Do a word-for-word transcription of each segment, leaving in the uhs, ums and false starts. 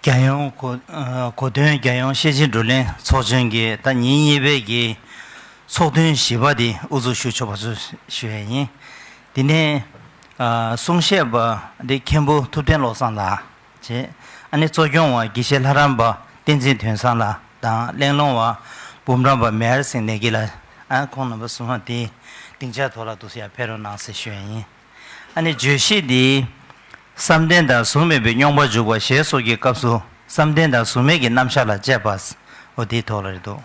རྒྱལ་ཡོངས་གོ- ཨ་གོ་སྟོན་རྒྱལ་ཡོངས་ཤེར་ཕྱིན་བགྲོ་གླེང་ཚོགས་ཆེན་གྱི་ད་ཉིན་གཉིས་པའི་གི་ཚོགས་ཐུན་བཞི་པ་དེ་དབུ་འཛུགས་ཞུ་ཆོག་པ་ཚོ་ཞུ་ཡས་ཡིན། དེ་ནས་ཨ་གསུང་བཤད་པ་དེ་མཁན་པོ་ཐུབ་བསྟན་བློ་བཟང་ལགས་བྱས། ཨ་ནི་གཙོ་སྐྱོང་བ་དགེ་བཤེས་ལྷ་རམས་པ་བསྟན་འཛིན་དོན་བཟང་ལགས་དང་གླེང་སློང་བ་འབུམ་རམས་པ་མེར་སེང་ནེ་གི་ལགས། ཨ་ཁོང་རྣམ་པ་གསུམ་མ་དེ་སྡིངས་ཆ་ཐོག་ལ་འདུག་སེ་ཡར་ཕེབས་རོགས་གནང་ཟེར་ཞུ་ཡས་ཡིན། ཨ་ནི་བརྗོད་གཞི་འདི། བསམ་གཏན་དང་གཟུགས་མེད་པའི་སྙོམས་པར་འཇུག་པ་ཞེས་སོགས་ཀྱི་སྐབས་སུ་བསམ་གཏན་དང་གཟུགས་མེད་ཀྱི་རྣམ་གཞག་ལ་དཔྱད་པ། འོ་དེའི་ཐོག་ལ་རེད་འདུག་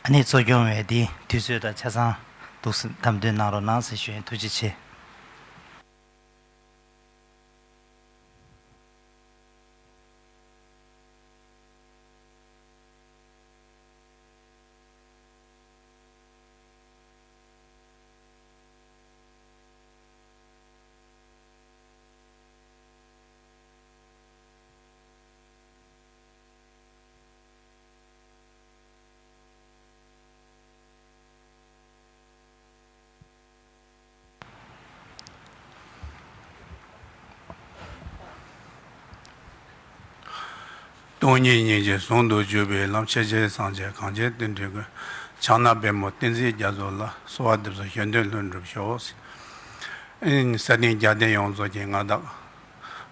ཨ་ནི་གཙོ་སྐྱོང་བས་འདི་དུས་ཚོད་དང་ཆ་ཚང་འདུག་སེ་དམ་དོན་གནང་རོགས་གནང་ཟེར་ཞུ་ཡིན། ཐུགས་རྗེ་ཆེ། སྟོང་ཉིད་སྙིང་རྗེ་ཟུང་དུ་འཇུག་པའི་ལམ། ཤེར་ཕྱིན་སངས་རྒྱས་གངས་ཅན་བསྟན་འགྲོའི་མགོན། ཕྱག་ན་པདྨོ་བསྟན་འཛིན་རྒྱ་མཚོ་ལ། གསོལ་བ་འདེབས་སོ་གཞན་དོན་ལྷུན་གྲུབ་ཤོག་ཨེ་ནི་ས་སྟེང་རྒྱལ་བསྟན་ཡོངས་རྫོགས་ཀྱི་མངའ་བདག་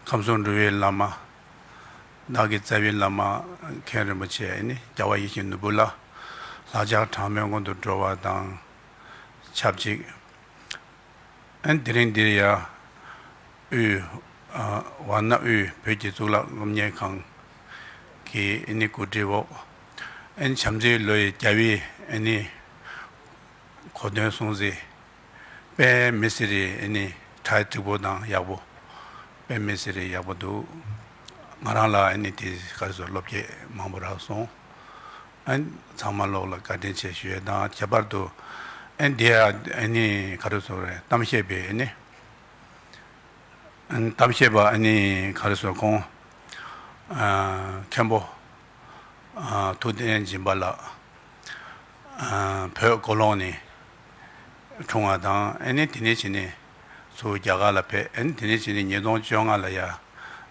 ཁམས་གསུམ་འགྲོ་བའི་བླ་མ། བདག་གི་རྩ་བའི་བླ་མ་མཁན་རིན་པོ་ཆེ་ཨེ་ནི་རྒྱལ་བ་ཡིད་བཞིན་ནོར་བུ་ལ་ལྷག་ཆད་གྲངས་མེད་མངོན་དུ་འགྲོ་བ་དང་ཆབས་ཅིག་ཨན་དེ་རིང་འདིར་ཡང་དབུས་ཨ་ཝཱ་ཎ་དབུས་བོད་ཀྱི་གཙུག་ལག་སློབ་གཉེར་ཁང་གི་ཨ་ནི་གོ་སྒྲིག་འོག་ཨན་བྱམས་བརྩེའི་ལོ་ཡི་རྒྱལ་བའི་ཨ་ནི་གོ་སྟོན་སྲུང་བརྩི་དཔེ་མི་སྲིད་རེ་ཨ་ནི་གྲ་སྒྲིག་པོ་དང་ཡག་པོ། དཔེ་མི་སྲིད་རེ་ཡག་པོ་འདུག་ང་རང་ལ་ཨ་ནི་དེ་ག་རེ་ཟེར་སློབ་སྐྱེས་མང་པོ་རག་སོང་། ཨ་ཚང་མ་ལོག་ལ་བཀའ་དྲིན་ཆེ་ཞུ་ཡས་དང་ཁྱད་པར་དུ་ཨ་འདི་ཡ་ཨ་ནི་ག་རེ་ཟེར་རེད། གཏམ་བཤད་པའི་ཨ་ནི་ཨ་གཏམ་བཤད་པ་ཨ་ནི་ག་རེ་ཟེར་ཁོང་ཨ་མཁན་པོ་ཨ་ཐུབ་བསྟན་སྦྱིན་པ་ལགས་ཨ་བོད་ཀོ་ལོང་ནས་འཁྲུངས་པ་དང་ཨ་ནི་དེ་ནས་བྱས་ནས་ཚུར་རྒྱ་གར་ལ་ཕེབས། ཨ་ནི་དེ་ནས་བྱས་ནས་ཉིས་སྟོང་བཅོ་ལྔ་ལ་ཡ་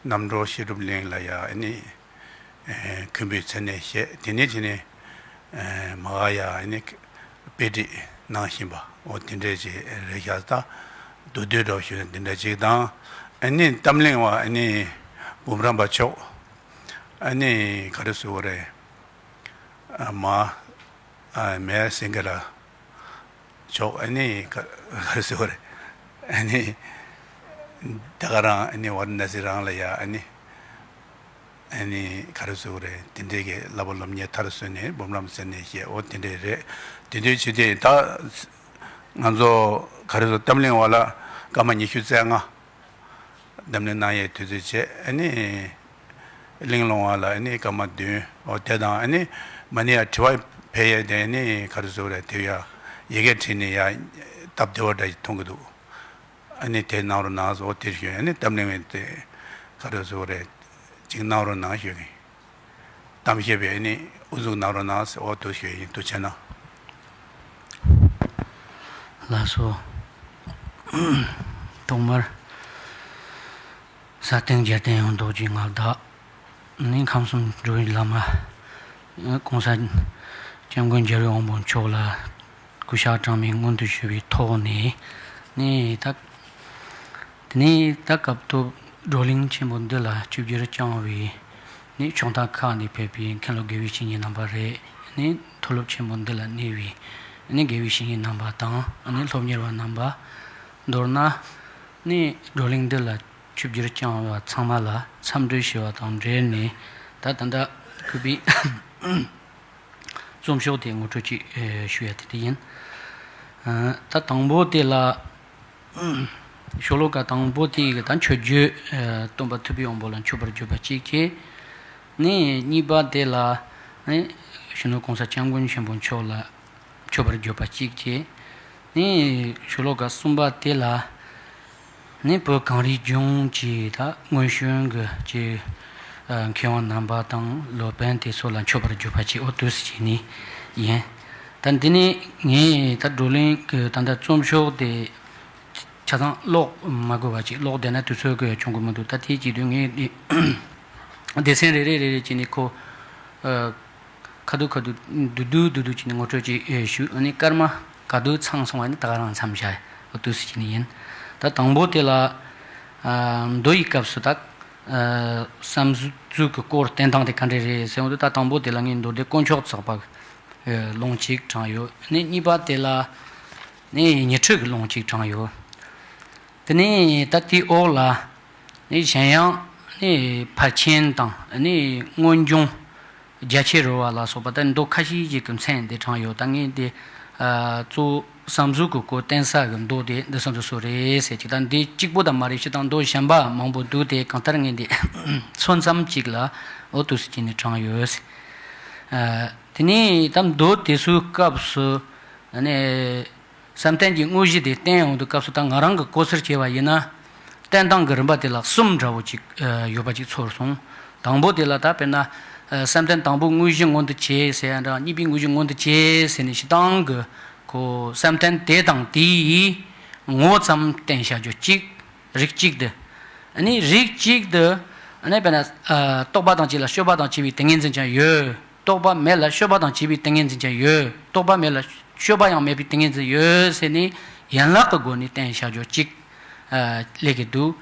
རྣམ་གྲོལ་བཤད་སྒྲུབ་གླིང་ལ་ཡ་ཨ་ནི་ཨེ་མཁན་པོའི་མཚན་གནས་བཞེས། དེ་ནས་བྱས་ནས་ཨེ་མ་ག་ཡ་ཨ་ནི་དཔེ་ཁྲིད་གནང་བཞིན་པ་འོ་དེ་འདྲས་ཅིག་རེད་ཤག་ད་མདོར་བསྡུས་འདྲ་བོ་ཞུས་ན་དེ་འདྲ་ཅིག་དང་། ཨ་ནི་གཏམ་གླེང་བ་ཨ་ནི་འབུམ་རམས་པ་མཆོག་ཨ་ནི་ག་རེ་ཟེར་དགོས་རེད། ཨ་མ་ཨ་མེ་སེང་གེ་ལགས་མཆོག་ཨ་ནི་ག་ག་རེ་ཟེར་དགོས་རེད། ཨ་ནི་ད་ག་རང་ཨ་ནི་ཝཱ་ར་ཎ་སི་རང་ལ་ཡ་ཨ་ནི་ཨ་ནི་ག་རེ་ཟེར་དགོས་རེད། དེ་འདྲའི་གི་བསླབ་པ་སློབ་གཉེར་མཐར་སོན་ནས་འབུམ་རམས་མཚན་གནས་བཞེས། འོ་དེ་འདྲས་རེད། དེ་དུས་ཕྱི་དེ་ད་ང་ཚོ་ག་རེ་ཟེར་གཏམ་གླེང་བ་ལ་སྐར་མ་ཉི་ཤུ་རྩ་ལྔ་གཏམ་གླེང་གནང་ཡས་དུས་ཚོད་བྱས། ཨ་ནི་གླེང་སློང་བ་ལ་ཨ་ནི་སྐར་མ་བདུན། འོ་དེ་དང་ཨ་ནི་མ་ཎི་ཡ་དྲི་བ་ཕེབས་ཡས་དེ་ཨ་ནི་ག་རེ་ཟེར་དགོས་རེད། དེ་ཡ་ཡི་གེ་བྲིས་ནས་ཡ་སྟབས་བདེ་བ་འདྲ་ཞིག་མཐོང་གི་འདུག་ཨ་ནི་དེ་གནང་རོགས་གནང་ཟེར། འོ་དེར་ཞུ་ཨ་ནི་གཏམ་གླེང་བའི་དེ་ག་རེ་ཟེར་དགོས་རེད། ཅིག་གནང་རོགས་གནང་ཞུ་གི་གཏམ་བཤད་པའི་ཨ་ནི་དབུ་འཛུགས་གནང་རོགས་གནང་ཟེར། འོ་དེ་ཞུ་ཡིན། ཐུགས་རྗེ་གནང་། ལགས་སོ། ཐོག་མར་ས་སྟེང་རྒྱལ་བསྟན་ཡོངས་རྫོགས་ཀྱི་མངའ་བདག་ནི་ཁམས་གསུམ་འགྲོ་བའི་བླ་མ་༸གོང་ས་༸སྐྱབས་མགོན་རྒྱལ་བའི་དབང་པོ་མཆོག་ལ་གུས་ཕྱག་གྲངས་མེད་སྔོན་དུ་ཞུ་བའི་ཐོག་ནས་ནི་ད་དེ་ནས་ད་སྐབས་ཐོག་བགྲོ་གླེང་ཆེན་པོ་འདི་ལ་ཆིབས་བསྒྱུར་བསྐྱངས་པའི་ནི་ཕྱོགས་མཐའ་ཁག་ནས་ཕེབས་པའི་མཁན་སློབ་དགེ་བའི་བཤེས་གཉེན་རྣམ་པ་རེད། ནི་མཐོ་སློབ་ཆེན་པོ་འདི་ལ་གནས་པའི་ནི་དགེ་བའི་བཤེས་གཉེན་རྣམ་པ་དང་ནི་སློབ་གཉེར་བ་རྣམ་པ། མདོར་ན་ནི་བགྲོ་གླེང་འདི་ལ་ཆིབས་བསྒྱུར་བསྐྱངས་པ་ཚང་མ་ལ་འཚམས་འདྲི་ཞུ་བ་དང་འབྲེལ་ནས་ད་ད་ལྟ་གུས་པའི་རྩོམ་ཤོག་དེ་ངོ་སྤྲོད་ཅིག་ཨེ་ཞུ་ཡ་དེ་དེ་ཡིན། ཨ་ད་དང་པོ་དེ་ལ་ཤོ་ལོ་ཀ་དང་པོ་དེ་གི་ད་མཆོད་བརྗོད་ཨེ་སྟོན་པ་ཐུབ་པའི་དབང་པོ་ལ་མཆོད་པར་བརྗོད་པ་གཅིག་བྱས། ནི་གཉིས་པ་དེ་ལ་ནི་གཞོན་ནུ་༸གོང་ས་༸སྐྱབས་མགོན་ཆེན་པོ་མཆོག་ལ་མཆོད་པར་བརྗོད་པ་གཅིག་བྱས། ནི་ཤོ་ལོ་ཀ་གསུམ་པ་དེ་ལ་ནི་བོད་གངས་རིའི་ལྗོངས་ཀྱི་ད་སྔོན་བྱོན་གྱི་ཀྱི་ཨ་མཁས་དབང་རྣམ་པ་དང་སློབ་དཔོན་དེ་ཚོ་ལ་མཆོད་པར་བརྗོད་པ་བྱས། འོ་དུས་སུ་བྱས་ནས་ཡིན། ད་འདི་ནི་ངས་ད་བགྲོ་གླེང་གི་ད་ལྟ་རྩོམ་ཤོག་དེ་ ཆ་ཚང་ཀློག་མ་དགོས་པ་ཅིག་ཀློག་བསྡད་ན་དུས་ཚོད་ཀྱི་ཡང་ཆུང་གི་མི་འདུག་ད་དེའི་རྗེས་དུས་ངས་འདི་སྡེ་ཚན་རེ་རེ་རེ་རེ་བྱས་ནས་ཁོ། ཨ། ཁ་ཐུག་ཁ་ཐུག་བསྡུས་བསྡུས་བསྡུས་བསྡུས་བྱས་ནས་ངོ་སྤྲོད་ཅིག་ཨེ་ཞུ། ཨ་ནི་སྐར་མ་ག་དུས་ཚང་སོང་བ་ཡིན་ན་ད་ག་རང་མཚམས་བཞག་འོ་དུས་སུ་བྱས་ནས་ཡིན། ད་དང་པོ་དེ་ལ། ཨ། མདོ་ཡི་སྐབས་སུ་ད། ཨ། བསམ་གཟུགས་ཀྱི་སྐོར་བསྟན་སྟངས་དེ་ག་འདྲ་རེད་ཟེར་འོ་དུས་ད་དང་པོ་དེ་ལ་ངས་མདོ་སྡེ་དཀོན་མཆོག་ཚོགས་པ་གི་ལུང་གཅིག་དྲངས་ཡོད། ཨ་ནི་གཉིས་པ་དེ་ལ། ནི་ཉི་ཁྲི་གི་ལུང་གཅིག་དྲངས་ཡོད། དེ་ནས་ད་དེའི་འོག་ལ་ནི་གཞན་ཡང་ནི་ཕར་ཕྱིན་དང་ནི་སྔོན་བྱུང་རྒྱ་ཆེར་རོལ་བ་ལ་སོགས་པ་ད་མདོ་ཁ་ཤས་ཤིག་གི་མཚན་འདི་དྲངས་ཡོད། ད་ངས་འདི་ཨ་གཙོ་བོ་བསམ་གཟུགས་ཀྱི་སྐོར་བསྟན་ས་གི་མདོ་དེ་འདི་སོ་འདི་སོ་རེད་ཟེར་གྱི། ད་འདི་གཅིག་པོ་ད་མ་རེད། ཕྱི་དང་མདོ་གཞན་པ་མང་པོ་འདུག་དེ་གང་ལྟར་ངས་འདི་མཚོན་ཙམ་གཅིག་ལ་འོ་དུས་སུ་བྱས་ནས་དྲངས་ཡོད། ཨ་དེ་ནས་ད་མདོ་དེ་ཚོའི་སྐབས་སུ་ནི། བསམ་གཏན་གྱི་དངོས་གཞི་དེ་བསྟན་ཡོང་དུས་སྐབས་སུ་ད་ང་རང་གི་གོ་སར་བྱས་པ་ཡིན་ན། བསྟན་སྟངས་ཀྱི་རིམ་པ་དེ་ལ་གསུམ་འདྲ་བོ་ཅིག་ཨ་ཡོད་པ་ཅིག་ཚོར་སོང་། དང་པོ་དེ་ལ་ད་དཔེར་ན། ཨ་བསམ་གཏན་དང་པོའི་དངོས་གཞི་མངོན་དུ་བྱས་ཟེར་ཡ་འདྲ། གཉིས་པའི་དངོས་གཞི་མངོན་དུ་བྱས་ཟེར་ནས་སྤྱིར་བཏང་གི་ཁོ་བསམ་གཏན་དེ་དང་དེའི་ངོ་བོ་ཙམ་བསྟན་བྱ་རྒྱུ་གཅིག་རིགས་གཅིག་དེ། ཨ་ནི་རིགས་གཅིག་དེ། ཨ་ནི་དཔེར་ན་ཨ་རྟོག་པ་དང་བཅས་ལ་སྤྱོད་པ་དང་བཅས་པའི་ཏིང་ངེ་འཛིན་ཀྱང་ཡོད། རྟོག་པ་མེད་ལ་སྤྱོད་པ་དང་བཅས་པའི་ཏིང་ངེ་འཛིན་ཀྱང་ཡོད། རྟོག་པ་མེད་ལ་སྤྱོད་པ་ཡང་མེད་པའི་ཏིང་ངེ་འཛིན་ཡོད་ཟེར་ནས་ཡན་ལག་གི་སྒོ་ནས་བསྟན་བྱ་རྒྱུ་གཅིག་ཨ་སླེབས་ཀྱི་འདུག་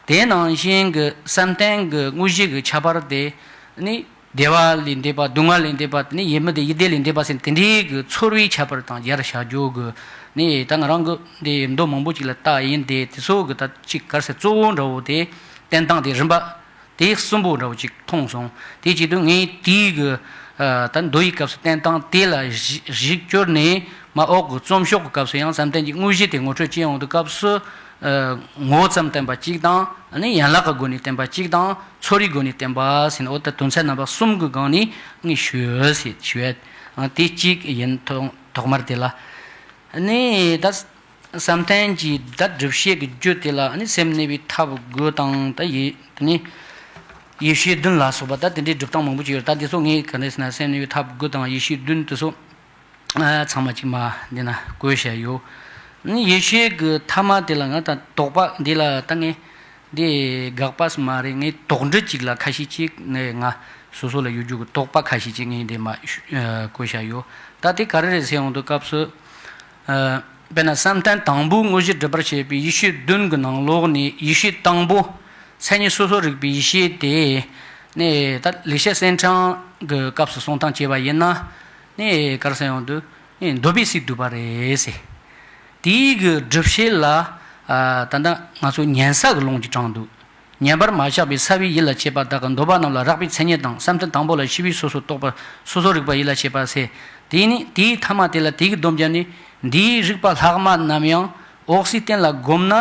དེ་ནང་བཞིན་གྱི་བསམ་གཏན་གྱི་དངོས་གཞི་གི་ཁྱད་པར་དེ་ནི་བདེ་བ་ལས་འདས་པ། སྡུག་བསྔལ་ལས་འདས་པ། དེ་ནི་ཡིད་མི་བདེ་ཡིད་བདེ་ལས་འདས་པ་ཟེར་དེ་འདྲའི་གི་ཚོར་བའི་ཁྱད་པར་དང་སྦྱར་བྱ་རྒྱུ་གི་ནི་ད་ང་རང་གི་འདི་མདོ་མང་པོ་ཅིག་ལ་བལྟས་ཡིན་ཏེ། དེ་ཚོ་གི་ད་ཅིག་ག་རེ་ཟེར་གཙོ་བོ་འདྲ་བོ་དེ་བསྟན་སྟངས་དེ་རིམ་པ། དེ་གསུམ་པོ་འདྲ་བོ་ཅིག་མཐོང་སོང་། དེ་བྱེད་དུས་ངས་དེའི་གི་ཨ་ད་མདོ་ཡི་སྐབས་སུ་བསྟན་སྟངས་དེ་ལ་གཞི་གཞི་བཅོལ་ནས་མ་འོག་གི་རྩོམ་ཤོག་གི་སྐབས་སུ་ཡང་བསམ་གཏན་གྱི་དངོས་གཞི་དེ་ངོ་སྤྲོད་བྱེད་ཡོང་དུས་སྐབས་སུ་ཨ་ངོ་བོ་ཙམ་བསྟན་པ་གཅིག་དང་། ཨ་ནི་ཡན་ལག་གི་སྒོ་ནས་བསྟན་པ་གཅིག་དང་། ཚོར་བའི་སྒོ་ནས་བསྟན་པ་ཟེར་ནས་འོ་ད་དོན་ཚན་རྣམ་པ་གསུམ་གི་སྒང་ནས་ངས་ཞུས་ཟེར་ཞུས། ཨ་དེ་གཅིག་ཡིན། ཐོག་ཐོག་མར་དེ་ལ། ཨ་ནི་ད། བསམ་གཏན་གྱི་ད་སྒྲུབ་བྱེད་ཀྱི་རྒྱུ་དེ་ལ་ནི་སེམས་གནས་པའི་ཐབས་དགུ་དང་། ད་ཡེ་དེ་ནི་ཡེ་ཤེས་བདུན་ལ་སོགས་པ་ད་དེ་འདྲའི་སྒྲུབ་སྟངས་མང་པོ་ཅིག་ཡོད། ད་དེ་ཚོ་ངས་ག་འདྲ་ཟེར་ན་སེམས་གནས་པའི་ཐབས་དགུ་དང་ཡེ་ཤེས་བདུན་དེ་ཚོ་ཨ་ཚང་མ་ཅིག་མ་འདི་ན་བཀོད་བཞག་ཡོད། ནི་ཡེ་ཤེས་ཀྱི་ཐ་མ་དེ་ལ་ང་ད་དོགས་པ་འདི་ལ་ད་ངས་འདི་དགག་པ་སུ་མ་རེད། ངས་དོགས་འདྲི་ཅིག་ལ་ཁ་ཤས་ཅིག་ནས་ང་སོ་སོ་ལ་ཡོད་རྒྱུ་གི་དོགས་པ་ཁ་ཤས་ཅིག་ངས་འདི་མ་ཨ་བཀོད་བཞག་ཡོད། ད་དེ་ག་རེ་རེད་ཟེར་ཡོང་དུས་སྐབས་སུ། ཨ་དཔེར་ན་བསམ་གཏན་དང་པོའི་དངོས་གཞི་སྒྲུབ་པར་བྱེད་པའི་ཡེ་ཤེས་བདུན་གྱི་ནང་ལོགས་ནས་ཡེ་ཤེས་དང་པོ་མཚན་ཉིད་སོ་སོར་རིག་པའི་ཡེ་ཤེས་དེ་ནི་ད་ལེགས་བཤད་གསེར་ཕྲེང་གི་སྐབས་སུ་གསུང་སྟངས་བྱས་པ་ཡིན་ན་ནི་ག་རེ་ཟེར་ཡོང་དུས་ནི་འདོད་པས་སུ་བསྡུས་པ་རེད་ཟེར། དེའི་གི་སྒྲུབ་བྱེད་ལ་ཨ་ད་ལྟ་ང་ཚོ་ཉན་ས་གི་ལུང་གིས་དྲངས་འདུག་ཉན་པར་མ་བཞག་པའི་ས་བའི་ཡུལ་ལ་སྐྱེས་པ་དག་གི་འདོད་པ་རྣམས་ལ་རགས་པའི་མཚན་ཉིད་དང་། བསམ་གཏན་དང་པོ་ལ་ཤེས་པས་སོ་སོར་རྟོག་པ་སོ་སོར་རིག་པ་ཡུལ་ལ་སྐྱེས་པ་ཟེར། དེ་ནི་དེའི་ཐ་མ་དེ་ལ་དེ་གི་སྡོམ་བརྒྱབ་ནས་འདིའི་རིགས་པ་ལྷག་མ་རྣམས་ཡང་འོག་སའི་རྟེན་ལ་བསྒོམས་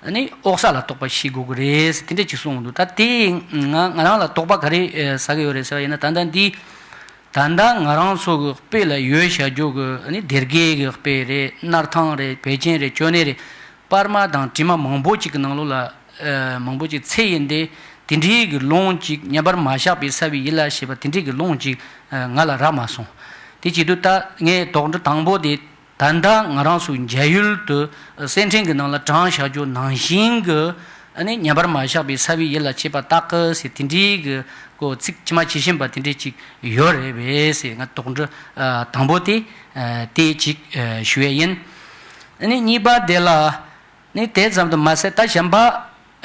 ན་ནི་འོག་ས་ལ་རྟོགས་པ་ཤེས་དགོས་ཀྱི་རེད་ཟེར་དེ་འདྲ་ཅིག་གསུངས་འདུག་ད་དེ་ང་ང་རང་ལ་དོགས་པ་ག་རེ་ཟ་གི་ཡོད་རེད་ཟེར་བ་ཡིན་ན། ད་ལྟ་འདི་ད་ལྟ་ང་རང་ཚོ་གི་དཔེ་ལ་ཡོད་བྱ་རྒྱུ་གི་ནི་སྡེ་དགེ་གི་དཔེ་རེད། སྣར་ཐང་རེད། བད་ཀན་རེད། ཅོ་ནེ་རེད། པར་མ་དང་བྲིས་མ་མང་པོ་ཅིག་གི་ནང་ལོགས་ལ་ཨ་མང་པོ་ཅིག་ཚེ་ཡིན་ཏེ་དེ་འདྲའི་གི་ལུང་ཅིག་ཉན་པར་མ་བཞག་པའི་ས་བའི་ཡུལ་ལ་ཞེས་པ་དེ་འདྲའི་གི་ལུང་ཅིག་ཨ་ང་ལ་རག་མ་སོང་། དེ་བྱེད་དུས་ད་ངས་དོགས་འདྲི་དང་པོ་དེ་ད་ལྟ་ང་རང་ཚོའི་འཇའ་ཡུལ་དུ་གསེར་ཕྲེང་གི་ནང་ལ་དྲངས་བཞག་རྒྱུ་ནང་བཞིན་གི་ཨ་ནི་ཉན་པར་མ་བཞག་པའི་ས་བའི་ཡུལ་ལ་སྐྱེས་པ་དག་གི་ཟེར་དེ་འདྲའི་གི་ཀོ་ཚིག་ཇི་མ་ཇི་བཞིན་པ་དེ་འདྲའི་ཅིག་ཡོད་རེད་པས་ཟེར་ང་དོགས་འདྲི་ཨ་དང་པོ་དེ་ཨ་དེ་ཅིག་ཨ་ཞུ་ཡས་ཡིན། ཨ་ནི་གཉིས་པ་དེ་ལ། ནི་དེ་ཙམ་དུ་མ་ཟད་ད་གཞན་པ་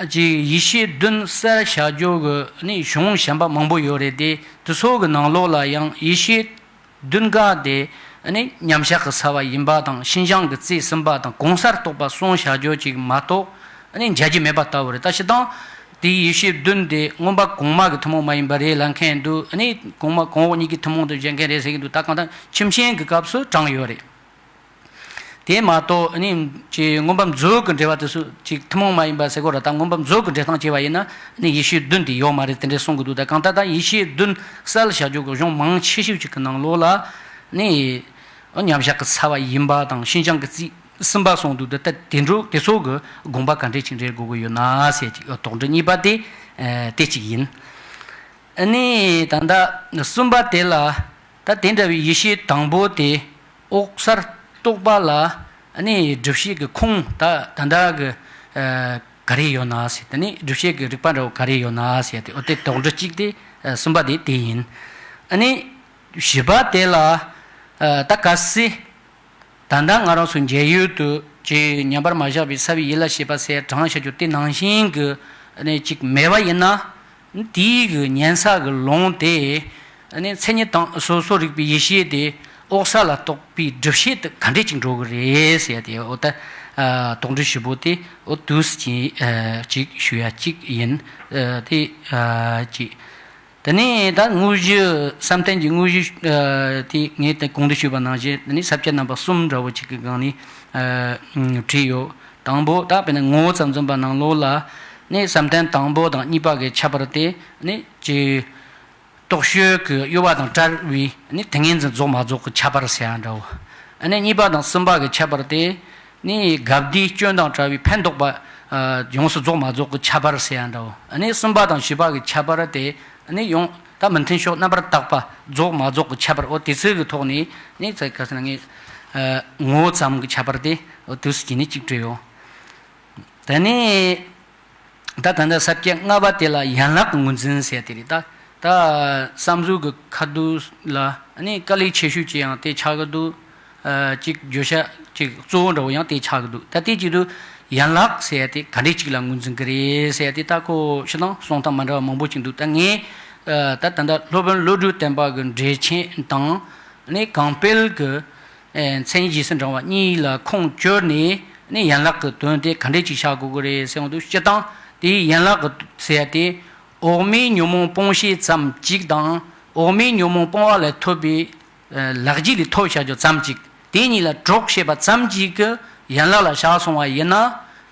ཅིག་ཡེ་ཤེས་བདུན་གསལ་བྱ་རྒྱུ་གི་ནི་གཞུང་གཞན་པ་མང་པོ་ཡོད་རེད་དེ། དེ་ཚོ་གི་ནང་ལོགས་ལ་ཡང་ཡེ་ཤེས་བདུན་ག་དེ་ནི་མཉམ་བཞག་གི་ས་བ་ཡིན་པ་དང་། ཤིན་སྦྱངས་ཀྱི་རྩིས་ཟིན་པ་དང་། གང་སར་རྟོགས་པ་གསུངས་བྱ་རྒྱུ་ཅིག་མ་གཏོགས་ནི་མཇལ་རྒྱུ་མེད་པ་ལྟ་བུ་རེད། ད་སྤྱིར་བཏང་དེའི་ཡེ་ཤེས་བདུན་དེ་མངོན་པ་གོང་མ་གི་ཐུན་མོང་མ་ཡིན་པ་རེད་ལབ་མཁན་འདུག་ནི་གོང་མ་གོང་འོག་གཉིས་ཀྱི་ཐུན་མོང་དུ་བཞེད་མཁན་རེད་ཟེར་གྱི་འདུག་ད་གང་ལྟར་ཁྱིམ་ཆེན་གྱི་སྐབས་སུ་དྲངས་ཡོད་རེད། དེ་མ་གཏོགས་ནི་ཅི་མངོན་པ་མཛོད་ཀྱི་འགྲེལ་བ་དེ་ཚོ་ཅིག་ཐུན་མོང་མ་ཡིན་པ་ཟེར་གོ་ར། ད་མངོན་པ་མཛོད་ཀྱི་འགྲེལ་སྟངས་བྱས་པ་ཡིན་ན་ནི་ཡེ་ཤེས་བདུན་དེ་ཡོད་མ་རེད་དེ་འདྲས་གསུང་གི་འདུག་ད་གང་ལྟར་ད་ཡེ་ཤེས་བདུན་གསལ་བྱ་རྒྱུ་གི་གཞུང་མང་ཆེ་ཤོས་ཅིག་གི་ནང་ལོགས་ལ་ནི་མཉམ་བཞག་གི་ས་བ་ཡིན་པ་དང་། ཤིན་སྦྱངས་ཀྱི་རྩིས་ཟིན་པ་གསུངས་འདུག་ད་དེ་འདྲ་དེ་ཚོ་གི་དགོངས་པ་ག་འདྲས་ཅིག་འགྲེལ་དགོས་ཀྱི་ཡོད་ན་ཟེར་ཅིག་དོགས་འདྲི་གཉིས་པ་དེ་དེ་ཅིག་ཡིན། ནི་ད་ལྟ་གསུམ་པ་དེ་ལ། ད་དེ་འདྲ་བའི་ཡེ་ཤེས་དང་པོ་དེ་འོག་སར་རྟོགས་པ་ལ་ནི་སྒྲུབ་བྱེད་ཀྱི་ཁུངས་ད་ད་ལྟ་གི་ ག་རེ་ཡོད་ན་ཟེར། དེ་ནས་སྒྲུབ་བྱེད་ཀྱི་རིགས་པ་འདྲ་བོ་ག་རེ་ཡོད་ན་ཟེར་ཏེ། འོ་དེ་དོགས་འདྲི་གཅིག་དེ། གསུམ་པ་དེ་དེ་ཡིན། ཨ་ནི་བཞི་པ་དེ་ལ། ད་གལ་སྲིད་ད་ལྟ་ང་རང་ཚོ་འཇལ་ཡུལ་དུ་ཅིག་ཉམས་པར་མ་བཞག་པའི་སྲབ་པའི་ཡིད་ལ་བྱེད་པ་ཟེར་དྲངས་བྱ་རྒྱུ་དེ་ནང་བཞིན་གྱི་ཨ་ནི་ཅིག་མེད་པ་ཡིན་ན། དེའི་གི་ཉན་ས་གི་ལུང་དེ། ཨ་ནི་མཚན་ཉིད་དང་སོ་སོ་རིག་པའི་ཡེ་ཤེས་དེ་འོག་ས་ལ་གཏོགས་པའི་སྒྲུབ་བྱེད་དུ་ག་འདྲས་ཅིག་འགྲོ་གི་རེད་ཟེར་ཏེ། འོ་ད་དོགས་འདྲི་ཞིབ་པོ་དེ་འོ་དུས་ཀྱི་ཅིག་ཞུ་ཡ་གཅིག་ཡིན། དེ་གཅིག་དེ་ནས་ད་དངོས་གཞི་བསམ་གཏན་གྱི་དངོས་གཞི་དེ་ངས་དེ་གོང་དུ་ཞུས་པ་ནང་བཞིན་དེ་ནས་ས་བཅད་རྣམ་པ་གསུམ་འདྲ་བོ་ཅིག་གི་སྒང་ནས་བྲིས་ཡོད། དང་པོ་ད་དཔེར་ན་ངོ་བོ་ཙམ་འཛིན་པ་ནང་ལོགས་ལ་ནི་བསམ་གཏན་དང་པོ་དང་གཉིས་པ་གི་ཁྱད་པར་དེ་ནི་ཅི། རྟོག་དཔྱོད་ཀྱི་གཡོ་བ་དང་བྲལ་བའི་ནི་ཏིང་ངེ་འཛིན་རྫོགས་མ་རྫོགས་ཀྱི་ཁྱད་པར་ཟེར་ཡ་འདྲ་བོ། ཨ་ནི་གཉིས་པ་དང་གསུམ་པ་གི་ཁྱད་པར་དེ་ནི་དགའ་བདེའི་སྐྱོན་དང་བྲལ་བའི་ཕན་འདོགས་པ་ཡོངས་སུ་རྫོགས་མ་རྫོགས་ཀྱི་ཁྱད་པར་ཟེར་ཡ་འདྲ་བོ། ཨ་ནི་གསུམ་པ་དང་བཞི་པ་གི་ཁྱད་པར་དེ་ནི་ཡང་ད་མི་མཐུན་ཕྱོགས་རྣམ་པར་དག་པ་རྫོགས་མ་རྫོགས་ཀྱི་ཁྱད་པར། འོ་དེ་ཚོ་གི་ཐོག་ནས་ནི་ཚེ་ག་ཟེར་ན་ངས་ངོ་བོ་ཙམ་གྱི་ཁྱད་པར་དེ་འོ་དུས་སུ་གྱིས་ནས་གཅིག་བྲིས་ཡོད། དེ་ནས་ད་ད་ལྟ་ས་བཅད་ལྔ་པ་དེ་ལ་ཡན་ལག་གི་ངོས་འཛིན་ཟེར་དེ་རེད། ད་ད་བསམ་གཟུགས་ཀྱི་ཁ་བསྡུར་ལ་ནི་དཀའ་ལས་ཆེ་ཤོས་ཅིག་ཡང་དེ་ཆགས་ཀྱི་འདུག་ཨ་གཅིག་བརྗོད་བྱ་གཅིག་གཙོ་བོ་འདྲ་བོ་ཡང་དེ་ཆགས་ཀྱི་འདུག་ད་དེ་གཅིག་ཏུ་ཡན་ལག་ཟེར་དེ་ག་འདྲས་ཅིག་ལ་ངོས་འཛིན་གྱི་རེད་ཟེར་དེ། ད་ཁོ་སྤྱིར་བཏང་གསུང་སྟངས་མ་འདྲ་བ་མང་པོ་ཅིག་འདུག་ད་ངས་ད་ད་ལྟ་སློབ་དཔོན་བློ་གྲོས་བསྟན་པ་གི་འགྲེལ་ཆེན་དང་ནི་གོང་འཕེལ་གྱི་མཚན་ཉིད་རྗེས་སུ་འབྲང་བ་གཉིས་ལ་ཁུངས་བཅོལ་ནས་ནི་ཡན་ལག་གི་དོན་དེ་ག་འདྲས་ཅིག་བཞག་དགོས་ཀྱི་རེད་ཟེར་བ་འདུག་སྤྱིར་བཏང་དེའི་ཡན་ལག་གི་ཟེར་དེ་འོག་མིན་ཉོན་མོངས་སྤོང་བྱེད་ཙམ་གཅིག་དང་། འོག་མིན་ཉོན་མོངས་སྤོང་བ་ལས་ཐོབ་པའི་ལག་རྗེས་ལས་ཐོབ་བྱ་རྒྱུ་ཙམ་གཅིག་དེ་གཉིས་ལ་གྲོགས་བྱེད་པ་ཙམ་གཅིག་གི་ཡན་ལག་ལ་བཞག་སོང་བ་ཡིན་ན།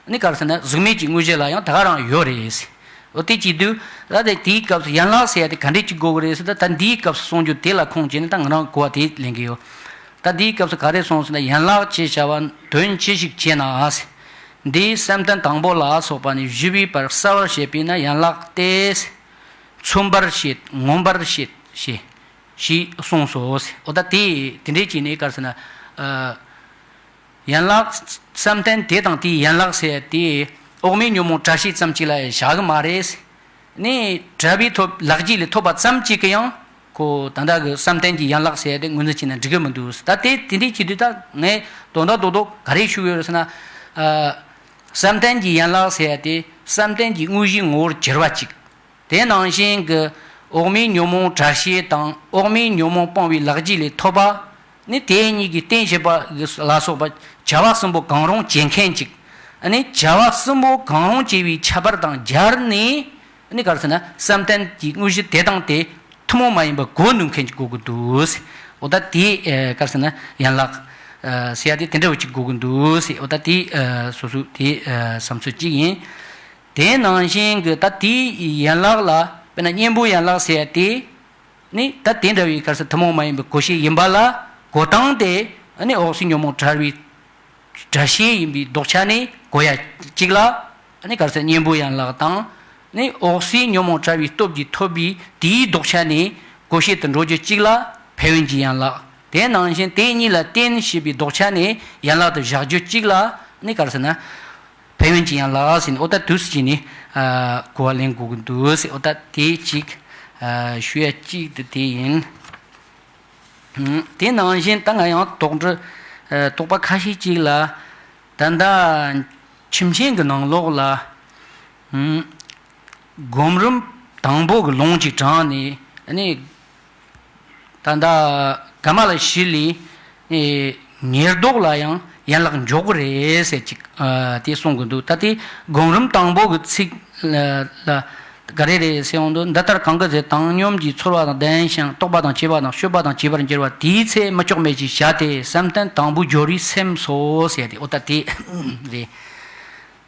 ནི་ག་རེ་ཟེར་ན་གཟུགས་མེད་ཀྱི་དངོས་གཞི་ལ་ཡང་ད་ག་རང་ཡོད་རེད། འོ་དེ་བྱེད་དུས་ད་དེ་དེའི་སྐབས་སུ་ཡན་ལག་ཟེར་ཡ་དེ་ག་འདྲས་ཅིག་དགོས་ཀྱི་རེད་ཟེར། ད་ད་འདིའི་སྐབས་སུ་གསུང་རྒྱུ་དེ་ལ་ཁུངས་བཅོལ་ནས་ད་ང་རང་གོ་བ་དེ་ལེན་གྱི་ཡོད། ད་འདིའི་སྐབས་སུ་ག་རེ་གསུངས་ཟེར་ན། ཡན་ལག་ཅེས་བྱ་བ་དོན་ཅི་ཞིག་བྱེད་ན། འདིའི་བསམ་གཏན་དང་པོ་ལ་སོགས་པ་ནས་བཞི་པའི་བར་གསལ་བར་བྱེད་པས་ན་ཡན་ལག་སྟེ། མཚོན་པར་བྱེད། མངོན་པར་བྱེད། ཞེས་ཞེས་གསུངས་སོ། འོ་ད་དེ་དེ་འདྲས་ཀྱི་ནི་ག་རེ་ཟེར་ན། ཨ། ཡན་ལག་བསམ་གཏན་དེ་དང་དེའི་ཡན་ལག་ཟེར་དེ་འོག་མིན་ཉོན་མོངས་བྲལ་བྱེད་ཙམ་གཅིག་ལ་བཞག་གི་མ་རེད། ནི་བྲལ་བའི་ཐོབ་ལག་རྗེས་ལས་ཐོབ་པ་ཙམ་གཅིག་གིས་ཡང་ཁོ་ད་ལྟ་གི་བསམ་གཏན་གྱི་ཡན་ལག་ཟེར་དེ་ངོས་འཛིན་བྱས་ན་འགྲིག་གི་མི་འདུག་ད་དེ་དེ་འདྲས་བྱེད་དུས་ད་ངས་དོན་དག་རྡོག་རྡོག་ག་རེ་ཞུ་གི་ཡོད་རེད་ཟེར་ན། ཨ། བསམ་གཏན་གྱི་ཡན་ལག་ཟེར་དེ་བསམ་གཏན་གྱི་དངོས་གཞིའི་ངོ་བོར་གྱུར་པ་གཅིག་དེ་ནང་བཞིན་གྱི་འོག་མིན་ཉོན་མོངས་བྲལ་བྱེད་དང་འོག་མིན་ཉོན་མོངས་སྤོང་བའི་ལག་རྗེས་ལས་ཐོབ་པ། ནི་དེ་གཉིས་ཀྱི་རྟེན་བྱེད་པ་ལ་སོགས་པ་བྱ་བ་གསུམ་པོ་གང་རུང་བྱེད་མཁན་གཅིག་ནི་བྱ་བ་གསུམ་པོ་གང་རུང་བྱེད་པའི་ཁྱད་པར་དང་སྦྱར་ནས། ནི་ག་རེ་ཟེར་ན་བསམ་གཏན་གྱི་དངོས་གཞི་དེ་དང་དེ་ཐུན་མོང་མ་ཡིན་པ་གོ་ནུས་མཁན་གྱི་དགོས་ཀྱི་འདུག་འོ་ད་དེ་ག་རེ་ཟེར་ན་ཡན་ལག་ཟེར་ཡ་དེ་དེ་འདྲ་བོ་གཅིག་དགོས་ཀྱི་འདུག་འོ་ད་དེ་སོ་སོ་དེ་བསམ་ཚུལ་གཅིག་ཡིན། དེ་ནང་བཞིན་གྱི་ད་དེའི་ཡན་ལག་ལ་དཔེར་ན་གཉེན་པོའི་ཡན་ལག་ཟེར་ཡ་དེ་ནི་ད་དེ་འདྲ་བའི་ག་རེ་ཟེར་ཐུན་མོང་མ་ཡིན་པའི་གོ་བྱེད་ཡིན་པ་ལ་གོ་སྟངས་དེ་ནི་འོག་གསལ་ཉོན་མོངས་བྲལ་བའི་བྲལ་བྱེད་ཡིན་པའི་ལྡོག་ཆ་ནས་གོ་ཡ་གཅིག་ལ་ནི་ག་རེ་ཟེར་གཉེན་པོའི་ཡན་ལག་དང་། ནི་འོག་གསལ་ཉོན་མོངས་བྲལ་བའི་སྟོབས་ཀྱིས་ཐོབ་པའི་དེའི་ལྡོག་ཆ་ནས་གོ་བྱེད་དུ་འགྲོ་རྒྱུ་གཅིག་ལ་ཕན་ཡོན་གྱི་ཡན་ལག་དེ་ནང་བཞིན་དེ་གཉིས་ལ་རྟེན་བྱེད་པའི་ལྡོག་ཆ་ནས་ཡན་ལག་ཏུ་བཞག་རྒྱུ་གཅིག་ལ་ནི་ག་རེ་ཟེར་ན། ཕན་ཡོན་གྱི་ཡན་ལག་ཟེར་ནས་འོ་ད་དུས་སུ་བྱས་ནས་གོ་བ་ལེན་དགོས་ཀྱི་འདུག་ཟེར། འོ་ད་དེ་གཅིག་ཞུ་ཡ་གཅིག་དེ་དེ་ཡིན། དེ་ནང་བཞིན་ད་ང་ཡང་དོགས་འདྲི་དོགས་པ་ཁ་ཤས་གཅིག་ལ། ད་ལྟ་ཁྱིམ་ཆེན་གྱི་ནང་ལོགས་ལ། སྒོམ་རིམ་དང་པོ་གི་ལུང་གཅིག་དྲངས་ནས་ནི། ད་ལྟ་ག་མ་ལ་ཤི་ལི་ཉེར་བསྡོགས་ལ་ཡང་ཡན་ལག་འཇོག་གི་རེད་ཟེར་ཅིག་དེ་གསུང་གི་འདུག་ད་དེ་སྒོམ་རིམ་དང་པོ་གི་ཚིག་ལ་ག་རེ་རེད་ཟེར་ཡོང་དུས། འདི་ལྟར་གང་གི་ཚེ་བཏང་སྙོམས་ཀྱིས་ཚོར་བ་དང་ལྡན་ཞིང་རྟོག་པ་དང་བཅས་པ་དང་སྤྱོད་པ་དང་བཅས་པར་འགྱུར་བ། དེའི་ཚེ་མི་ལྕོགས་མེད་ཅེས་བྱ་སྟེ་བསམ་གཏན་དང་པོའི་སྦྱོར་བས་སེམས་སོ་ཟེར་ཏེ། འོ་ད་དེ་རེད།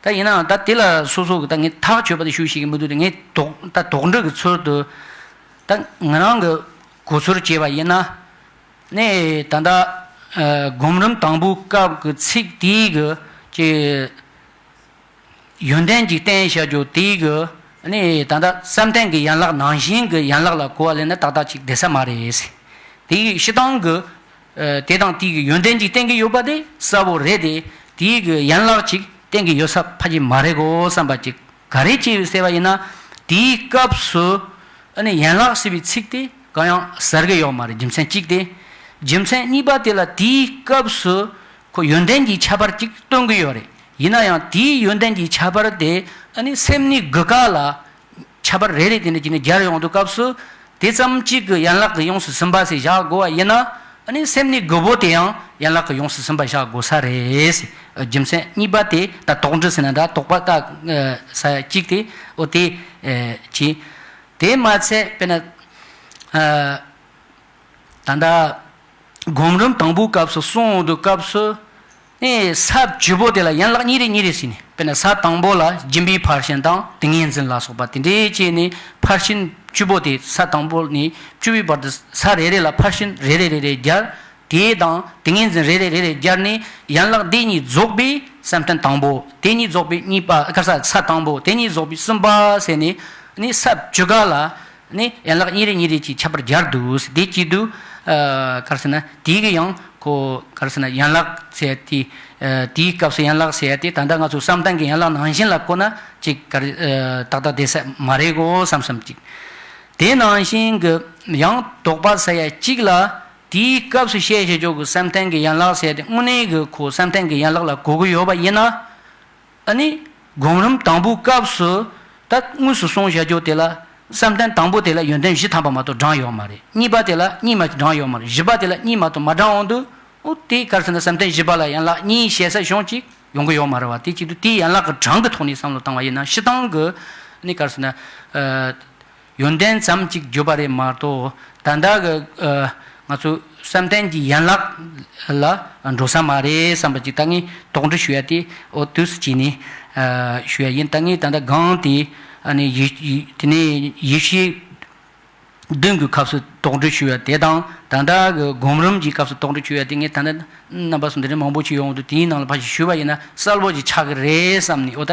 ད་ཡིན་ནའང་ད་དེ་ལ་སོ་སོ་གི་ད་ངས་ཐག་ཆོད་པ་དེ་ཞུ་ཤེས་ཀྱི་མི་འདུག་དེ་ངས་དོགས་ད་དོགས་འདྲི་གི་ཚུལ་དུ་ད་ང་རང་གི་གོ་ཚུལ་བྱས་པ་ཡིན་ན། ནས་ད་ལྟ་སྒོམ་རིམ་དང་པོའི་སྐབས་ཀྱི་ཚིག་དེའི་གི་ཀྱི་ཡོན་ཏན་གྱི་རྟེན་བྱ་རྒྱུ་དེའི་གི་ནས་ད་ལྟ་བསམ་གཏན་གྱི་ཡན་ལག་ནང་བཞིན་གྱི་ཡན་ལག་ལ་གོ་བ་ལེན་ན་ཏག་ཏག་ཅིག་བསྡད་ས་མ་རེད། དེའི་སྤྱིར་བཏང་གི་དེ་དང་དེའི་གི་ཡོན་ཏན་གྱི་རྟེན་གྱི་ཡོད་པ་དེ་གསལ་པོ་རེད་དེ། དེའི་གི་ཡན་ལག་ཅིག་གཏན་གྱི་ཡོད་ས་ཕལ་ཆེར་མ་རེད་གོ་བསམ་པ་ཅིག་ག་རེ་བྱས་ཡོད་ཟེར་བ་ཡིན་ན། དེའི་སྐབས་སུ་ཨ་ནི་ཡན་ལག་ཟེར་བའི་ཚིག་དེ་གང་ཡང་ཟེར་གི་ཡོད་མ་རེད། རྒྱུ་མཚན་གཅིག་དེ། རྒྱུ་མཚན་གཉིས་པ་དེ་ལ་དེའི་སྐབས་སུ་ཁོ་ཡོན་ཏན་གྱི་ཁྱད་པར་ཅིག་སྟོན་གི་ཡོད་རེད། ཡིན་ན་ཡང་དེའི་ཡོན་ཏན་གྱི་ཁྱད་པར་དེ་ཨ་ནི་སེམས་ནི་དགུ་ཀ་ལ་ཁྱད་པར་རེ་རེ་དེ་འདྲ་བྱས་ནས་སྦྱར་ཡོང་དུས་སྐབས་སུ། དེ་ཙམ་གཅིག་གི་ཡན་ལག་གི་ཡོངས་སུ་ཟིན་པ་ཟེར་བཞག་དགོས་པ་ཡིན་ན། ཨ་ནི་སེམས་ནི་དགུ་པོ་དེ་ཡང་ཡན་ལག་གི་ཡོངས་སུ་ཟིན་པ་བཞག་དགོས་ས་རེད། རྒྱུ་མཚན་གཉིས་པ་དེ་ད་དོགས་འདྲི་ཟེར་ན་འདྲ། དོགས་པ་ད་ས་གཅིག་དེ་འོ་དེ་བྱས། དེ་མ་ཚད་དཔེར་ན། ད་ལྟ་སྒོམ་རིམ་དང་པོའི་སྐབས་སུ་གསུང་འོང་དུས་སྐབས་སུ། ཨེ་ས་བཅུ་པོ་དེ་ལ་ཡན་ལག་གཉིས་རེ་གཉིས་རེ་ཟེར་ནས། དཔེར་ན་ས་དང་པོ་ལ་སྦྱིན་པའི་ཕར་ཕྱིན་དང་ཏིང་ངེ་འཛིན་ལ་སོགས་པ་དེ་འདྲའི་བྱས་ནས། ཕར་ཕྱིན་བཅུ་པོ་དེ་ས་དང་པོ་ནས་བཅུ་པའི་བར་དུ་ས་རེ་རེ་ལ་ཕར་ཕྱིན་རེ་རེ་རེ་རེ་སྦྱར། དེ་དང་ཏིང་ངེ་འཛིན་རེ་རེ་རེ་རེ་སྦྱར་ནས། ཡན་ལག་དེ་གཉིས་རྫོགས་པའི་བསམ་གཏན་དང་པོ། དེ་གཉིས་རྫོགས་པའི་གཉིས་པ། ཁ་ས་ས་དང་པོ། དེ་གཉིས་རྫོགས་པའི་གསུམ་པ་ཟེར་ནས། ནི་ས་བཅུ་ཀ་ལ་ནི་ཡན་ལག་གཉིས་རེ་གཉིས་རེ་གྱིས་ཁྱད་པར་སྦྱར་འདུག་དེ་བྱེད་དུས། ཨ་ག་རེ་ཟེར་ན། དེའི་གི་ཡང་ཁོ་ག་རེ་ཟེར་ན། ཡན་ལག་ཟེར་ཏེ། ཨ་དེའི་སྐབས་སུ་ཡན་ལག་ཟེར་ཏེ། ད་ལྟ་ང་ཚོ་བསམ་གཏན་གྱི་ཡན་ལག་ནང་བཞིན་ལ་བཀོད་ན་ཅིག་ག་རེ་ཨ་ཏག་ཏག་བསྡད་ས་མ་རེད་གོ་བསམ་བསམ་ཅིག་དེ་ནང་བཞིན་གྱི་ཡང་དོགས་པ་ཟེར་ཡ་གཅིག་ལ། དེའི་སྐབས་སུ་བཤད་བྱེད་ཆོག་གི་བསམ་གཏན་གྱི་ཡན་ལག་ཟེར་ཏེ། དངོས་གནས་ཀྱི་ཁོ་བསམ་གཏན་གྱི་ཡན་ལག་ལ་གོ་གི་ཡོད་པ་ཡིན་ན། ཨ་ནི་སྒོམ་རིམ་དང་པོའི་སྐབས་སུ་ད་དངོས་སུ་གསུངས་བཞག་རྒྱུ་དེ་ལ། བསམ་གཏན་དང་པོ་དེ་ལ་ཡོན་ཏན་བཞི་ཐམ་པ་མ་གཏོགས་བགྲངས་ཡོད་མ་རེད། གཉིས་པ་དེ་ལ་གཉིས་མ་གཏོགས་བགྲངས་ཡོད་མ་རེད། བཞི་པ་དེ་ལ་གཉིས་མ་གཏོགས་མ་བགྲངས་འོང་དུས། འོ་དེ་ག་རེ་ཟེར་ན། བསམ་གཏན་བཞི་པ་ལ་ཡན་ལག་གཉིས་བཤད་ས་གཞུང་ཅིག་ཡོང་གི་ཡོད་མ་རེད་བ། དེ་བྱེད་དུས་དེའི་ཡན་ལག་གི་གྲངས་ཀྱི་ཐོག་ནས་བསམ་བློ་བཏང་བ་ཡིན་ན། སྤྱིར་བཏང་གི་ནི་ག་རེ་ཟེར་ན། ཨ་ཡོན་ཏན་ཙམ་ཅིག་བརྗོད་པ་རེད་མ་གཏོགས། ད་ལྟ་གི་ཨ་ང་ཚོ་བསམ་གཏན་གྱི་ཡན་ལག་ལ་འགྲོ་ས་མ་རེད་བསམ་པ་ཅིག་ད་ངས་དོགས་འདྲི་ཞུ་ཡ་དེ། འོ་དུས་སུ་བྱས་ནས་ཨ་ཞུ་ཡ་ཡིན། ད་ངས་ད་ལྟ་གང་དེ་ཨ་ནི་ཡེ་ཡེ་དེ་ནས་ཡེ་ཤེས་བདུན་གྱི་སྐབས་སུ་དོགས་འདྲི་ཞུ་ཡ་དེ་དང་། ད་ལྟ་གི་སྒོམ་རིམ་གྱི་སྐབས་སུ་དོགས་འདྲི་ཞུ་ཡ་དེ། ངས་ད་ལྟ་རྣམ་པ་ཚོ་འདི་འདྲའི་མང་པོ་ཞིག་ཡོང་འདུག་དེའི་ནང་ལ་ཕར་ཞིག་ཞུས་པ་ཡིན་ན་གསལ་པོ་ཞིག་ཆགས་ཀྱི་རེད་བསམ་ནས། འོ་ད་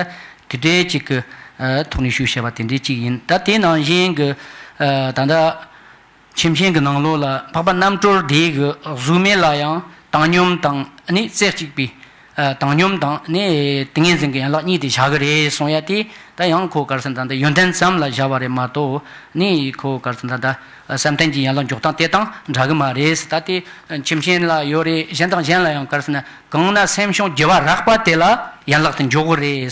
དེ་འདྲའི་ཅིག་གི་ཨ་ཐོག་ནས་ཞུས་བྱས་པ་དེ་འདྲའི་ཅིག་ཡིན། ད་དེ་ནང་བཞིན་གྱི་ཨ་ད་ལྟ་ཁྱིམ་ཆེན་གྱི་ནང་ལོགས་ལ་འཕགས་པ་རྣམ་གྲོལ་དེ་གི་གཟུགས་མེད་ལ་ཡང་བཏང་སྙོམས་དང་ནི་རྩེ་གཅིག་པའི་ཨ་བཏང་སྙོམས་དང་ནི་ཏིང་ངེ་འཛིན་གྱི་ཡན་ལག་གཉིས་དེ་བཞག་གི་རེད་གསུང་ཡ་དེ། ད་ཡང་ཁོ་ག་རེ་ཟེར་ན། ད་ལྟ་ཡོན་ཏན་ཙམ་ལ་བཞག་པ་རེད་མ་གཏོགས། ནི་ཁོ་ག་རེ་ཟེར་ན། ད་ལྟ་བསམ་གཏན་གྱི་ཡན་ལག་འཇོག་སྟངས་དེ་དང་འདྲ་གི་མ་རེད། ད་དེ་ཁྱིམ་ཆེན་ལ་ཡོད་རེད། གཞན་དང་གཞན་ལ་ཡང་ག་རེ་ཟེར་ན། གང་ན་སེམས་བྱུང་རྒྱུ་བ་རགས་པ་དེ་ལ་ཡན་ལག་དེ་འཇོག་གི་རེད།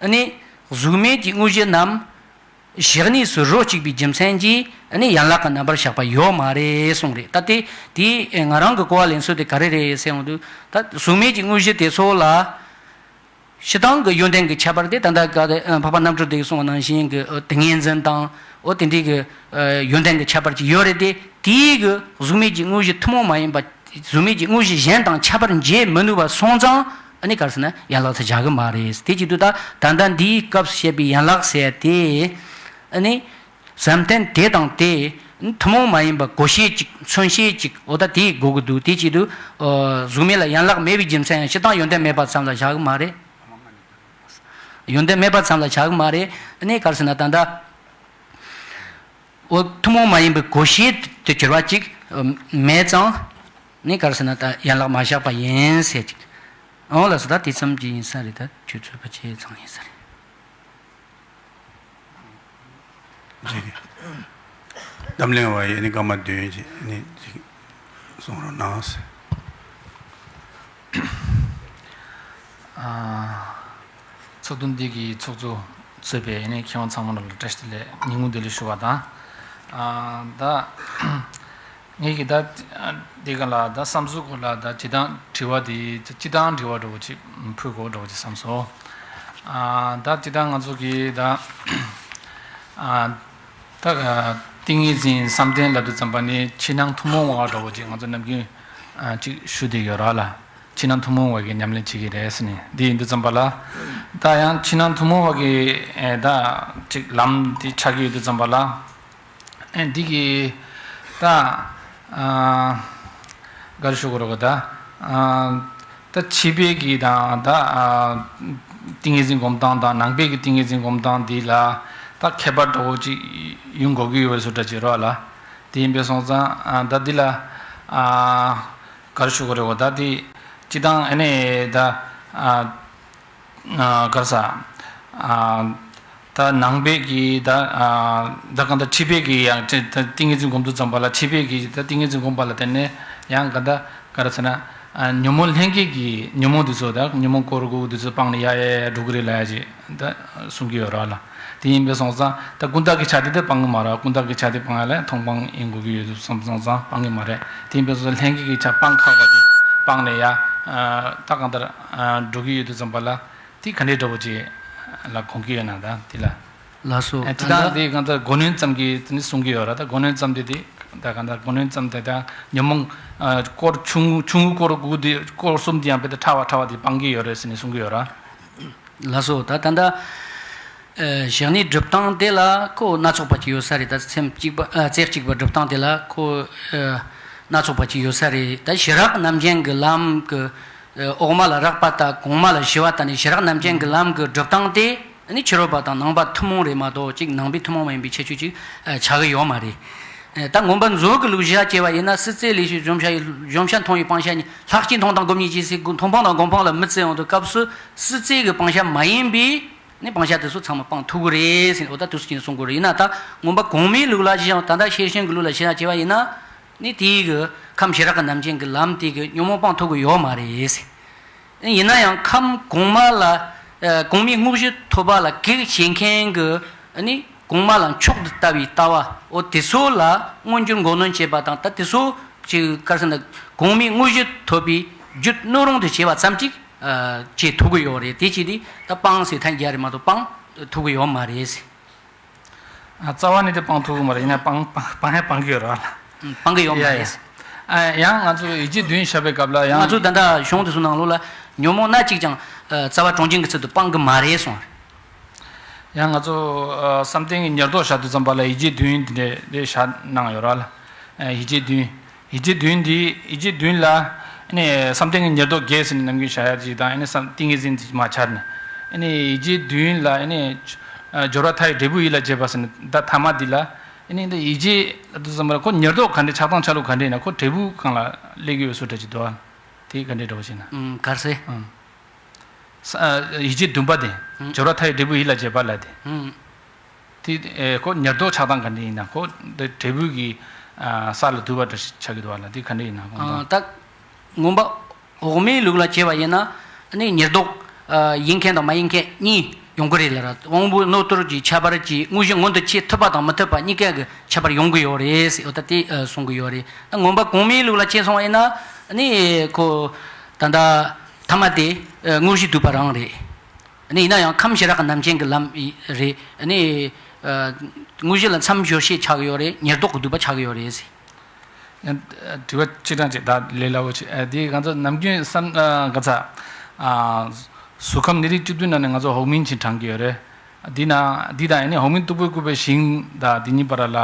ཨ་ནི་གཟུགས་མེད་ཀྱི་དངོས་གཞི་རྣམས་བཞག་ནས་སུ་རོ་གཅིག་པའི་རྒྱུ་མཚན་གྱིས་ཨ་ནི་ཡན་ལག་གི་རྣམ་པར་བཞག་པ་ཡོད་མ་རེད་གསུངས་རེད། ད་དེ་དེ་ང་རང་གི་གོ་བ་ལེན་ཚུལ་དེ་ག་རེ་རེད་ཟེར་ཡོང་དུས། ད་གཟུགས་མེད་ཀྱི་དངོས་གཞི་དེ་ཚོ་ལ། སྤྱིར་བཏང་གི་ཡོན་ཏན་གྱི་ཁྱད་པར་དེ་ད་ལྟ་ག་དེ་འཕགས་པ་རྣམ་གྲོལ་དེ་གིས་གསུངས་པ་ནང་བཞིན་གྱི་ཏིང་ངེ་འཛིན་དང་། འོ་དེ་འདྲའི་གི་ཡོན་ཏན་གྱི་ཁྱད་པར་ཅིག་ཡོད་རེད་དེ། དེའི་གི་གཟུགས་མེད་ཀྱི་དངོས་གཞི་ཐུན་མོང་མ་ཡིན་པ། གཟུགས་མེད་ཀྱི་དངོས་གཞི་གཞན་དང་ཁྱད་པར་འབྱེད་མི་ནུས་པ་སོང་ཙང་། ཨ་ནི་ག་རེ་ཟེར་ན། ཡན་ལག་དེ་བཞག་གི་མ་རེད། དེ་བྱེད་དུས་ད་ད་ལྟ་འདིའི་སྐབས་སུ་བཤད་པའི་ཡན་ལག་ཟེར་དེ། ཨ་ནི། བསམ་གཏན་དེ་དང་དེ་ཐུན་མོང་མ་ཡིན་པ་གོ་ཤེས་ཅིག་མཚོན་ཤེས་ཅིག་འོ་ད་དེ་དགོས་ཀྱི་འདུག་དེ་བྱེད་དུས་ཨ་གཟུགས་མེད་ལ་ཡན་ལག་མེད་པའི་རྒྱུ་མཚན་ཡང་སྤྱིར་བཏང་ཡོན་ཏན་མེད་པ་ཙམ་ལ་བཞག་གི་མ་རེད། ཡོན་ཏན་མེད་པ་ཙམ་ལ་བཞག་གི་མ་རེད། ཨ་ནི་ག་རེ་ཟེར་ན། ད་ལྟ་འོ་ཐུན་མོང་མ་ཡིན་པའི་གོ་ཤེས་དེ་གྱུར་པ་ཅིག་མེད་ཙང་། ནི་ག་རེ་ཟེར་ན། ད་ཡན་ལག་མ་བཞག་པ་ཡིན་ཟེར་ཅིག་འོ་ལགས་སོ། ད་དེ་ཙམ་གྱིས་ཡིན་ས་རེད། ད་ཁྱོད་ཚོད་པ་ཆེ་ཙང་ཡིན་ས་རེད། རེད། གཏམ་གླེང་བ་ཡིས་ནི་སྐར་མ་བདུན་ཅིག་ནི་ཅིག་གསུང་རོགས་གནང་ཟེར། ཚོགས་འདུ་འདི་གི་ཚོགས་གཙོ་གཙོས་པའི་ནི་མཁས་དབང་ཚང་མ་ལ་བཀྲ་ཤིས་བདེ་ལེགས་ཉིན་གུང་བདེ་ལེགས་ཞུ་བ་དང་། ད་ངེད་ཀྱི་ད་འདི་ག་ལ་ད་བསམ་ཚུལ་སྐོར་ལ་ད་སྤྱིར་བཏང་དྲི་བ་འདི་སྤྱིར་བཏང་དྲི་བ་འདྲ་བོ་ཅིག་ཕུལ་དགོས་འདྲ་བོ་ཅིག་བསམ་སོང་། ཨ་ད་སྤྱིར་བཏང་ང་ཚོ་གི་ད་ཨ་ད་ཏིང་ངེ་འཛིན་བསམ་གཏན་ལབ་དུས་ཙམ་པ་ནི་ཕྱི་ནང་ཐུན་མོང་བ་འདྲ་བོ་ཅིག་ང་ཚོ་ནམ་རྒྱུན་ཨ་ཅིག་ཞུ་བསྡད་ཡོད་ར་ལ། ཕྱི་ནང་ཐུན་མོང་བ་གི་ཉམས་ལེན་བྱེད་ཀྱི་རེད་ཟེར་ནས་འདི་ཡིན་དུས་ཙམ་པ་ལ། ད་ཡང་ཕྱི་ནང་ཐུན་མོང་བ་གི་ཨེ་ད་ཅིག་ལམ་འདི་ཆགས་ཀྱི་ཡོད་དུས་ཙམ་པ་ལ། ཨེ་འདི་གི་ད་ཨ་ག་རེ་ཞུ་དགོས་རེད་གོ། ད་ཨ་ད་ཕྱི་པའི་གི་དང་ད་ཨ་ཏིང་ངེ་འཛིན་སྒོམ་སྟངས་དང་ནང་པའི་གི་ཏིང་ངེ་འཛིན་སྒོམ་སྟངས་འདི་ལ་ད་ཁྱད་པར་འདྲ་བོ་ཅིག་ཡོང་དགོས་ཀྱི་ཡོད་པའི་བཟོ་འདྲ་ཅིག་རེད་བ་ལ། དེ་ཡིན་པས་སོང་ཙང་ཨ་ད་འདི་ལ་ཨ་ག་རེ་ཞུ་དགོས་རེད་གོ། ད་འདི་སྤྱིར་བཏང་ཨ་ནི་ད་ཨ་ ཨ་ག་རེ་ཟ། ཨ་ད་ནང་པའི་གི་ད་ཨ་ད་གང་ལྟར་ཁྲིད་པའི་གི་ཡང་ཏིང་ངེ་འཛིན་སྒོམ་དུས་ཙམ་པ་ལ་ཁྲིད་པའི་གི་ད་ཏིང་ངེ་འཛིན་སྒོམ་པ་ལ་བརྟེན་ནས་ཡང་ག་ད་ག་རེ་ཟེར་ན། ཨ་ཉོན་མོངས་ལྷན་སྐྱེས་ཀྱི་ཉོན་མོངས་དེ་ཚོ་ད་ཉོན་མོངས་སྐོར་དགུ་དེ་ཚོ་སྤངས་ནས་ཡ་ཡ་ཡ་འགྲོ་གི་རེད་ལབ་ཡ་ཅིག་ད་གསུང་གི་ཡོད་ར་ལ། དེ་ཡིན་པས་སོང་ཙང་ད་ཀུན་བརྟགས་ཀྱི་ཆ་དེ་དེ་སྤང་གི་མ་རེད། ཀུན་བརྟགས་ཀྱི་ཆ་དེ་སྤང་ཡ་ལ་མཐོང་སྤང་ཡིན་དགོས་ཀྱི་ཡོད་དུས་སོང་ཙང་སྤང་གི་མ་རེད། དེ་ཡིན་པས་སོང་ཙང་ལྷན་སྐྱེས་ཀྱི་ཆ་སྤང་ཁག་པ་དེ་སྤངས་ནས་ཡ་ད་གང་ལྟར་འགྲོ་གི་ཡོད་དུས་ཙམ་པ་ལ་དེ་ག་འདྲའི་འདྲ་བོ་ཅིག་ལ་གོ་གི་ཡོད་ན་ད་དེ་ལ། ལགས་སོ། ཨ་ད་ད་ལྟ་དེ་གང་ལྟར་མགོ་གནོན་ཙམ་གྱིས་དེ་ནི་གསུང་གི་ཡོད་ར། ད་མགོ་གནོན་ཙམ་དེ་དེ་ད་གང་ལྟར་མགོ་གནོན་ཙམ་དེ་ད་ཉོན་མོངས་ཨ་སྐོར་ཆུང་ངུ་ཆུང་ངུ་སྐོར་དགུ་དེ་སྐོར་གསུམ་དེ་ཡང་དཔེ་ད་ཕྲ་བ་ཕྲ་བ་དེ་སྤང་གི་ཡོད་རེད་ཟེར་ནས་གསུང་གི་ཡོད་ར། ལགས་སོ། ད་ད་ལྟ་ཨ་བཞག་ནས་སྒྲུབ་སྟངས་དེ་ལ་ཁོ་སྣ་ཚོགས་པ་ཅིག་ཡོད་ས་རེད། ད་ཚེམས་གཅིག་པ་ཨ་རྩེ་གཅིག་པ་སྒྲུབ་སྟངས་དེ་ལ་ཁོ་ཨ་སྣ་ཚོགས་པ་ཅིག་ཡོད་ས་རེད། ད་ཞི་རགས་རྣམ་ཅན་གྱི་ལམ་གྱི་ཨ་འོག་མ་ལ་རགས་པ་དང་གོང་མ་ལ་ཞི་བ་དང་ནི་ཞི་རགས་རྣམ་ཅན་གྱི་ལམ་གྱི་སྒྲུབ་སྟངས་དེ་ནི་ཕྱི་རོལ་པ་དང་ནང་པ་ཐུན་མོང་རེད་མ་གཏོགས་གཅིག་ནང་པའི་ཐུན་མོང་མ་ཡིན་པའི་ཁྱད་ཆོས་ཅིག་ཨ་ཆགས་ཀྱི་ཡོད་མ་རེད། ཨ་ད་མངོན་པ་མཛོད་ཀྱི་ལུགས་བཞག་བྱས་པ་ཡིན་ན་སྲིད་རྩེ་ལས་ཞུགས་འཇོམས་བྱ་ཡི་འཇོམས་བྱ་མཐོང་བའི་སྤང་བྱ་གཉིས། ལྷག་བཅས་མཐོང་དང་སྒོམ་གཉིས་ཀྱི་ཚེ་མཐོང་སྤང་དང་སྒོམ་སྤང་ལ་མི་བརྩི་འོང་དུས་སྐབས་སུ་སྲིད་རྩེ་གི་སྤང་བྱ་མ་ཡིན་པའི་ནི་སྤང་བྱ་དེ་ཚོ་ཚང་མ་སྤང་ཐུབ་ཀྱི་རེད་ཟེར་ནས་འོ་ད་དུས་སུ་ཅིག་གསུང་གི་རེད། ཡིན་ན་ད་མངོན་པ་གོང་མའི་ལུགས་ལ་བཞག་ད་ལྟ་ཤེར་ཕྱིན་གྱི་ལུགས་ལ་བཞག་བྱས་པ་ཡིན་ན་ནི་དེའི་གི་ཁམས་ཞི་རགས་ཀྱི་རྣམ་ཅན་གྱི་ལམ་དེ་གི་ཉོན་མོངས་སྤང་ཐུབ་ཀྱི་ཡོད་མ་རེད། ཡིན་ན་ཡང་ཁམས་གོང་མ་ལ་ཨ་གོང་མའི་དངོས་གཞི་ཐོབ་པ་ལ་གེགས་བྱེད་མཁན་གྱི་ནི་གོང་མ་ལ་མཆོག་ཏུ་ལྟ་བའི་ལྟ་བ་འོ་དེ་ཚོ་ལ་མངོན་གྱུར་མགོ་གནོན་བྱེད་པ་དང་ད་དེ་ཚོ་ཅིག་ག་རེ་ཟེར་ན་གོང་མའི་དངོས་གཞི་ཐོབ་པའི་རྒྱུ་སྣོད་རུང་དུ་བྱེད་པ་ཙམ་ཅིག་ཨ་བྱེད་ཐུབ་ཀྱི་ཡོད་རེད། དེ་ཅི་སྟེ་ད་སྤང་ཟེར་ཐལ་རྒྱ་རེད་མ་གཏོགས་སྤང་ཐུབ་ཀྱི་ཡོད་མ་རེད། ཨ་རྩ་བ་ནས་དེ་སྤང་ཐུབ་ཀྱི་མ་རེད། ཡིན་ན་སྤང་སྤང་སྤང་ཡང་སྤང་གི་ཡོད་རེད་བ་ལ། ཨུམ་སྤང་གི་ཡོད་མ་ཡ་ཡ། རེད། ཨ་ཡང་ང་ཚོ་ཡིད་བྱེད་བདུན་བཤད་པའི་སྐབས་ལ་ཡང་ང་ཚོ་ད་ལྟ་གཞུང་དེ་ཚོ་ནང་ལོགས་ལ་ཉོན་མོངས་སྣ་གཅིག་ཀྱང་ཨ་རྩ་བ་གྲོང་ཁྱེར་གྱི་ཚུལ་དུ་སྤང་གི་མ་རེད་གསུངས། ཡང་ང་ཚོ་ཨ་བསམ་གཏན་གྱི་ཉེར་བསྡོགས་བཤད་དུས་ཙམ་པ་ལ་ཡིད་བྱེད་བདུན་དེ་འདྲས་དེ་བཤད་གནང་ཡོད་རེད་བ་ལ། ཨ་ཡིད་བྱེད་བདུན། ཡིད་བྱེད་བདུན་འདི་ཡིད་བྱེད་བདུན་ལ་ཨ་ནི་བསམ་གཏན་གྱི་ཉེར་བསྡོགས་བརྒྱད་ཟེར་ནས་ནམ་རྒྱུན་བྱ་ཡ་ཅིག་དང་ཨ་ནི་བསམ་ཏིང་ངེ་འཛིན་དེ་མ་འཆར་ནས་ཨ་ནི་ཡིད་བྱེད་བདུན་ལ་ཨ་ནི་སྦྱོར་བ་མཐའ་ཡས་འབྲས་བུ་ཡིད་ལ་བྱེད་པ་ཟེར་ནས་ད་ཐ་མ་འདི་ལ་ཨ་ནི་འདི་ཡིད་བྱེད་ལ་དུ་ཙམ་པ་ལ་ཁོ་ཉེར་བསྡོགས་ག་འདྲ་ཆགས་སྟངས་ཆགས་ལུགས་ག་འདྲ་ཡིན་ན་ཁོ་འབྲས་བུ་གང་ལ་སླེབས་ཀྱི་ཡོད་སུ་འདྲ་ཅིག་འདུག་ཨ། དེ་ག་འདྲ་འདྲ་བོ་ཞིག་ན། ཨུམ་ག་རེ་ཟེར། ཨུམ། ས་ཡིད་བྱེད་བདུན་པ་དེ། ཨུམ། སྦྱོར་བ་མཐའ་ཡས་འབྲས་བུ་ཡིད་ལ་བྱེད་པ་ལ་དེ། ཨུམ། དེ་ཨེ་ཁོ་ཉེར་བསྡོགས་ཆགས་སྟངས་ག་འདྲ་ཡིན་ན་ཁོ་འདི་འབྲས་བུ་གི་ཨ་ས་ལ་དུ་བ་འདྲ་ཞིག་ཆགས་ཀྱི་འདུག་བ་ལ་དེ་ག་འདྲ་ཡིན་ན་དགོངས་དག་ད་མངོན་པ་འོག་མའི་ལུགས་ལ་བྱས་པ་ཡིན་ན་ནི་ཉེར་བསྡོགས་ཨ་ཡིན་མཁན་དང་མ་ཡིན་མཁན་གཉིས་ཡོང་གི་རེད་ལ་ར། དབང་པོའི་རྣོ་རྟུལ་གྱི་ཁྱད་པར་གྱིས་དངོས་གཞི་མངོན་དུ་བྱེད་ཐུབ་པ་དང་མི་ཐུབ་པ་གཉིས་ཀ་གི་ཁྱད་པར་ཡོང་གི་ཡོད་རེད་ཟེར་འོ་ད་དེ་ཨ་གསུང་གི་ཡོད་རེད། ད་མངོན་པ་གོང་མའི་ལུགས་ལ་བྱས་སོང་བ་ཡིན་ན་ནི་ཁོ་ད་ལྟ་ཐ་མ་དེ་ཨ་དངོས་གཞི་སྡུད་པ་རང་རེད། ཨ་ནི་ཡིན་ན་ཡང་ཁམས་ཞི་རགས་ཀྱི་རྣམ་མཁྱེན་གྱི་ལམ་ཨི་རེད། ཨ་ནི་ཨ་དངོས་གཞི་ལ་མཚམས་སྦྱོར་བྱེད་ཆགས་ཀྱི་ཡོད་རེད། ཉེར་བསྡོགས་ཀྱི་སྡུད་པ་ཆགས་ཀྱི་ཡོད་རེད་ཟེར། ཡང་དྲི་བ་གཅིག་གྲངས་གཅིག་ད་ལས་སླ་བོ་ཆེ་ཨ་འདི་ང་ཚོ་ནམ་རྒྱུན་བསམ་ཨ་ག་ཚ་ཨ་གཟུགས་ཁམས་ནད་རིགས་བཅུ་བདུན་ནང་ནས་ང་ཚོ་འོག་མིན་ཅིག་བགྲང་གི་ཡོད་རེད། འདི་ན་འདི་དང་ཨ་ནི་འོག་མིན་སྟུག་པོའི་སྐུད་པའི་ཞིང་དང་འདི་གཉིས་བར་ལ་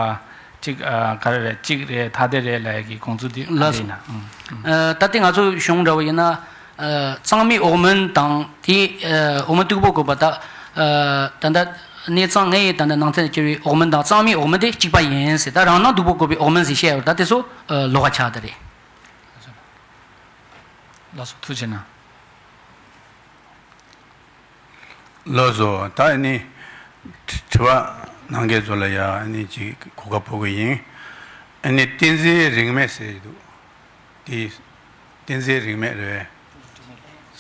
གཅིག་ཨ་ག་རེ་རེད་གཅིག་རེད་ཐ་དད་རེད་ལབ་ཡ་གི་དགོངས་ཚུལ་འདི་ལགས་སོ། ཨ་འདི་ཡིན་ན། ཨུམ་ཨུམ། ཨ་ད་ལྟ་ང་ཚོ་གཞུང་འདྲ་བོ་ཡིན་ན། ཨ་གཙང་མའི་འོག་མིན་དང་དེ་ཨ་འོག་མིན་སྟུག་པོ་བཀོད་པ་ད་ཨ་ད་ལྟ་གནས་གཙང་ལྔ་ཡི་ད་ལྟ་ནང་ཚན་གྱི་འོག་མིན་དང་གཙང་མའི་འོག་མིན་དེ་གཅིག་པ་ཡིན་ཟེར། ད་རང་སྣང་སྟུག་པོ་བཀོད་པའི་འོག་མིན་ཟེར་བཤད་ཡོད་ད་དེ་ཚོ་ཨ་ལོགས་ཀ་ཆགས་ད་རེད། ལགས་སོ་ཐུགས་རྗེ་གནང་། ལགས་སོ། ད་ཨ་ནི་དྲི་བ་གནང་མཁན་ཚོ་ལ་ཡ་ཨ་ནི་ཅིག་གོ་སྐབས་ཕུལ་གི་ཡིན། ཨ་ནི་བསྟན་འཛིན་རིག་མེད་ཟེར་གྱི་འདུག་དེ་བསྟན་འཛིན་རིག་མེད་རེད།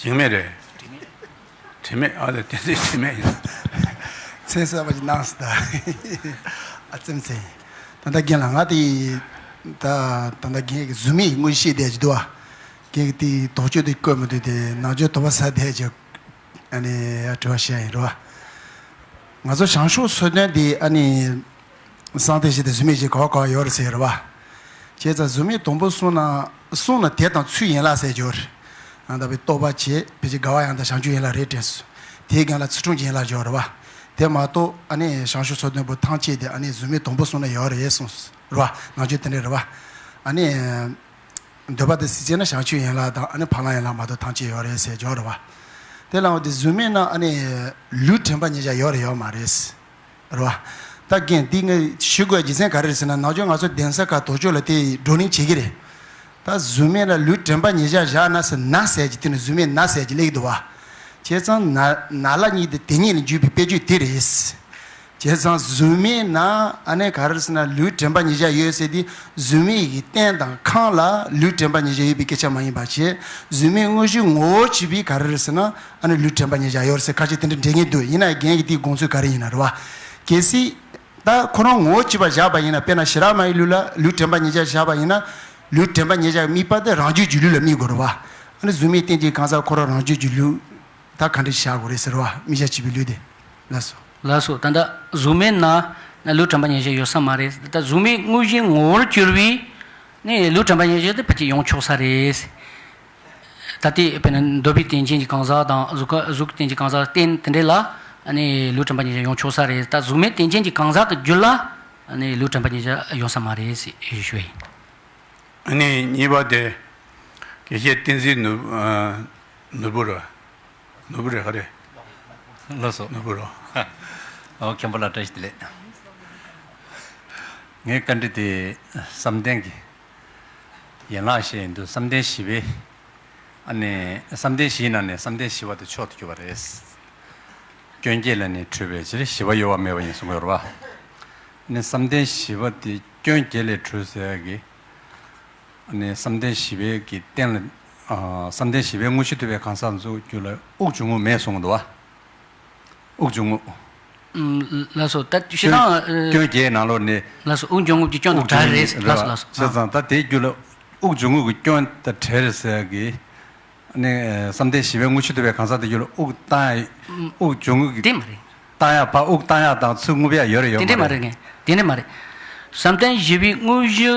རིག་མེད་རེད། དྲི་མེད་ཨ་ལ་བསྟན་འཛིན་དྲི་མེད་ཡིན། མཚན་གསར་པ་ཞིག་གནང་སོང་ད། ཨ་ཙེམ་ཙེ། ད་ལྟ་རྒན་ལགས་ང་དེ་ད་ད་ལྟ་རྒན་གྱི་གཟུགས་མེད་དངོས་གཞི་བཤད་བསྡད་ཀྱི་འདུག་བ། རྒན་གྱི་དེ་དོགས་གཅོད་དེ་བཀོད་མི་འདུག་དེ་ནང་ཆོས་དོགས་པ་ཟ་བསྡད་ཀྱི། ཨ་ནི་དྲི་བ་བཤད་ཡིན་རེད་བ། ང་ཚོ་བྱང་ཆུབ་མཆོག་ལྡན་འདི་ཨ་ནི་གསང་བདེ་ཞི་བདེ་གཟུགས་མེད་ཅེས་ག་བ་ག་བ་ཡོད་རེད་ཟེར་རེད་བ། བྱས་ཙང་གཟུགས་མེད་དང་པོ་གསུངས་ན་གསུངས་ན་དེ་དང་ཚུལ་ཡན་ལག་ཟེར་རྒྱུ་རེད། ཨ་ད་པའི་རྟོགས་པ་བྱས་ཕལ་ཆེར་དགའ་བ་ཡང་དག་བྱང་ཆུབ་ཡན་ལག་རེད་དྲན་སོང་། དེའི་སྒང་ལ་ཚུལ་ཁྲིམས་ཀྱི་ཡན་ལག་སྦྱོར་རེད་བ། དེ་མ་གཏོགས་ཨ་ནི་བྱང་ཆུབ་མཆོག་ལྡན་པོ་ཐམས་ཅད་དེ་ཨ་ནི་གཟུགས་མེད་དང་པོ་གསུངས་ན་ཡོད་རེད་གསུངས་རེད་བ། ནང་ཆོས་དེ་འདྲ་རེད་བ། ཨ་ནི། འདོད་པ་དང་སྲིད་རྩེ་ན་བྱང་ཆུབ་ཡན་ལག་དང་ཨ་ནི་འཕགས་ལམ་ཡན་ལག་མ་གཏོགས་ཐམས་ཅད་ཡོད་རེད་ཟེར་སྦྱོར་རེད་བ། དེ་ལའང་དེ་གཟུགས་མེད་ན་ཨ་ནི་ལུས་དྲན་པ་ཉིད་ཀྱང་ཡོད་རེད་ཡོད་མ་རེད། རེད་བ། ད་རྒན་འདི་ངས་ཞུ་དགོས་རྒྱུ་མཚན་ག་རེ་རེད་ཟེར་ན་ནང་ཆོས་ང་ཚོ་གདན་ས་ཁག་དོགས་གཅོད་ལ་དེ་བགྲོ་གླེང་བྱེད་ཀྱི་རེད། ད་གཟུགས་མེད་ལ་ལུས་དྲན་པ་ཉིད་ཀྱང་བཞག་ན་ཟེར་ན་ཟེར་གྱི་དེ་ནི་གཟུགས་མེད་ན་ཟེར་གྱི་སླེབས་ཀྱི་འདུག་བ། བྱས་ཙང་ན་ན་ལ་གཉིས་དེ་དེ་ཉིད་ལ་འཇུག་པའི་དཔེ་བརྗོད་དེ་རེད། བྱས་ཙང་གཟུགས་མེད་ན་ཨ་ནི་ག་རེ་ཟེར་ན་ལུས་དྲན་པ་ཉིད་བཞག་ཡོད་ཟེར་དུས་གཟུགས་མེད་ཀྱི་རྟེན་དང་ཁམས་ལ་ལུས་དྲན་པ་ཉིད་བཞག་ཡོད་པའི་སྐད་ཆ་མ་ཡིན་པ་བྱས། གཟུགས་མེད་དངོས་གཞིའི་ངོ་བོར་གྱུར་པའི་ག་རེ་ཟེར་ན་ཨ་ནི་ལུས་དྲན་པ་ཉིད་བཞག་ཡོད་ཟེར་ཁ་ཅིག་དེ་འདྲ་འགྲེལ་མཁན་འདུག་ཡིན་ན་རྒན་གྱི་དེའི་དགོངས་ཚུལ་ག་རེ་ཡིན་ན་རེད་བ། གལ་སྲིད་ད་ཁོ་རང་ངོ་བོ་གཅིག་པ་བཞག་པ་ཡིན་ན། དཔེར་ན་ཞི་རགས་མ་ཡི་ལུས་ལ་ལུས་དྲན་པ་ཉིད་བཞག་བཞག་པ་ཡིན་ན། ལུས་དྲན་པ་ཉིད་བཞག་དམིགས་པ་དེ་རང་རྒྱུད་ཀྱི་ལུས་ལ་དམིགས་དགོས་རེད་བ། ཨ་ནི་གཟུགས་མེད་རྟེན་ཅན་གང་ཟག་ཁོ་རང་རང་རྒྱུད་ཀྱི་ལུས་ད་ག་འདྲ་བཞག་དགོས་རེད་ཟེར་བ། དམིགས་བྱ་བྱེད་པའི་ལུས་དེ། ལགས་སོ། ལགས་སོ། ད་ལྟ་གཟུགས་མེད་ན་ན་ལུས་དྲན་པ་ཉིད་བཞག་ཡོད་ས་མ་རེད། ད་ལྟ་གཟུགས་མེད་དངོས་གཞིའི་ངོ་བོར་གྱུར་པའི་ནི་ལུས་དྲན་པ་ཉིད་བཞག་དེ་ཕལ་ཆེར་ཡོང་ཆོག་ས་རེད། ད་ལྟའི་དཔེར་ན་འདོད་པའི་རྟེན་ཅན་གྱི་གང་ཟག་དང་གཟུགས་ཀ་གཟུགས་རྟེན་གྱི་གང་ཟག་རྟེན་དེ་འདྲས་ལ་ཨ་ནི་ལུས་དྲན་པ་ཉིད་བཞག་ཡོང་ཆོག་ས་རེད། ད་གཟུགས་མེད་རྟེན་ཅན་གྱི་གང་ཟག་གི་རྒྱུད་ལ་ཨ་ནི་ལུས་དྲན་པ་ཉིད་བཞག་ཡོང་ས་མ་རེད་ཟེར་ཞུ་ཡིན། ཨ་ནི་གཉིས་པ་དེ་དགེ་བཤེས་བསྟན་འཛིན་ནོར་ཨ་ནོར་བུ་ར། ནོར་བུ་རེད་ག་རེད། ལགས་སོ། ནོར་བུ་རོ། ཨོ་མཁན་པོ་ལགས་བཀྲ་ཤིས་བདེ་ལེགས། ངའི་བཀའ་འདྲི་དེ་བསམ་གཏན་གྱི་ཡན་ལག་བཤད་ཡིན་དུས་བསམ་གཏན་བཞི་པའི་ཨ་ནི་བསམ་གཏན་བཞིའི་ནང་ནས་བསམ་གཏན་བཞི་པ་དེ་མཆོག་ཏུ་གྱུར་པ་རེད། སྐྱོན་བརྒྱད་ལས་ནི་གྲོལ་བའི་ཕྱིར་བཞི་པ་གཡོ་བ་མེད་པ་ཡིན་གསུང་གི་ཡོད་རེད་པ། ཨ་ནི་བསམ་གཏན་བཞི་པ་དེ་སྐྱོན་བརྒྱད་ལས་གྲོལ་ཟེར་ཡག་གི་ཨ་ནི་བསམ་གཏན་བཞི་པའི་གི་རྟེན་ལ། ཨ་བསམ་གཏན་བཞི་པའི་དངོས་གཞི་ཐུབ་པའི་གང་ཟག་ཚོའི་རྒྱུད་ལ་དབུགས་འབྱུང་རྔུབ་མེད་གསུངས་འདུག་བ། དབུགས་འབྱུང་རྔུབ། ཨུམ། ལགས་སོ། ད་ཤི་སྐྱོན་སྟངས་ཨ། སྐྱོན་བརྒྱད་ནང་ལོགས་ནས། ལགས་སོ། དབུགས་འབྱུང་རྔུབ་ཀྱི་སྐྱོན་དང་བྲལ་རེད། ལགས་སོ། ལགས་སོ། བྱས་ཙང་ད་དེའི་རྒྱུད་ལ་དབུགས་འབྱུང་རྔུབ་ཀྱི་སྐྱོན་དང་བྲལ་རེད་ཟེར་གི་ཨ་ནི་བསམ་གཏན་བཞི་པའི་དངོས་གཞི་ཐུབ་པའི་གང་ཟག་དེ་རྒྱུད་ལ་དབུགས་བཏང་ཡ། དབུགས་འབྱུང་རྔུབ་ཀྱི་དེ་མ་རེད། བཏང་ཡ་ཕར་དབུགས་བཏང་ཡ་དང་ཚུར་རྔུབ་ཡ་ཡོད་རེད་ཡོད་མ་རེད། དེ་འདྲས་མ་རེད། བསམ་གཏན་བཞི་པའི་དངོས་གཞི་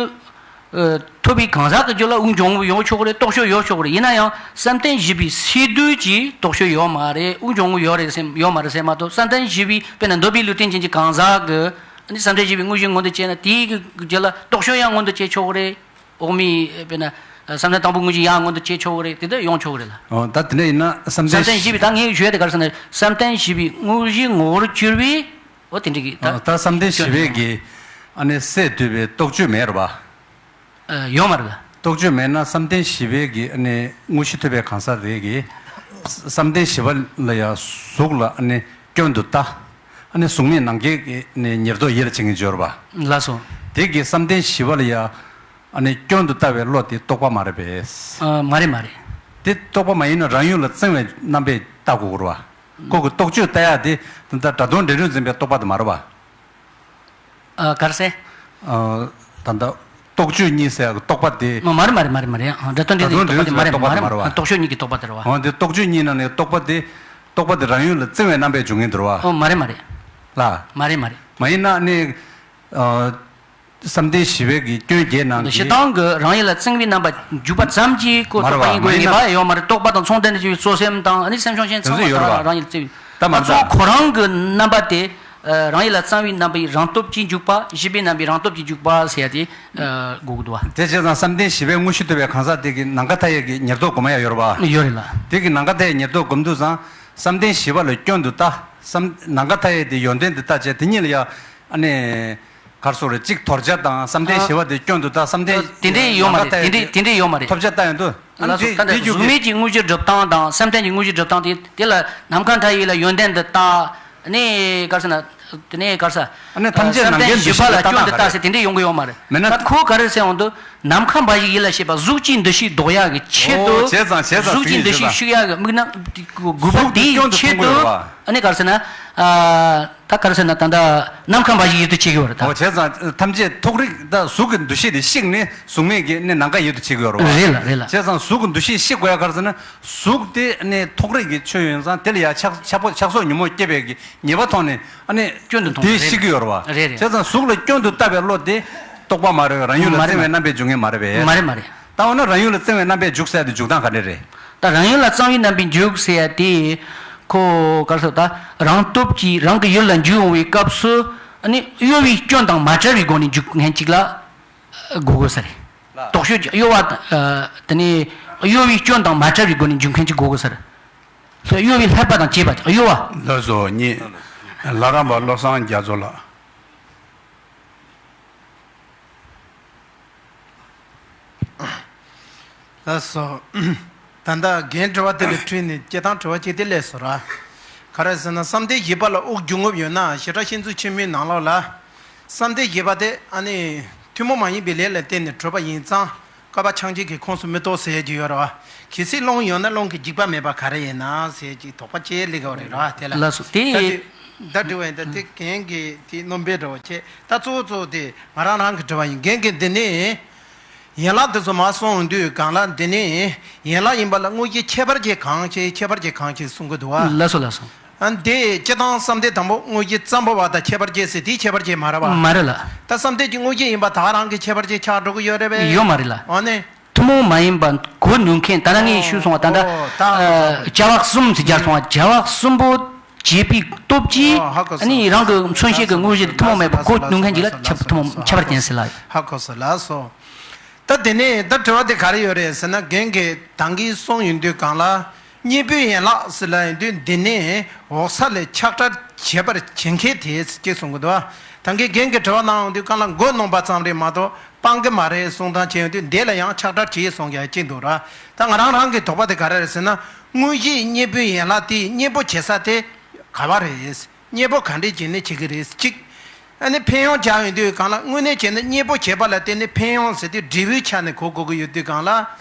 ཨ་ཐུབ་པའི་གང་ཟག་གི་རྒྱུད་ལ་དབུགས་འབྱུང་རྔུབ་ཡོང་ཆོག་གི་རེད། རྟོག་ཞོར་ཡོད་ཆོག་གི་རེད། ཡིན་ན་ཡང་བསམ་གཏན་བཞི་པའི་སས་བསྡུས་ཀྱི་རྟོག་ཞོར་ཡོད་མ་རེད། དབུགས་འབྱུང་རྔུབ་ཡོད་རེད་ཟེར་ཡོད་མ་རེད་ཟེར་མ་གཏོགས། བསམ་གཏན་བཞི་པའི་དཔེར་ན་འདོད་པའི་ལུས་རྟེན་ཅན་གྱི་གང་ཟག་གི་ཨ་ནི་བསམ་གཏན་བཞི་པའི་དངོས་གཞི་མངོན་དུ་བྱས་ན་དེའི་རྒྱུད་ལ་རྟོག་ཞོར་ཡང་མངོན་དུ་བྱས་ཆོག་གི་རེད། འོག་མའི་དཔེར་ན་བསམ་གཏན་དང་པོ་དངོས་གཞི་ཡང་མངོན་དུ་བྱས་ཆོག་གི་རེད། དེ་འདྲ་ཡོང་ཆོག་གི་རེད་ལ། ཨོ་ད་དེ་འདྲ་ཡིན་ན་བསམ་གཏན་བསམ་གཏན་བཞི་པའི་ད་ངས་ཞུ་ཡ་དེ་ག་རེ་ཟེར་ན་བསམ་གཏན་བཞི་པའི་དངོས་གཞིའི་ངོ་བོར་གྱུར་པའི་འོ་དེ་འདྲ་གི་ད། ཨོ་ད་བསམ་གཏན་བཞི་པའི་གི་ཨ་ནི་སས་བསྡུས་པའི་རྟོག་དཔྱོད་མེད་རེད་པ། ཨ་ཡོད་མ་རེད་ལ། རྟོག་དཔྱོད་མེད་ན་བསམ་གཏན་བཞི་པའི་གི་ཨ་ནི་དངོས་གཞི་ཐུབ་པའི་གང་ཟག་དེ་གི་བསམ་གཏན་བཞི་པ་ལ་ཡང་གཟུགས་ལ་ཨ་ནི་སྐྱོན་དུ་ལྟ། ཨ་ནི་གཟུགས་མེད་ནམ་མཁའི་གི་ཨ་ནི་ཉེར་བསྡོགས་ཡིད་ལ་བྱེད་མཁན་སྦྱོར་བ། ལགས་སོ། དེ་གི་བསམ་གཏན་བཞི་པ་ལ་ཡང་། ཨ་ནི་སྐྱོན་དུ་ལྟ་བའི་བློ་དེ་རྟོག་པ་མ་རེད་པས། ཨ་མ་རེད་མ་རེད། དེ་རྟོག་པ་མ་ཡིན་ན་རང་ཡུལ་ལ་བཙིར་བའི་རྣམ་པས་ལྟ་དགོས་རེད་བ། ཁོ་གི་རྟོག་དཔྱོད་ལྟ་ཡག་དེ་ད་ལྟ་སྒྲ་དོན་འབྲས་གྲོལ་འཛིན་པའི་རྟོག་པ་དེ་མ་རེད་བ། ཨ་ག་རེ་ཟེར། ཨ་ད་ལྟ་རྟོག་དཔྱོད་གཉིས་ཟེར་ཡག་གི་རྟོག་པ་དེ། མ་མ་རེད་མ་རེད་མ་རེད་མ་རེད། ཨ་སྒྲ་དོན་འབྲས་གྲོལ་འཛིན་གྱི་རྟོག་པ་དེ་མ་རེད་མ་རེད། རྟོག་དཔྱོད་གཉིས་ཀྱི་རྟོག་པ་དེ་རེད་བ། འོ་དེ་རྟོག་དཔྱོད་གཉིས་ནང་ནས་རྟོག་པ་དེ། རྟོག་པ་དེ་རང་ཡུལ་ལ་བཙིར་བའི་རྣམ་པས་འབྱུང་མཁན་དེ་རེད་བ། ཨོ་མ་རེད་མ་རེད། ལ། མ་རེད་མ་རེད། མ་ཡིན་ན་ནི། ཨ། བསམ་གཏན་བཞི་པའི་གི་སྐྱོན་བརྒྱད་ནང་གི། སྤྱིར་བཏང་གི་རང་ཡུལ་ལ་བཙིར་བའི་རྣམ་པ་འཇུག་པ་ཙམ་གྱིས་ཁོ་མ་རེད་བ། རྟོགས་པ་ཡིན་དགོས་ཡིན་པ་ཡོད་མ་རེད། རྟོག་པ་དང་མཚུངས་ལྡན་དུ་གྱུར་པའི་གཙོ་སེམས་དང་ཨ་ནི་སེམས་བྱུང་ཞེན་ཚང་མ་དེ་ཚོ་ཡོད་རེད་བ། རང་ཡུལ་བཙིར་བའི། ད་མ་ད་གཙོ་ཁོ་རང་གི་རྣམ་པ་དེ་རང་ཡུལ་ལ་བཙིར་བའི་རྣམ་པའི་རང་སྟོབས་ཀྱིས་འཇུག་པ། བཞི་པའི་རྣམ་པའི་རང་སྟོབས་ཀྱིས་འཇུག་པ་ཟེར་ཡ་དེ་དགོས་ཀྱི་འདུག་བ། དེ་བྱས་ཙང་བསམ་གཏན་བཞི་པའི་དངོས་གཞི་ཐུབ་པའི་གང་ཟག་དེ་གི་ནམ་མཁའ་མཐའ་ཡས་ཀྱི་ཉེར་བསྡོགས་སྒོམ་ཡ་ཡོད་རེད་བ། ཡོད་རེད་ལ། དེ་གི་ནམ་མཁའ་མཐའ་ཡས་ཉེར་བསྡོགས་སྒོམ་དུས་ཙང་བསམ་གཏན་བཞི་པ་ལ་སྐྱོན་དུ་ལྟ། བསམ་ནམ་མཁའ་མཐའ་ཡས་དེ་ཡོན་ཏན་དུ་ལྟ་བྱས་དེ་གཉིས་ལ་ཡ། ཨ་ནི། གར་སོགས་རེ་གཅིག་དོར་བྱ་དང་བསམ་གཏན་ཨ། བཞི་པ་དེ་སྐྱོན་དུ་ལྟ། བསམ་གཏན་དེ་འདྲས་ཡོད་མ་རེད། དེ་འདྲས་དེ་འདྲས་ཡོད་མ་རེད། ཐོབ་བྱ་ལྟ་ཡོང་དུས། ཨ་ནི་ལགས་སོ། དེ་ད་ལྟ་དེ་རྒྱུ་གཟུགས་མེད་ཀྱི་དངོས་གཞིའི་སྒྲུབ་སྟངས་དང་བསམ་གཏན་གྱི་དངོས་གཞིའི་སྒྲུབ་སྟངས་དེ་དེ་ལ་ནམ་མཁའ་མཐའ་ཡས་ལ་ཡོན་ཏན་དུ་ལྟ། ཨ་ནི་གར་ཟེར་ན། དེ་ནས་གར་ཟེར། ཨ་ནི་ཐམས་ཅད་ནམ་མཁའི་འདུ་ཤེས་ལ་ལྟ་སྟངས་ག་རེ་རེད། བསམ་གཏན་བཞི་པ་ལ་སྐྱོན་དུ་ལྟ་ཟེར་དེ་འདྲས་ཡོང་གི་ཡོད་མ་རེད། མེད་ན། ད་ཁོ་ག་རེ་ཟེར་འོང་དུས། ནམ་མཁའ་འབའ་ཞིག་ཡིད་ལ་བྱེད་པ། གཟུགས་ཀྱི་འདུ་ཤེས་ལྡོག་ཡག་གི་ཆེད་དུ། ཨོ་བྱས་ཙང་བྱས་ཙང་གཟུགས་ཀྱི་འདུ་ཤེས་ཤུགས་ཡག་གི་དམིགས་རྣམ་དགོས་པ་དེའི་ཆེད་དུ། ཨ་ནི་ག་རེ་ཟེར་ན། ཨ། ད་ག་རེ་ཟེར་ན་ད་ལྟ་ནམ་མཁའ་འབའ་ཞིག་ཡིད་དུ་བྱེད་ཀྱི་ཡོད་རེད་ད། ཨོ་བྱས་ཙང་ཐམས་ཅད་ཐོགས་རེག་ད་གཟུགས་ཀྱི་འདུ་ཤེས་དེ་བཤིག་ནས་གཟུགས་མེད་ཀྱི་ནི་ནམ་མཁའ་ཡིད་དུ་བྱེད་ཀྱི་ཡོད་རེད་བ། རེད་ལ་རེད་ལ། བྱས་ཙང་གཟུགས་ཀྱི་འདུ་ཤེས་བཤིག་དགོས་ཡ་ག་རེ་ཟེར་ན་གཟུགས་དེ་ནི་ཐོགས་རེག་གི་ཆོས་ཡིན་ཙང་དེ་ལ་ཡ་ཆགས་ཆགས་པོ་ཆགས་སོགས་ཉོན་མོངས་སྐྱེས་པའི་གི་ཉེས་པ་མཐོང་ནས། ཨ་ནི་སྐྱོན་དུ་མཐོང་། དེ་ཤི་གི་ཡོད་རེད་བ། རེད་རེད། བྱས་ཙང་གཟུགས་ལ་སྐྱོན་དུ་བལྟ་བའི་བློ་དེ་རྟོག་པ་མ་རེད། རང་ཡུལ་ལ་མ་རེད་བཙིར་བའི་རྣམ་པས་འཇུག་མཁན་མ་རེད་པས། མ་རེད་མ་རེད། ད་འོ་ན་རང་ཡུལ་ལ་བཙིར་བའི་རྣམ་པས་འཇུག་ཟེར་ཡ་དེ་འཇུག་སྟངས་ག་འདྲ་རེད། ད་རང་ཡུལ་ལ་བཙིར་བའི་རྣམ་པས་འཇུག་ཟེར་ཡ་དེ་ཁོ་ག་རེ་ཟེར། ད་རང་སྟོབས་ཀྱིས་རང་གི་ཡུལ་ལ་འཇུག་འོང་བའི་སྐབས་སུ་ཨ་ནི་གཡོ་བའི་སྐྱོན་དང་མ་བྲལ་བའི་སྒོ་ནས་འཇུག་མཁན་ཅིག་ལ་དགོས་དགོས་ས་རེད། ལགས། རྟོག་ཞོར་གྱི་གཡོ་བ། ཨ། དེ་ནས་གཡོ་བའི་སྐྱོན་དང་མ་བྲལ་བའི་སྒོ་ནས་འཇུག་མཁན་ཅིག་དགོས་དགོས་ས་རེད། གཡོ་བའི་ལྷག་པ་དང་བཅས་པ་གཡོ་བ། ལགས་སོ། གཉིས། ལྷ་ཁང་པ་བློ་བཟང་རྒྱ་མཚོ་ལགས། ལགས་སོ། ད་ལྟ་རྒན་དྲི་བ་དེ་ལ་འཁྲིལ་ནས་སྐྱེ་སྟངས་དྲི་བ་གཅིག་དེ་སླེབས་སོང་ར། ག་རེ་ཟེར་ན་བསམ་གཏན་བཞི་པ་ལ་དབུགས་རྒྱུ་དངོས་ཡོད་ན་བྱེ་བྲག་ཤེས་འཛིན་ཆེན་མོའི་ནང་ལོགས་ལ། བསམ་གཏན་བཞི་པ་དེ་ཨ་ནི་ཐུན་མོང་མ་ཡིན་པའི་ལས་ལ་བརྟེན་ནས་གྲུབ་པ་ཡིན་ཙང་བསྐལ་པ་ཆགས་འཇིག་གི་ཁོངས་སུ་མི་གཏོགས་ཟེར་གྱི་ཡོད་ར་བ། གལ་སྲིད་རླུང་ཡོད་ན་རླུང་གི་འཇིགས་པ་མེད་པ་ག་རེ་ཡིན་ན་ཟེར་གྱི་དོགས་པ་སྐྱེ་སླེབས་ཀྱི་ཡོད་རེད་ར་དེ་ལ། ལགས་སོ། དེ་ད་དེ་ད་དྲི་བ་ཡིན་ད་དེ་རྒན་གྱི་དེ་རྣམ་པའི་འདྲ་བ་བྱས་ད་གཙོ་བོ་གཙོ་བོ་དེ་ང་རང་རང་གི་དྲི་བ་ཡིན། རྒན་གྱི་འདི་ནི། ཡན་ལག་དེ་ཚོ་མར་གསུངས་དུས་གང་ལ་འདི་ནི་ཡན་ལག་ཡིན་པ་ལ་དངོས་གཞི་ཁྱད་པར་གྱིས་གང་ཞིག་ཁྱད་པར་གྱིས་གང་ཞིག་གསུང་གི་འདུག་བ། ལགས་སོ་ལགས་སོ། ཨ་འདི་སྤྱིར་བཏང་བསམ་གཏན་དང་པོ་དངོས་གཞི་ཙམ་པོ་བ་དང་ཁྱད་པར་གྱིས་ཟེར་དེའི་ཁྱད་པར་གྱིས་མ་རེད་བ། མ་རེད་ལ། ད་བསམ་གཏན་གྱི་དངོས་གཞི་ཡིན་པ་དག་རང་གི་ཁྱད་པར་གྱིས་ཆགས་འགྲོ་གི་ཡོད་རེད་པས། ཡོད་མ་རེད་ལ། ཨ་ནི། ཐུན་མོང་མ་ཡིན་པ་གོ་ནུས་མཁན་ད་ལྟ་ངས་ཞུས་སོང་བ་ད་ལྟ་ཨོ་ད་ཨ་བྱ་བ་གསུམ་ཟེར་རྒྱག་སོང་བ་བྱ་བ་གསུམ་པོ་བྱེད་པའི་སྟོབས་ཀྱིས་ཨོ་ཧ་གོ་སོང་། ཨ་ནི་རང་གི་མཚོན་བྱེད་ཀྱི་དངོས་གཞི་དེ་ཐུན་མོང་མེད་པ་གོ་ནུས་མཁན་ཅིག་ལ་ཁྱབ་ཐུན་མོང་ཁྱད་པར་ཅན་ཟེར་ལ། ཧ་གོ་སོང་ལགས་སོ། ད་དེ་ནས་ད་དྲི་བ་དེ་ག་རེ་ཡོད་རེད་ཟེར་ན་རྒན་གྱིས་ད་གིན་གསུངས་ཡོང་དུས་གང་ལ་གཉེན་པོའི་ཡན་ལག་ཟེར་ལ་ཡོང་དུས་འདི་ནས་འོག་ས་ལས་ཆགས་སྒྲ་བྱེད་པར་བྱེད་མཁན་དེ་ཅེས་གསུང་གི་འདུག་ད་གིན་རྒན་གྱིས་དྲི་བ་གནང་ཡོང་དུས་གང་ལ་མགོ་གནོན་པ་ཙམ་རེད་མ་གཏོགས་སྤང་གི་མ་རེད་གསུང་སྟངས་བྱས་ཡོང་དུས་འདི་ལ་ཡང་ཆགས་སྒྲ་བྱེད་གསུང་ཡ་ཅིག་འདུག་ར། ད་ང་རང་རང་གི་དོགས་པ་དེ་ག་རེ་རེད་ཟེར་ན་དངོས་གཞིའི་གཉེན་པོའི་ཡན་ལག་དེ་གཉེན་པོ་བྱེད་ས་དེ་ག་བ་རེད། གཉེན་པོ་ག་འདྲས་བྱས་ནས་བྱེད་ཀྱི་རེད་གཅིག་ཨ་ནི་ཕན་ཡོན་སྦྱར་ཡོང་དུས་གང་ལ་དངོས་གནས་བྱས་ན་གཉེན་པོ་བྱེད་པ་ལ་བརྟེན་ནས་ཕན་ཡོན་ཟེར་དུས་འབྲས་བུའི་ཆ་ནས་གོ་དགོས་ཀྱི་ཡོད་དུས་གང་ལ་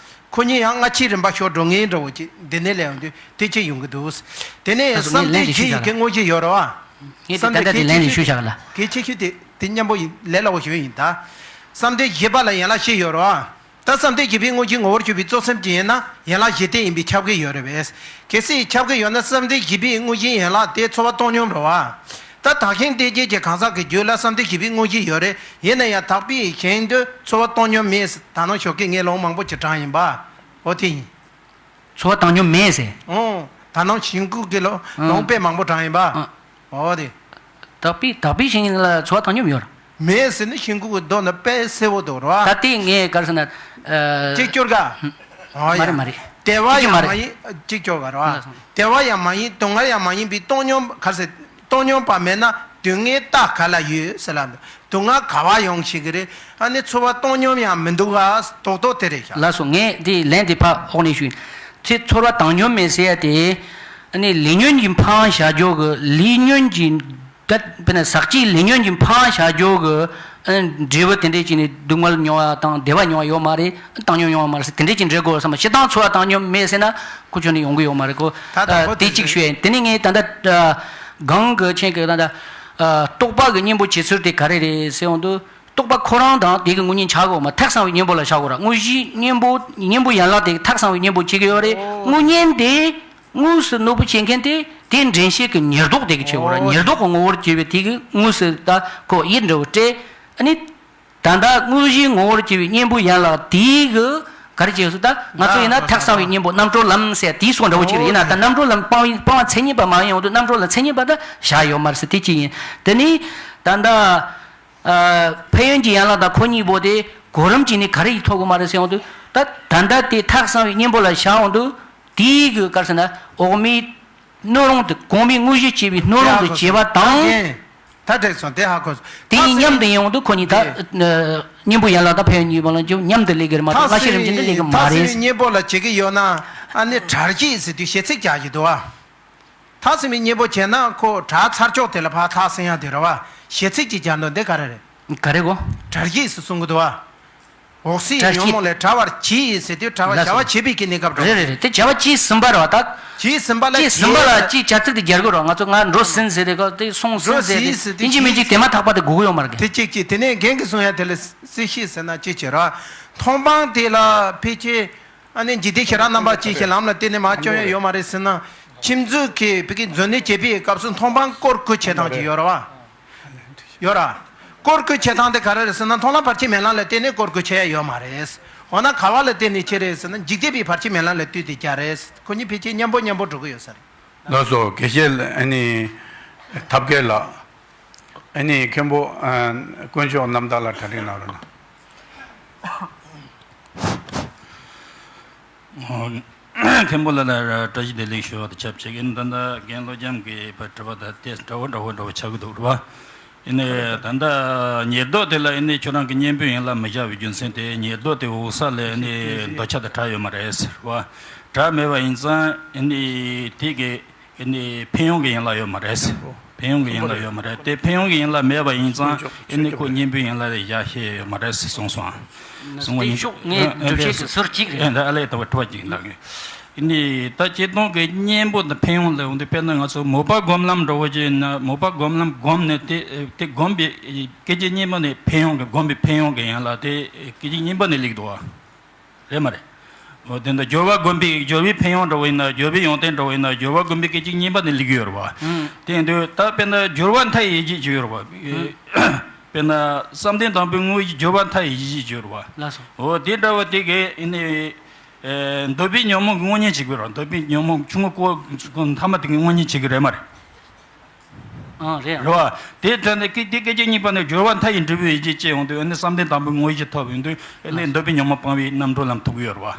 ཁོ་གཉིས་ཡང་སྔ་ཕྱིའི་རིམ་པ་ཤོར་འགྲོ་ངེས་འདྲ་བོ་ཅིག་འདི་ནས་ལས་ཡོང་དུས་དེ་ཅིག་ཡོང་གི་འདུག་དེ་ནས་ད་སོ་བསམ་ངས་ལན་གཏན་དེ་ཞུས་བཞི་བཞག་ཡི་ལ། གི་དངོས་གཞི་ཡོད་རེད་བ། ངས་དེ་བསམ་ད་ལྟ་གཏན་དེ་ལན་དེ་ཞུས་བཞག་ལ། གལ་ཆེ་ཤོས་དེ་དེ་མཉམ་པོ་ཡིན་ལས་སླ་བོ་ཞུ་ཡིན་ད། བསམ་གཏན་བཞི་པ་ལ་ཡན་ལག་བཞི་ཡོད་རེད་བ། ད་བསམ་གཏན་བཞི་པའི་དངོས་གཞི་ངོ་བོར་གྱུར་པའི་གཙོ་སེམས་ཅན་ཡིན་ན་ཡན་ལག་བཞི་ལྡན་ཡིན་པས་ཁྱབ་ཀྱི་ཡོད་རེད་པས། གལ་སྲིད་ཁྱབ་ཀྱི་ཡོད་ན་བསམ་གཏན་བཞི་པའི་དངོས་གཞིའི་ཡན་ལག་དེ་ཚོར་བ་བཏང་སྙོམས་རེད་བ། ད་དག་ཞིང་གཏན་བརྒྱད་ཀྱི་གང་ཟག་གི་རྒྱུད་ལ་བསམ་གཏན་བཞི་པའི་དངོས་གཞི་ཡོད་རེད། ཡིན་ན་ཡང་དག་པའི་ཞིང་དུ་ཚོར་བ་བཏང་སྙོམས་མེད། ད་ནང་ཞོགས་ཀས་ངས་ལུང་མང་པོ་ཅིག་དྲངས་ཡིན་པ། འོ་དེ་ཡིན། ཚོར་བ་བཏང་སྙོམས་མེད་ཟེར། ཨོ། ད་ནང་ཞིང་ཁུག་གི་ལོ་ཨང་ལོང་དཔེ་མང་པོ་དྲངས་ཡིན་པ། ཨང་། ཨོ་དེ། དག་པའི་དག་པའི་ཞིང་ལ་ཚོར་བ་བཏང་སྙོམས་ཡོད། མེད་ཟེར་ནི་ཤིང་ཁུག་གི་མདོ་ནི་དཔེ་གསལ་བོ་འདུག་རོ། ད་ལྟའི་ངས་ག་རེ་ཟེར་ན། ཨ། གཅིག་སྐྱོར་ག་ཨོ་མ་རེད་ཡ། མ་རེད། དེ་བ་གཅིག་ཡང་མ་མ་རེད། ཡིན་གཅིག་སྐྱོར་ག་རོ། ལགས་སོ། དེ་བ་ཡང་མ་ཡིན་སྡུག་བསྔལ་ཡང་མ་ཡིན་པའི་སྟོང་སྙོམས་ག་ཟེར་སྟོང་སྙོམས་པ་མེད་ན་སྡུག་བསྔལ་རྟགས་ག་ལ་ཡོད་ཟེར་ལ། སྡུག་བསྔལ་ག་བ་ཡོང་ཤེས་ཀྱི་རེད། ཨ་ནི་ཚོར་བ་སྟོང་སྙོམས་ཡང་མི་འདུག་ག་རྡོག་རྡོག་དེ་རེད་ཤག་ལགས་སོ། ངས་འདི་ལན་འདི་ཕར་འོག་ནས་ཞུས། ཚེ་ཚོར་བ་བཏང་སྙོམས་མེད་ཟེར་ཡ་དེ། ཨ་ནི་ལས་ཉོན་གྱིས་འཕངས་བཞག་རྒྱུ་གི་ལས་ཉོན་གྱིས། ད་དཔེར་ན་ཟག་བཅས་ལས་ཉོན་གྱིས་འཕངས་བཞག་རྒྱུ་གི་ཨ་འབྲས་བུ་དེ་འདྲས་ཅིག་ནི་སྡུག་བསྔལ་མྱོང་བ་དང་བདེ་བ་མྱོང་བ་ཡོད་མ་རེད། བཏང་སྙོམས་ཡོང་བ་མ་རེད་ཟེར་དེ་འདྲས་ཅིག་འགྲེལ་དགོས་བསམ་པ་སྤྱིར་བཏང་ཚོར་བ་བཏང་སྙོམས་མེད་ཟེར་ན་ཁོ་ཆོ་ནི་ཡོང་གི་ཡོད་མ་རེད་ཁོ། ད་དང་པོ་ཨ་དེ་དེ་གཅིག་ཞུ་ཡ་ཡིན། དེ་ནས་ངས་ད་ལྟ་ཨ་གང་གི་ཆེན་གི་ད་ལྟ་ཨ་རྟོག་པ་གི་གཉེན་པོ་བྱེད་ཚུལ་དེ་ག་རེ་རེད་ཟེར་ཡོང་དུས་རྟོག་པ་ཁོ་རང་དང་དེ་གི་དངོས་གཉེན་ཆགས་དགོས་མ་ཐག་ཚང་བའི་གཉེན་པོ་ལ་བཞག་དགོས་ར། དངོས་གཞིའི་གཉེན་པོ་གཉེན་པོ་ཡན་ལག་དེ་ཐག་ཚང་བའི་གཉེན་པོ་བྱེད་གི་ཡོད་རེད། ཨོ། དངོས་གཉེན་དེ། དངོས་སུ་ནོར་བུ་བྱེད་མཁན་དེ་དེའི་འདྲེན་བྱེད་ཀྱི་ཉེར་བསྡོགས་དེ་གི་ཆེ་བོ་ར། ཨོ། ཉེར་བསྡོགས་ཀྱི་ངོ་བོར་གྱུར་པའི་དེ་གི་དངོས་སུ་ད་ཁོ་ཡིད་འདྲ་བོ་སྤྲད། ཨ་ནི། ད་ལྟ་དངོས་གཞིའི་ངོ་བོར་གྱུར་པའི་གཉེན་པོ་ཡན་ལག་དེའི་གི་ག་རེ་བྱས་སོ། ད་ང་ཚོ་ཡིན་ན་ཐག་ཚང་བའི་གཉེན་པོ་རྣམ་གྲོལ་ལམ་ཟེར་དེའི་སོགས་འདྲ་བོ་ཅིག་རེད། ཡིན་ན་ད་རྣམ་གྲོལ་ལམ་སྤང་བའི་སྤང་བ་མཚན་ཉིད་པ་མ་ཡིན་འོང་དུས་རྣམ་གྲོལ་ལམ་མཚན་ཉིད་པ་ད་བཞག་ཡོད་མ་རེད་ཟེར་དེ་གཅིག་ཡིན། དེ་ནི་ད་ལྟ། ཨ། ཕན་ཡོན་གྱི་ཡན་ལག་དང་ཁོ་གཉིས་པོ་དེ་གོ་རིམ་གྱིས་ནི་ག་རེ་ཡིས་ཐོབ་དགོས་མ་རེད་ཟེར་འོང་དུས་ད་ད་ལྟ་དེ་ཐག་ཚང་བའི་གཉེན་པོ་ལ་བཞག་འོང་དུས་དེའི་གི་ག་རེ་ཟེར་ན་འོག་མའི་སྣོད་རུང་དེ་གོང་མའི་དངོས་གཞི་བྱས་པའི་སྣོད་རུང་དུ་བྱེད་པ་དང་། ད་འགྲིག་སོང་དེ་ཧ་གོ་སོང་། དེ་གཉིས་མཉམ་དུ་ཡིན་འོང་དུས་ཁོ་གཉིས་ད་གཉེན་པོ་ཡན་ལག་དང་ཕན་ཡོན་གཉིས་པོ་ལ་མཉམ་དུ་སླེབས་ཀྱི་རེད་མ་གཏོགས་སྔ་ཕྱི་རིམ་བཞིན་དུ་སླེབས་ཀྱི་མ་རེད། ཐག་ཚང་བའི་གཉེན་པོ་ལ་བྱེད་ཀྱི་ཡོད་ན་ཨ་ནི་བྲལ་གྱི་ཟེར་དུས་གཞི་ཚིག་རྒྱག་གི་འདུག་ཨ། ཐག་ཚང་བའི་གཉེན་པོ་བྱས་ན་ཁོ་བྲལ་ཚར་ཆོག་དེ་ལ་ཕར་ཐག་སྲིང་ཡ་དེ་རེད་བ། གཞི་ཚིག་ཅིག་སྦྱར་འདུག་འདི་ག་རེ་རེད། ག་རེ་གོ། བྲལ་གྱིས་སུ་གསུང་གི་འདུག་བ། འོག་སའི་བྲལ་ཉོན་གྱིས། མོངས་ལས་བྲལ་བར་གྱིས་ཟེར་དུས་བྲལ་བར་ལགས་སོ། བྱ་བ་བྱེད་པའི་གི་གནས་སྐབས་རེད། རེད་རེད་རེད། དེ་བྱ་བ་གྱིས་ཟིན་པ་རེད་བ་ད། གྱིས་ཟིན་པ་ལ་གྱིས་ཟིན་པ་ལ་གྱིས་བྱ་ཚིག་དེ་སྦྱར་དགོས་རེད་བ། ང་ཚོ་ང་འགྲོ་ཟིན་ཟེར་དེ་ག་དེ་སོང་ཟིན་འགྲོ་ཟེར་དེ་ཟིན་ཟེར་དེ་ཡིན་གྱི་མིན་གྱི་དེ་མ་ཐག་པ་དེ་དགོས་ཀྱི་ཡོད་མ་རེད་གི། དེ་གཅིག་གཅིག་དེ་ནས་རྒན་གྱིས་གསུང་ཡ་དེ་ལ་སྲིད་ཞི་ཟེར་ན་ཅི་བྱེད་ར། མཐོང་སྤང་དེ་ལ་ཕལ་ཆེར། ཨ་ནི་འཇིག་རྟེན་ཤེས་རབ་རྣམ་པ་གཅིག་ཤེས་ལམ་ལ་བརྟེན་ནས་མར་སྐྱོང་ཡ་ཡོད་མ་རེད་ཟེར་ན། ཁྱིམ་མཛོད་ཀྱི་བོད་ཀྱི་མཛོད་གནས་བྱེད་པའི་སྐབས་སུ་མཐོང་སྤང་སྐོར་བསྐོ་བྱེད་སྟངས་ཅིག་ཡོད་རེད་བ། ཡོད་ར། སྐོར་བསྐོ་བྱེད་སྟངས་དེ་ག་རེ་རེད་ཟེར་ན་མཐོང་ལམ་བར་ཆད་མེད་ལམ་ལ་བརྟེན་ནས་སྐོར་བསྐོ་བྱེད་ཡ་ཡོད་མ་རེད། འོ་ན་ག་བ་ལ་བརྟེན་ནས་བྱེད་རེད་ཟེར་ན་འཇིག་རྟེན་པའི་བར་ཆད་མེད་ལམ་ལ་ལྟོས་ཏེ་བྱ་རེད། ཁོ་གཉིས་ཕལ་ཆེར་མཉམ་པོ་མཉམ་པོ་འགྲོ་གི་ཡོད་ས་རེད། ལགས་སོ། དགེ་བཤེས་ཨ་ནི་ཐབས་མཁས་ལགས། ཨ་ནི་མཁན་པོ་ཨ་དཀོན་མཆོག་རྣམ་དག་ལ་གྲ་སྒྲིག་གནང་རོགས་གནང་། མཁན་པོ་ལགས་ལ་བཀྲ་ཤིས་བདེ་ལེགས་ཞུ་བ་དང་ཆབས་ཅིག་ཨ་ནི་ད་ལྟ་རྒན་བློ་རྒྱམ་གྱི་དྲི་བ་དང་དེ་འདྲ་བོ་འདྲ་བོ་འདྲ་བོ་ཆགས་ཀྱི་འདུག་རེད་བ། ཨེ་ནས་ད་ལྟ་ཉེར་བསྡོགས་དེ་ལ་ཨེ་ནས་ཁྱོད་རང་གི་གཉེན་པོའི་ཡན་ལག་མི་བཞག་པའི་རྒྱུ་མཚན་དེ། ཉེར་བསྡོགས་དེ་འོག་ས་ལ་ཨེ་ནས་འདོད་ཆགས་དང་བྲལ་ཡོད་མ་རེད་ཟེར་བ། བྲལ་མེད་པ་ཡིན་ཙང་ཨེ་ནས་དེ་གི་ཨེ་ནས་ཕན་ཡོན་གྱི་ཡན་ལག་ཡོད་མ་རེད་ཟེར། ཕན་ཡོན་གྱི་ཡན་ལག་ཡོད་མ་རེད། དེ་ཕན་ཡོན་གྱི་ཡན་ལག་མེད་པ་ཡིན་ཙང་ཨེ་ནས་ཁོ་གཉེན་པོའི་ཡན་ལག་ལ་བཞག་ཤེས་ཡོད་མ་རེད་ཟེར་གསུངས་སོང་། གསུང་བ་ཡིན། ཤོག་ངས་སྒྲུབ་བྱེད་ཀྱི་ཟུར་གཅིག་རེད། ཨེ་འདི་ཨ་ལས་ད་བ་ཁྲོ་བ་གཅིག་འདུག་ཨེ་ནས་ད་སྤྱིར་བཏང་གི་གཉེན་པོ་དང་ཕན་ཡོན་ལ་འོང་དུས། དཔེར་ན་ང་ཚོ་མོས་པ་སྒོམ་ལམ་འདྲ་བོ་ཅིག་ཡིན་ན། མོས་པ་སྒོམ་ལམ་བསྒོམས་ནས་དེ་དེ་བསྒོམས་པའི་སྐད་ཅིག་གཉིས་པ་ནས་ཕན་ཡོན་གྱི། བསྒོམས་པའི་ཕན་ཡོན་གྱི་ཡན་ལག་དེ་སྐད་ཅིག་གཉིས་པ་ནས་སླེབས་འདུག་བ། རེད་མ་རེད། འོ་དེ་འདྲ་སྦྱོར་བ་བསྒོམས་པའི་སྦྱོར་བའི་ཕན་ཡོན་འདྲ་བོ་ཡིན་ན། སྦྱོར་བའི་ཡོན་ཏན་འདྲ་བོ་ཡིན་ན། སྦྱོར་བ་བསྒོམས་པའི་སྐད་ཅིག་གཉིས་པ་ནས་སླེབས་ཀྱི་ཡོད་རེད་བ། ཨང་། དེ་ཡིན་དུས་ད་དཔེར་ན་སྦྱོར་བ་མཐའ་ཡས་ཀྱི་ཅིག་ཡོད་རེད་བ། ཨང་། དཔེར་ན་བསམ་གཏན་དང་པོའི་དངོས་གཞི་སྦྱོར་བ་མཐའ་ཡས་ཀྱི་ཅིག་ཡོད་རེད་བ། ལགས་སོ། འོ་དེ་འདྲ་བ་དེ་གས་ཨེ་ནས། ཨེ། འདོད་པའི་ཉོན་མོངས་ཀྱི་དངོས་གཉེན་བྱེད་ཀྱི་རེད། འདོད་པའི་ཉོན་མོངས་ཆུང་ངུ་ཀོ་མཐའ་མ་དེ་གི་དངོས་གཉེན་བྱེད་ཀྱི་རེད་མ་རེད། ཨང་། རེད། རེད་བ། དེ་ཐོན་ནས་ཀི་དེ་སྐད་ཅིག་གཉིས་པ་ནས་སྦྱོར་བ་མཐའ་ཡས་འབྲས་བུའི་ཡིད་ཀྱིས་སྐྱེ་ཡོང་དུས། ཨ་ནི་བསམ་གཏན་དང་པོའི་དངོས་གཞི་ཐོབ་ཡོང་དུས། ཨ་ནི་འདོད་པའི་ཉོན་མོངས་སྤང་བའི་རྣམ་གྲོལ་ལམ་ཐོབ་ཀྱི་ཡོད་རེད་བ།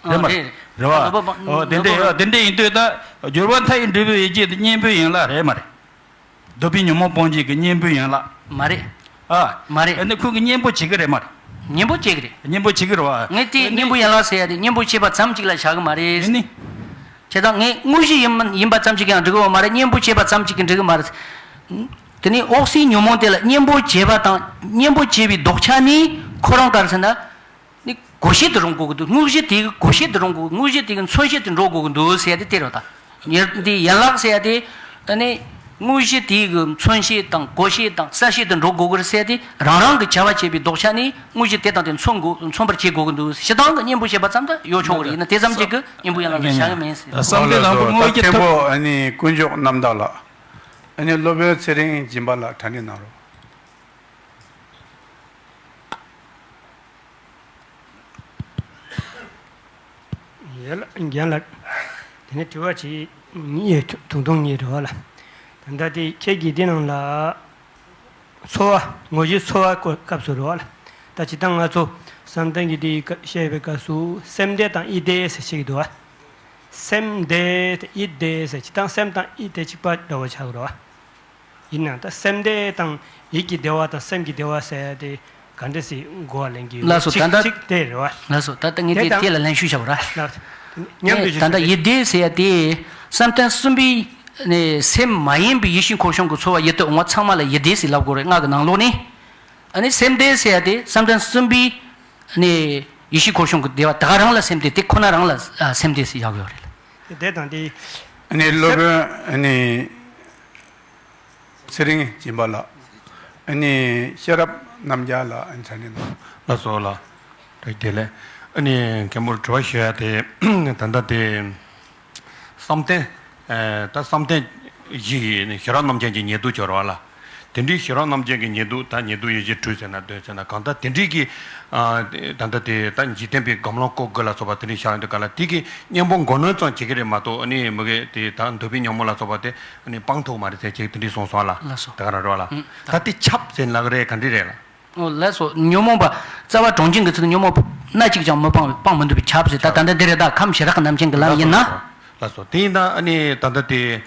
ཨང་། རེད་མ་རེད། རེད། རེད་བ། འདོད་པ་སྤང་། འོ་དེ་འདྲ་འདོད་པ་ཡོད། དེ་འདྲ་ཡིན་དུས་ད་སྦྱོར་བ་མཐའ་ཡས་འབྲས་བུའི་ཡིད་ཀྱིས་དེ་གཉེན་པོའི་ཡན་ལག་རེད་མ་རེད། འདོད་པའི་ཉོན་མོངས་སྤོང་བྱེད་ཀྱི་གཉེན་པོའི་ཡན་ལག་མ་རེད། ཨ། མ་རེད། ཨ་ནི་ཁོ་གི་གཉེན་པོ་བྱེད་ཀྱི་རེད་མ་རེད། གཉེན་པོ་བྱེད་ཀྱི་རེད། གཉེན་པོ་བྱེད་ཀྱི་རེད་བ། ངས་དེ་ཨ་ནི་གཉེན་པོ་ཡན་ལག་ཟེར་ཡ་དེ་གཉེན་པོ་བྱེད་པ་ཙམ་གཅིག་ལ་བཞག་གི་མ་རེད། ཨ་ནི། བྱས་ཙང་ངས་དངོས་གཞི་ཡིན་མིན་ཡིན་པ་ཙམ་གཅིག་ཡང་འགྲིག་གི་མ་རེད། གཉེན་པོ་བྱེད་པ་ཙམ་གཅིག་གིས་འགྲིག་གི་མ་རེད། དེ་ནས་འོག་སའི་ཉོན་མོངས་དེ་ལ་གཉེན་པོ་བྱེད་པ་དང་། གཉེན་པོ་བྱེད་པའི་ལྡོག་ཆ་ནི་ཁོ་རང་ག་རེ་ཟེར་ན། ནི་བགོ་བཤའ་དེ་རང་དགོས་ཀྱི་འདུག་དངོས་གཞི་དེ་གི་བགོ་བཤའ་དེ་རང་དགོས། དངོས་གཞི་དེ་གི་མཚོན་བྱེད་དེ་འགྲོ་དགོས་ཀྱི་འདུག་ཟེར་ཡ་དེ་དེ་རེད་ད། ཉེར་འདི་ཡན་ལག་ཟེར་ཡ་དེ། ཨ་ནི་དངོས་གཞི་དེ་གི་མཚོན་བྱེད་དང་བགོ་བཤའ་དང་གསལ་བྱེད་དེ་འགྲོ་དགོས་ཀྱི་རེད་ཟེར་ཡ་དེ། རང་རང་གི་བྱ་བ་བྱེད་པའི་ལྡོག་ཆ་ནི་དངོས་གཞི་དེ་དང་དེ་མཚོན་དགོས། མཚོན་པར་བྱེད་དགོས་ཀྱི་འདུག་སྤྱིར་བཏང་གི་གཉེན་པོ་བྱེད་པ་ཙམ་དུ་ཡོད་ཆོག་གི་རེད། ཡིན་ན་དེ་ཙམ་གཅིག་གི་གཉེན་པོ་ཡན་ལག་ལ་བཞག་གི་མིན་ཟེར། བསམ་གཏན་དང་པོ་དངོས་གཞི་ཐོབ། ཨ་ནི་དཀོན་མཆོག་རྣམ་དག་ལགས། ཨ་ནི་སློབ་དཔོན་ཚེ་རིང་སྦྱིན་པ་ལགས་དྲན་གནང་རོགས། ཡ་ལ་རྒན་ལགས། དེ་ནས་དྲི་བ་ཅིག་གཉིས། ཐུང་ཐུང་གཉིས་རེད་བ་ལ། ད་ལྟ་དེ་ཁྱེད་ཀྱིས་དེ་ནང་ལ་ཚོར་བ། དངོས་གཞིའི་ཚོར་བ་སྐོར་སྐབས་སུ་རེད་བ་ལ། ད་སྤྱིར་བཏང་ང་ཚོ་བསམ་གཏན་གྱི་དེའི་སྐབས་བཤད་པའི་སྐབས་སུ་སེམས་བདེ་དང་ཡིད་བདེ་ཟེར་བཤད་ཀྱི་འདུག་བ། སེམས་བདེ་དང་ཡིད་བདེ་ཟེར། སྤྱིར་བཏང་སེམས་དང་ཡིད་དེ་གཅིག་པ་འདྲ་བོ་ཆགས་ཀྱི་རེད་བ། ཡིན་ནའང་ད་སེམས་བདེ་དང་ཡིད་ཀྱི་བདེ་བ་དང་སེམས་ཀྱི་བདེ་བ་ཟེར་ཡ་དེ་ག་འདྲ་ཞིག་གོ་བ་ལེན་གྱི་ཡོད། ལགས་སོ། གཅིག་ད་ལྟ་གཅིག་དེ་རེད་བ། ལགས་སོ། ད་ལྟ་ངས་དེ་དེ་དང་དེ་ལ་ལན་ཞུས་བཞག་པ་ར། ལགས་སོ། མཉམ་དུ་ཞུ། ད་ལྟ་ཡིད་བདེ་ཟེར་ཡ་དེ་བསམ་གཏན་གསུམ་པའི་ནས་སེམས་མ་ཡེངས་པའི་ཡིད་བཞིན་འཁོར་བྱུང་གི་ཚོར་བ་ཡིད་དུ་འོང་བ་ཚང་མ་ལ་ཡིད་བདེ་ཟེར་ལབ་དགོས་རེད། སྔགས་ཀྱི་ནང་ལོགས་ནས། ཨ་ནི་སེམས་བདེ་ཟེར་ཡ་དེ་བསམ་གཏན་གསུམ་པའི་ནས་ཡིད་བཞིན་འཁོར་བྱུང་གི་བདེ་བ་དེ་ག་རང་ལ་སེམས་བདེ། དེ་ཁོ་ན་རང་ལ་ཨ་སེམས་བདེ་ཟེར་བཞག་ཡོད་རེད། དེ་དང་དེ། ཨ་ནི་སློབ་དཔོན་ཨ་ནི། ཚེ་རིང་སྦྱིན་པ་ལགས། ཨ་ནི་ཤེས་རབ་རྣམ་རྒྱལ་ལགས་དྲན་གནང་། ལགས་སོ་ལགས། བཀྲ་ཤིས་བདེ་ལེགས། ཨ་ནི་མཁན་པོར་དྲི་བ་ཞུ་ཡ་དེ་ད་ལྟ་དེ་བསམ་གཏན། ཨ་ད་བསམ་གཏན་བཞི་ཡི་ནི་ཤེས་རབ་རྣམ་རྒྱལ་གྱི་ཉེར་བསྡོགས་སྦྱོར་བ་ལ། དེ་འདྲའི་ཤེས་རབ་རྣམ་རྒྱལ་གྱི་ཉེར་བསྡོགས། ད་ཉེར་བསྡོགས་ཡིད་བཞིན་སྤྲུལ་ཟེར་ན་འདོད་ཟེར་ན་གང་ལྟར་དེ་འདྲའི་གི། ཨ་ད་ལྟ་དེ་ད་འཇིག་རྟེན་པའི་སྒོམ་ལམ་སྐོར་དགུ་ལ་སོགས་པ་དེ་འདྲའི་བཞག་ཡོང་དུས་ག་ལ་དེ་གི་གཉེན་པོ་མགོ་གནོན་ཙམ་བྱེད་ཀྱི་རེད་མ་གཏོགས། ཨ་ནི་མི་གི་དེ་ད་འདོད་པའི་ཉོན་མོངས་ལ་སོགས་པ་དེ་ཨ་ནི་སྤང་ཐུབ་མ་རེད་ཟེར་ཅིག་དེ་འདྲའི་གསུངས་སོང་ལ། ལགས་སོ། དེ་ག་རང་རེད་བ་ལ། ཨང་། ད་དེ་ཁྱབ་ཟེར་ལབ་རེད། ག་འདྲ་རེད་ལ། ཨོ་ལགས་སོ། ཉོན་མོངས་པ་རྩ་བ་གྲངས་ཅན་གྱི་ཚུལ་དུ་ཉོན་མོངས་སྣ་གཅིག་ཀྱང་མི་སྤང་བས་སྤང་མི་ནུས་པས་ཁྱབ་ཟེར། ད་ད་ལྟ་འདི་རེད། ད་ཁམས་ཞི་རགས་རྣམ་མཁྱེན་གྱི་ལམ་ཡིན་ན། ལགས་སོ། དེ་ཡིན་ན་ཨ་ནི་ད་ལྟ་དེ།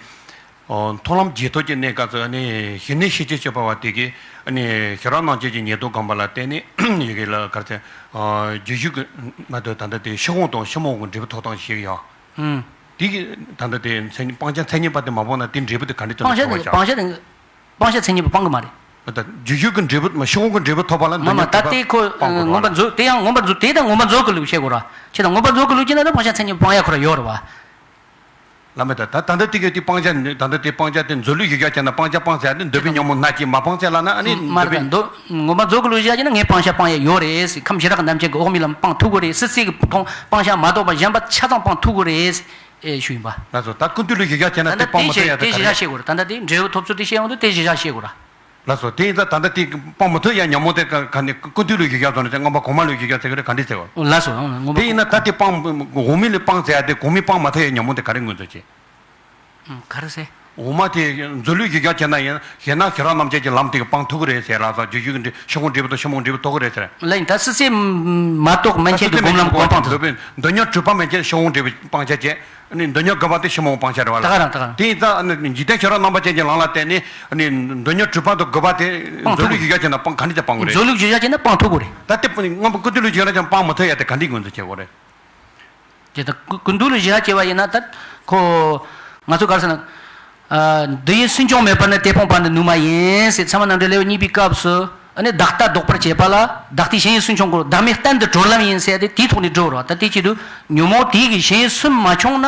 ཨོ། མཐོང་ལམ་རྗེས་ཐོབ་ཀྱི་གནས་སྐབས་སུ་ཨ་ནི་ཞི་གནས་ཤེས་བྱའི་སྤྱོད་པ་བ་དེ་གིས་ཨ་ནི་ཤེས་རབ་རྣམ་རྒྱལ་གྱི་ཉེར་བསྡོགས་སྒོམ་པ་ལ་བརྟེན་ནས་ཡི་གེ་ལ་ག་རེ་ཟེར། ཨ་རྗེས་འཇུག་གི་མ་གཏོགས་ད་ལྟ་དེ་ཕྱི་དབང་དང་ཕྱི་མ་དབང་གི་འབྲས་བུ་ཐོབ་སྟངས་ཤེས་ཀྱི་ཡོད། ཨང་། དེ་གིས་ད་ལྟ་དེ་མཚན་སྤང་བྱ་མཚན་ཉིད་པ་དེ་མ་སྤངས་ན་དེ་འབྲས་བུ་དེ་ག་འདྲ་ཐོབ་ན། སྤང་བྱ་དེ་སྤང་བྱ་དེ་སྤང་བྱ་མཚན་ཉིད་པ་སྤང་གི་མ་རེད། ད་རྗེས་འཇུག་གི་འབྲས་བུ་མ་ཕྱི་དབང་གི་འབྲས་བུ་ཐོབ་པ་ལ་མ་མ་འདོད་ད་ལྟའི་ཁོ་སྤང་དགོས་རེད་ངོམ་པ་རྫོགས། དེ་ཡང་ངོམ་པ་རྫོགས། དེ་ད་ངོམ་པ་རྫོགས་ཀྱི་ལུགས་བཤད་དགོས་ར། ཁྱེད་ད་ངོམ་པ་རྫོགས་ཀྱི་ལུགས་བྱས་ན་ད་སྤང་བྱ་མཚན་ཉིད་པ་སྤང་ཡ་ཁོ་ར་ཡོད་རེད་བ། ལ་མེད་ད། ད་ད་ལྟ་དེ་གའི་དེ་སྤང་བྱ་ནི། ད་ལྟ་དེ་སྤང་བྱ་དེ་མཛོད་ལུགས་ཞུ་རྒྱུ་བྱས་ན་སྤང་བྱ་སྤངས་ཚར་ཡ་དེ་འདོད་པའི་ཉོན་མོངས་སྣ་གཅིག་མ་སྤངས་ཚར་ལབ་ན། ཨ་ནི་མ་རེད། འདོད་པའི་འདོད་ངོམ་པ་རྫོགས་ཀྱི་ལུགས་བཞག་ཀྱི་ན་ངས་སྤང་བྱ་སྤང་ཡ་ཡོད་རེད་ཟེར། ཁམས་ཞི་རགས་རྣམ་མཁྱེན་གྱི་འོག་མིན་ལམ་སྤང་ཐུབ་ཀྱི་རེད། སྲིད་རྩེ་གི་མཐོང་སྤང་བྱ་མ་གཏོགས་པ་གཞན་པ་ཆ་ཚང་སྤང་ཐུབ་ཀྱི་རེད་ཟེར་ཞུ་ཡིན་པ། ལགས་སོ། ད་ཀུན་བཏུས་ལུགས་ཞུ་རྒྱུ་བྱས་ན་ད་དེ་ལྟ་སྤང་མི་ཐུབ་ཡ་དེ་ག་རེ་རེད། དེ་གཞི་བཞག་བཤད་དགོས་རེད། ད་ལྟ་དེ་འབྲས་བུ་ཐོབ་ཚུལ་དེ་བཤད་ཡོང་དུས་དེ་གཞི་བཞག་བཤད་དགོས་རེད། ལགས་སོ། དེ་ཡིན་ཙང་ད་ལྟ་དེ་སྤང་མི་ཐུབ་ཡ་ཉོན་མོངས་དེ་ག་ག་ནས་ཀུན་བཏུས་ལུགས་ཞུ་རྒྱུ་བཟོ་ནས་ཅང་མངོན་པ་གོང་མ་ལུགས་ཞུ་རྒྱུ་ཟེར་གི་རེད། ག་འདྲ་ཟེར་བ། ལགས་སོ། ངོ་མ། དེ་ཡིན་ན་ད་དེ་སྤང་འོག་མིན་ལས་སྤངས་ཚར་ཡ་དེ་གོང་མིན་སྤང་མ་ཐུབ་ཡ་ཉོན་མོངས་དེ་ག་རེ་ངོས་འཛིན་བྱེད། ཨང་། ག་རེ་ཟེར། འོ་མ་དེ་མཛོད་ལུས་ཀྱི་རྒྱ་ཆེ་ན་ཡིན་ཞེ་ན་ཁྱེད་རང་རྣམས་ཀྱིས་ཀྱི་ལམ་དེ་གི་སྤང་ཐུབ་ཀྱི་རེད་ཟེར་ར་ས་རྒྱུ་རྒྱུ་གི་འདྲི་ཤོག་གུ་འབྲས་བུ་དང་ཤོག་མོ་འབྲས་བུ་ཐོབ་ཀྱི་རེད་ཟེར། ལན་ད་སི་སི་མ་གཏོགས་མན་ཆད་ཀྱི་སྒོམ་ལམ་གོ་འཕང་ཐོབ། འདོད་ཉོན་གྲུབ་པ་མན་ཆད་ཤོག་གུ་འབྲས་བུ་སྤང་བྱ་བྱེད། ཨ་ནི་འདོད་ཉོན་དགུ་པ་དེ་ཤོག་མོ་སྤང་བྱ་རེད་བ་ལ། ད་ག་རང་ད་ག་རང་། དེ་ཡིན་ཙང་ཨ་ནི་འཇིག་རྟེན་ཤེས་རབ་རྣམ་པ་ཅན་གྱི་ལམ་ལ་བརྟེན་ནས་ཨ་ནི་འདོད་ཉོན་གྲུབ་པ་དང་དགུ་པ་དེ་སྤང་ཐུབ་མཛོད་ལུས་ཀྱི་རྒྱ་ཆེ་ན་སྤང་ག་འདྲ་ཅིག་སྤང་དགོས་རེད། མཛོད་ལུས་ཀྱི་རྒྱ་ཆེ་ན་སྤང་ཐུབ་དགོས་རེད། ད་དེ་སྔོན་པོ་ཀུན་ཏུ་ལུས་ཀྱི་རྒྱ་ཆེ་ན་སྤང་མི་ཐུབ་ཡ་དེ་ག་འདྲའི་ངོས་འཛིན་བྱེད་དགོས་རེད། དེ་ལྟར་ཀུན་ཀུན་འདུས་ལ་གཞི་བྱས་པ་ཡིན་ན་ད་ཁོ་ང་ཚོ་ག་རེ་ཟེར་ན། ཨ། འདི་ཡི་སུན་ཕྱུང་མེད་པར་ནི་དེ་ཕོངས་པ་ནི་ནུས་མ་ཡིན་ཟེར་ཚད་མ་རྣམ་འགྲེལ་ལེའུ་གཉིས་པའི་སྐབས་སུ་ཨ་ནི་བདག་ལྟ་ལྡོག་པར་བྱེད་པ་ལ་བདག་ལྟའི་ཞེན་ཡུལ་སུན་ཕྱུང་དགོས། བདག་མེད་གཏན་དུ་གྲོལ་ལམ་ཡིན་ཟེར་ཏེ་དེའི་ཐོག་ནས་འགྲོ་རོགས། ད་དེ་ཆེད་དུ་ཉོན་མོངས་དེ་གི་ཞེན་ཡུལ་སུན་མ་ཕྱུང་ན་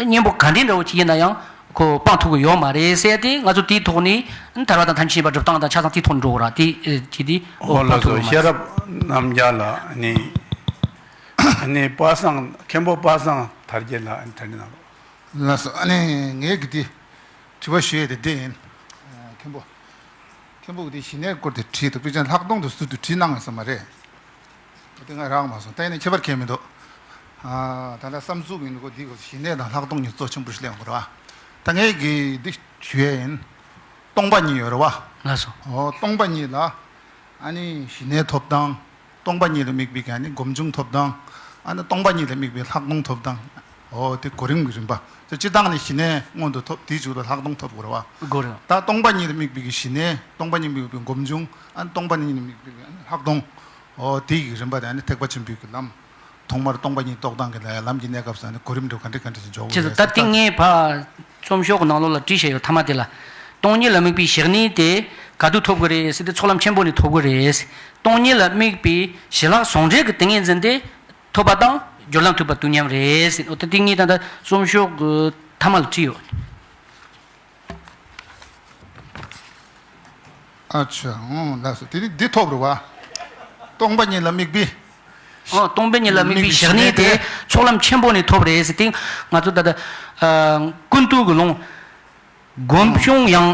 གཉེན་པོ་ག་འདྲའི་འདྲ་བོ་ཅིག་ཡིན་ན་ཡང་ཁོ་སྤང་ཐུབ་ཀྱི་ཡོད་མ་རེད་ཟེར་ཏེ་ང་ཚོ་དེའི་ཐོག་ནས་ཐར་པ་དང་ཐམས་ཅད་མཁྱེན་པ་སྒྲུབ་སྟངས་དང་ཆ་ཚང་དེའི་ཐོག་ནས་འགྲོ་དགོས་ར་དེ་ཅི་དེ་ཨོ་སྤང་ལགས་སོ། ཐུབ་ཀྱི་ཡོད་མ་རེད། ཤེས་རབ་རྣམ་རྒྱལ་ལགས་ནི། ཨ་ནི་པ་སངས་མཁན་པོ་པ་སངས་དར་རྒྱས་ལགས་ཨ་ནི་དྲན་གནང་རོགས། ལགས་སོ། ཨ་ནི་ངས་གི་དེ་དྲི་བ་ཞུ་ཡས་དེ་འདི་ཡིན། མཁན་པོ། མཁན་པོ་གི་དེ་ཞི་གནས་སྐོར་དེ་བྲིས་འདུག་དཔེ་ཅན་ལྷག་མཐོང་དུ་ཟུར་དུ་བྲིས་གནང་ཡོད་ས་མ་རེད། དེ་ང་རག་མ་སོང་། ད་ཡིན་ན་ཁྱད་པར་གང་མི་འདུག་ཨ། ད་ལྟ་བསམ་ཚུལ་མི་འདུག་གོ་འདི་གོ་ཞི་གནས་དང་ལྷག་མཐོང་གཉིས་གཙོ་ཆེན་པོ་ཞིག་ལེན་དགོས་རེད་བ། ད་ངས་གི་འདི་ཞུ་ཡས་ཡིན། སྟོང་པ་ཉིད་ཡོད་རེད་བ། ལགས་སོ། ཨོ་སྟོང་པ་ཉིད་ལ། ཨ་ནི་ཞི་གནས་ཐོབ་སྟངས། སྟོང་པ་ཉིད་ལ་དམིགས་པའི་གི་ཨ་ནི་སྒོམ་བྱུང་ཐོབ་སྟངས། ཨ་ནི་སྟོང་པ་ཉིད་ལ་དམིགས་པའི་ལྷག་མཐོང་ཐོབ་སྟངས། ཨོ་དེ་གོ་རིམ་གྱི་རིམ་པ། དེ་སྤྱིར་བཏང་ནི་ཞི་གནས་སྔོན་དུ་ཐོབ། དེའི་མཇུག་ཏུ་ལྷག་མཐོང་ཐོབ་དགོས་རེད་བ། དགོས་རེད། ད་སྟོང་པ་ཉིད་ལ་དམིགས་པའི་གི་ཞི་གནས། སྟོང་པ་ཉིད་དམིགས་པའི་སྒོམ་བྱུང་། ཨ་ནི་སྟོང་པ་ཉིད་ལ་དམིགས་པའི་གི་ཨ་ནི་ལྷག་མཐོང་། ཨོ་དེ་གི་རིམ་པ་དེ་ཨ་ནི་ཐེག་པ་ཆེན་པོའི་གི་ལམ། ཐོག་མར་སྟོང་པ་ཉིད་རྟོགས་སྟངས་ཀྱི་ལ་ཡ་ལམ་གྱི་གནས་སྐབས་སུ་ནི་གོ་རིམ་འདྲ་ག་འདྲ་ག་འདྲ་ཞིག་འཇོག་དགོས་ཅེས་རེད་ད་ཟེར་ཏིང་ད། ངའི་ཕ་རྩོམ་ཤོག་གི་ནང་ལོགས་ལ་བྲིས་བཞག་ཡོད་ཐ་མ་དེ་ལ། སྟོང་ཉིད་ལ་དམིགས་པའི་ཞི་གནས་དེ་ག་དུས་ཐོབ་ཀྱི་རེད་ཟེར་ཏེ་ཚོགས་ལམ་ཆེན་པོ་ནས་ཐོབ་ཀྱི་རེད། སྟོང་ཉིད་ལ་དམིགས་པའི་ཞི་ལྷག་ཟུང་འབྲེལ་གྱི་ཏིང་ངེ་འཛིན་དེ་ཐོབ་པ་དང་སྦྱོར་ལམ་ཐུབ་པ་དུས་མཉམ་རེད་ཟེར། འོ་ད་ཏིང་ངེ་ད་ལྟ་རྩོམ་ཤོག་གི་ཐ་མ་ལ་བྲིས་ཡོད། ཨ་ཆ་ཨང་ལགས་སོ། དེ་ནི་འདི་ཐོབ་རེད་བ། སྟོང་པ་ཉིད་ལ་དམིགས་པའི། ཨང་སྟོང་པ་ཉིད་ལ་དམིགས་པའི་ཞི་གནས་དེ་ཚོགས་ལམ་ཆེན་པོ་ནས་ཐོབ་རེད་ཟེར་ཏེ་ང་ཚོ་ད་ལྟ་ཨ་ཀུན་བཏུས་ཀྱི་ལུང་། སྒོམ་བྱུང་ཡང་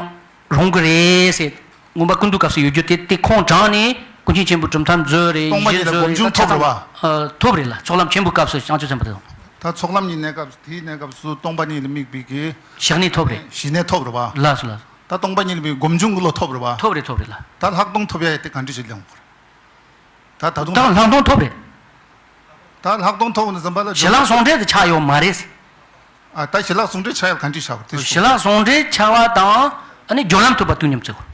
རུང་གི་རེད་ཟེར། མངོན་པ་ཀུན་བཏུས་སྐབས་སུ་ཡོད་རྒྱུ་དེ་དེ་ཁོང་དྲངས་ནས་ཀུན་མཁྱེན་ཆེན་པོ་གྲུབ་མཐའ་མཛོད་རེད། སྟོང་པ་ཉིད་ལ་སྒོམ་བྱུང་ཐོབ་རེད་བ། ཨ་ཐོབ་རེད་ལ་ཚོགས་ལམ་ཆེན་པོའི་སྐབས་སུ་བྱང་ཆུབ་སེམས་དཔའ་དེ་དང་། ད་ཚོགས་ལམ་གཉིས་གནས་སྐབས་དེའི་གནས་སྐབས་སུ་སྟོང་པ་ཉིད་ལ་དམིགས་པའི་གི་ཞི་གནས་ཐོབ་རེད། ཞི་གནས་ཐོབ་རེད་བ། ལགས་སོ་ལགས་སོ། ད་སྟོང་པ་ཉིད་ལ་དམིགས་པའི་སྒོམ་བྱུང་གི་བློ་ཐོབ་རེད་བ། ཐོབ་རེད་ཐོབ་རེད་ལ། ད་ལྷག་མཐོང་ཐོབ་ཡ་དེ་ག་འདྲ་ཞིག་ལེན་དགོས་རེད། ད་ད་དུང་ད་ལྷག་མཐོང་ཐོབ་རེད། ད་ལྷག་མཐོང་ཐོབ་ན་འཛམ་བུ་གླིང་ཞི་ལྷག་ཟུང་འབྲེལ་དུ་ཆགས་ཡོད་མ་རེད། ཨ་ད་ཞི་ལྷག་ཟུང་འབྲེལ་ཆགས་ཡོད་ག་འདྲ་ཆགས་པ་དེ། ཞི་ལྷག་ཟུང་འབྲེལ་ཆགས་པ་དང་ཨ་ནི་སྦྱོར་ལམ་ཐུབ་པ་དུས་མཉམ་བརྩི་དགོས།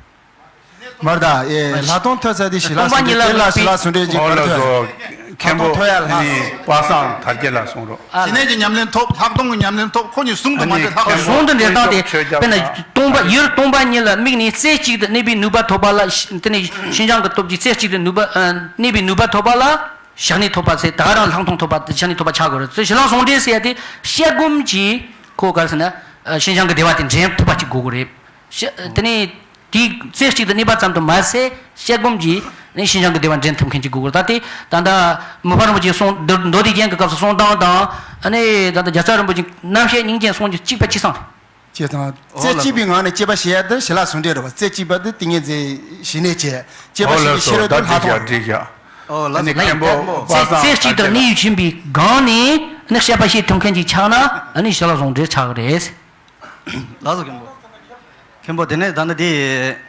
མར་ད་ཨེ་ལྷག་མཐོང་ཐོབ་ཚར་དེ་ཞི་ལྷག་སྟོང་པ་ཟུང་འབྲེལ་ཉིད་ལ་དེ་ལ་དམིགས་པའི་ཞི་ལྷག་ཟུང་འབྲེལ་གྱི་ཨོ་གོ་ལགས་ཐོས། སོ། མཁན་པོ་ལྷག་མཐོང་ཐོབ་ཡ་ལྷག་ནི་པ་སངས་དར་རྒྱས་ལ་གསུང་རོགས། ཨ་ཞི་གནས་ཀྱི་ཉམས་ལེན་ཐོབ། ལྷག་མཐོང་གི་ཉམས་ལེན་ཐོབ། ཁོ་གཉིས་ཟུང་དུ་མ་འབྲེལ་ལྷག་མཐོང་། ཟུང་དུ་འབྲེལ་སྟངས་དེ་དཔེར་ན་སྟོང་པ་ཡུལ་སྟོང་པ་ཉིད་ལ་དམིགས་ནས་རྩེ་གཅིག་ཏུ་གནས་པའི་ནུས་པ་ཐོབ་པ་ལ་ཤ་དེ་ནི་ཤིན་སྦྱངས་ཀྱི་སྟོབས་ཀྱིས་རྩེ་གཅིག་ཏུ་ནུས་པ་ཨ་གནས་པའི་ནུས་པ་ཐོབ་པ་ལ་ཞི་གནས་ཐོབ་པ་ཟེར། ད་ག་རང་ལྷག་མཐོང་ཐོབ་པ་ཞི་གནས་ཐོབ་པ་ཆགས་དགོས་རེད། ཞི་ལྷག་ཟུང་འབྲེལ་ཟེར་ཡ་དེ་བཤད་སྒོམ་གྱིས་ཁོ་ག་རེ་ཟེར་ན་ཤིན་སྦྱངས་ཀྱི་བདེ་བ་དེ་འདྲེན་ཐུབ་པ་ཅིག་དགོས་ཀྱི་རེད། ཤ་དེ་ནི། དེའི་རྩེ་གཅིག་ཏུ་གནས་པ་ཙམ་དུ་མ་ཟད་བཤད་སྒོམ་གྱིས་ནི་ཤིན་སྦྱངས་ཀྱི་བདེ་བ་འདྲེན་ཐུབ་མཁན་ཅིག་དགོས་ཀྱི་རེད། ད་ལྟའི་ད་ལྟ་མི་ཕམ་རིན་པོ་ཆེའི་གསུང་མདོ་མདོ་སྡེ་རྒྱན་གྱི་སྐབས་སུ་གསུང་སྟངས་དང་ཨ་ནི་ད་ལྟ་རྒྱལ་ཚབ་རིན་པོ་ཆེའི་རྣམ་བཤད་སྙིང་རྗེའི་གསུང་རྒྱུ་གཅིག་པ་གཅིག་སང་རེད། བྱས་ཙང་རྩེ་གཅིག་པའི་ངང་ནས་དཔྱད་པ་བྱེད་ཡ་དེ་ཞི་ལྷག་ཟུང་འབྲེལ་རེད་བ། རྩེ་གཅིག་པ་དེ་ཏིང་ངེ་འཛིན་ཞི་གནས་བྱས། དཔྱད་པ་ཨོ་བྱེད་ལགས་པའི་ཤེས་སོ། རབ་ད་དེ་ལྷག་འགྲིག་མཐོང་ཡ་རེད། འགྲིག་ཡ། ཨོ་ལགས་ཨ་ནི་སོ་ལགས་མཁན་པོ་ཡིན། པ་རྩེ་སངས་རྩེ་གཅིག་ཏུ་གནས་ཡུལ་ཕྱིན་པའི་སྒང་ནས་ནི་དཔྱད་པ་བྱེད་ཐུབ་མཁན་ཅིག་ཆགས་ན་ཨ་ནི་ཞི་ལྷག་ཟུང་འབྲེལ་ཆགས་ཀྱི་རེད། ལགས་སོ་མཁན་པོ། མཁན་པོ་དེ་ནས་ད་ནི་འདི་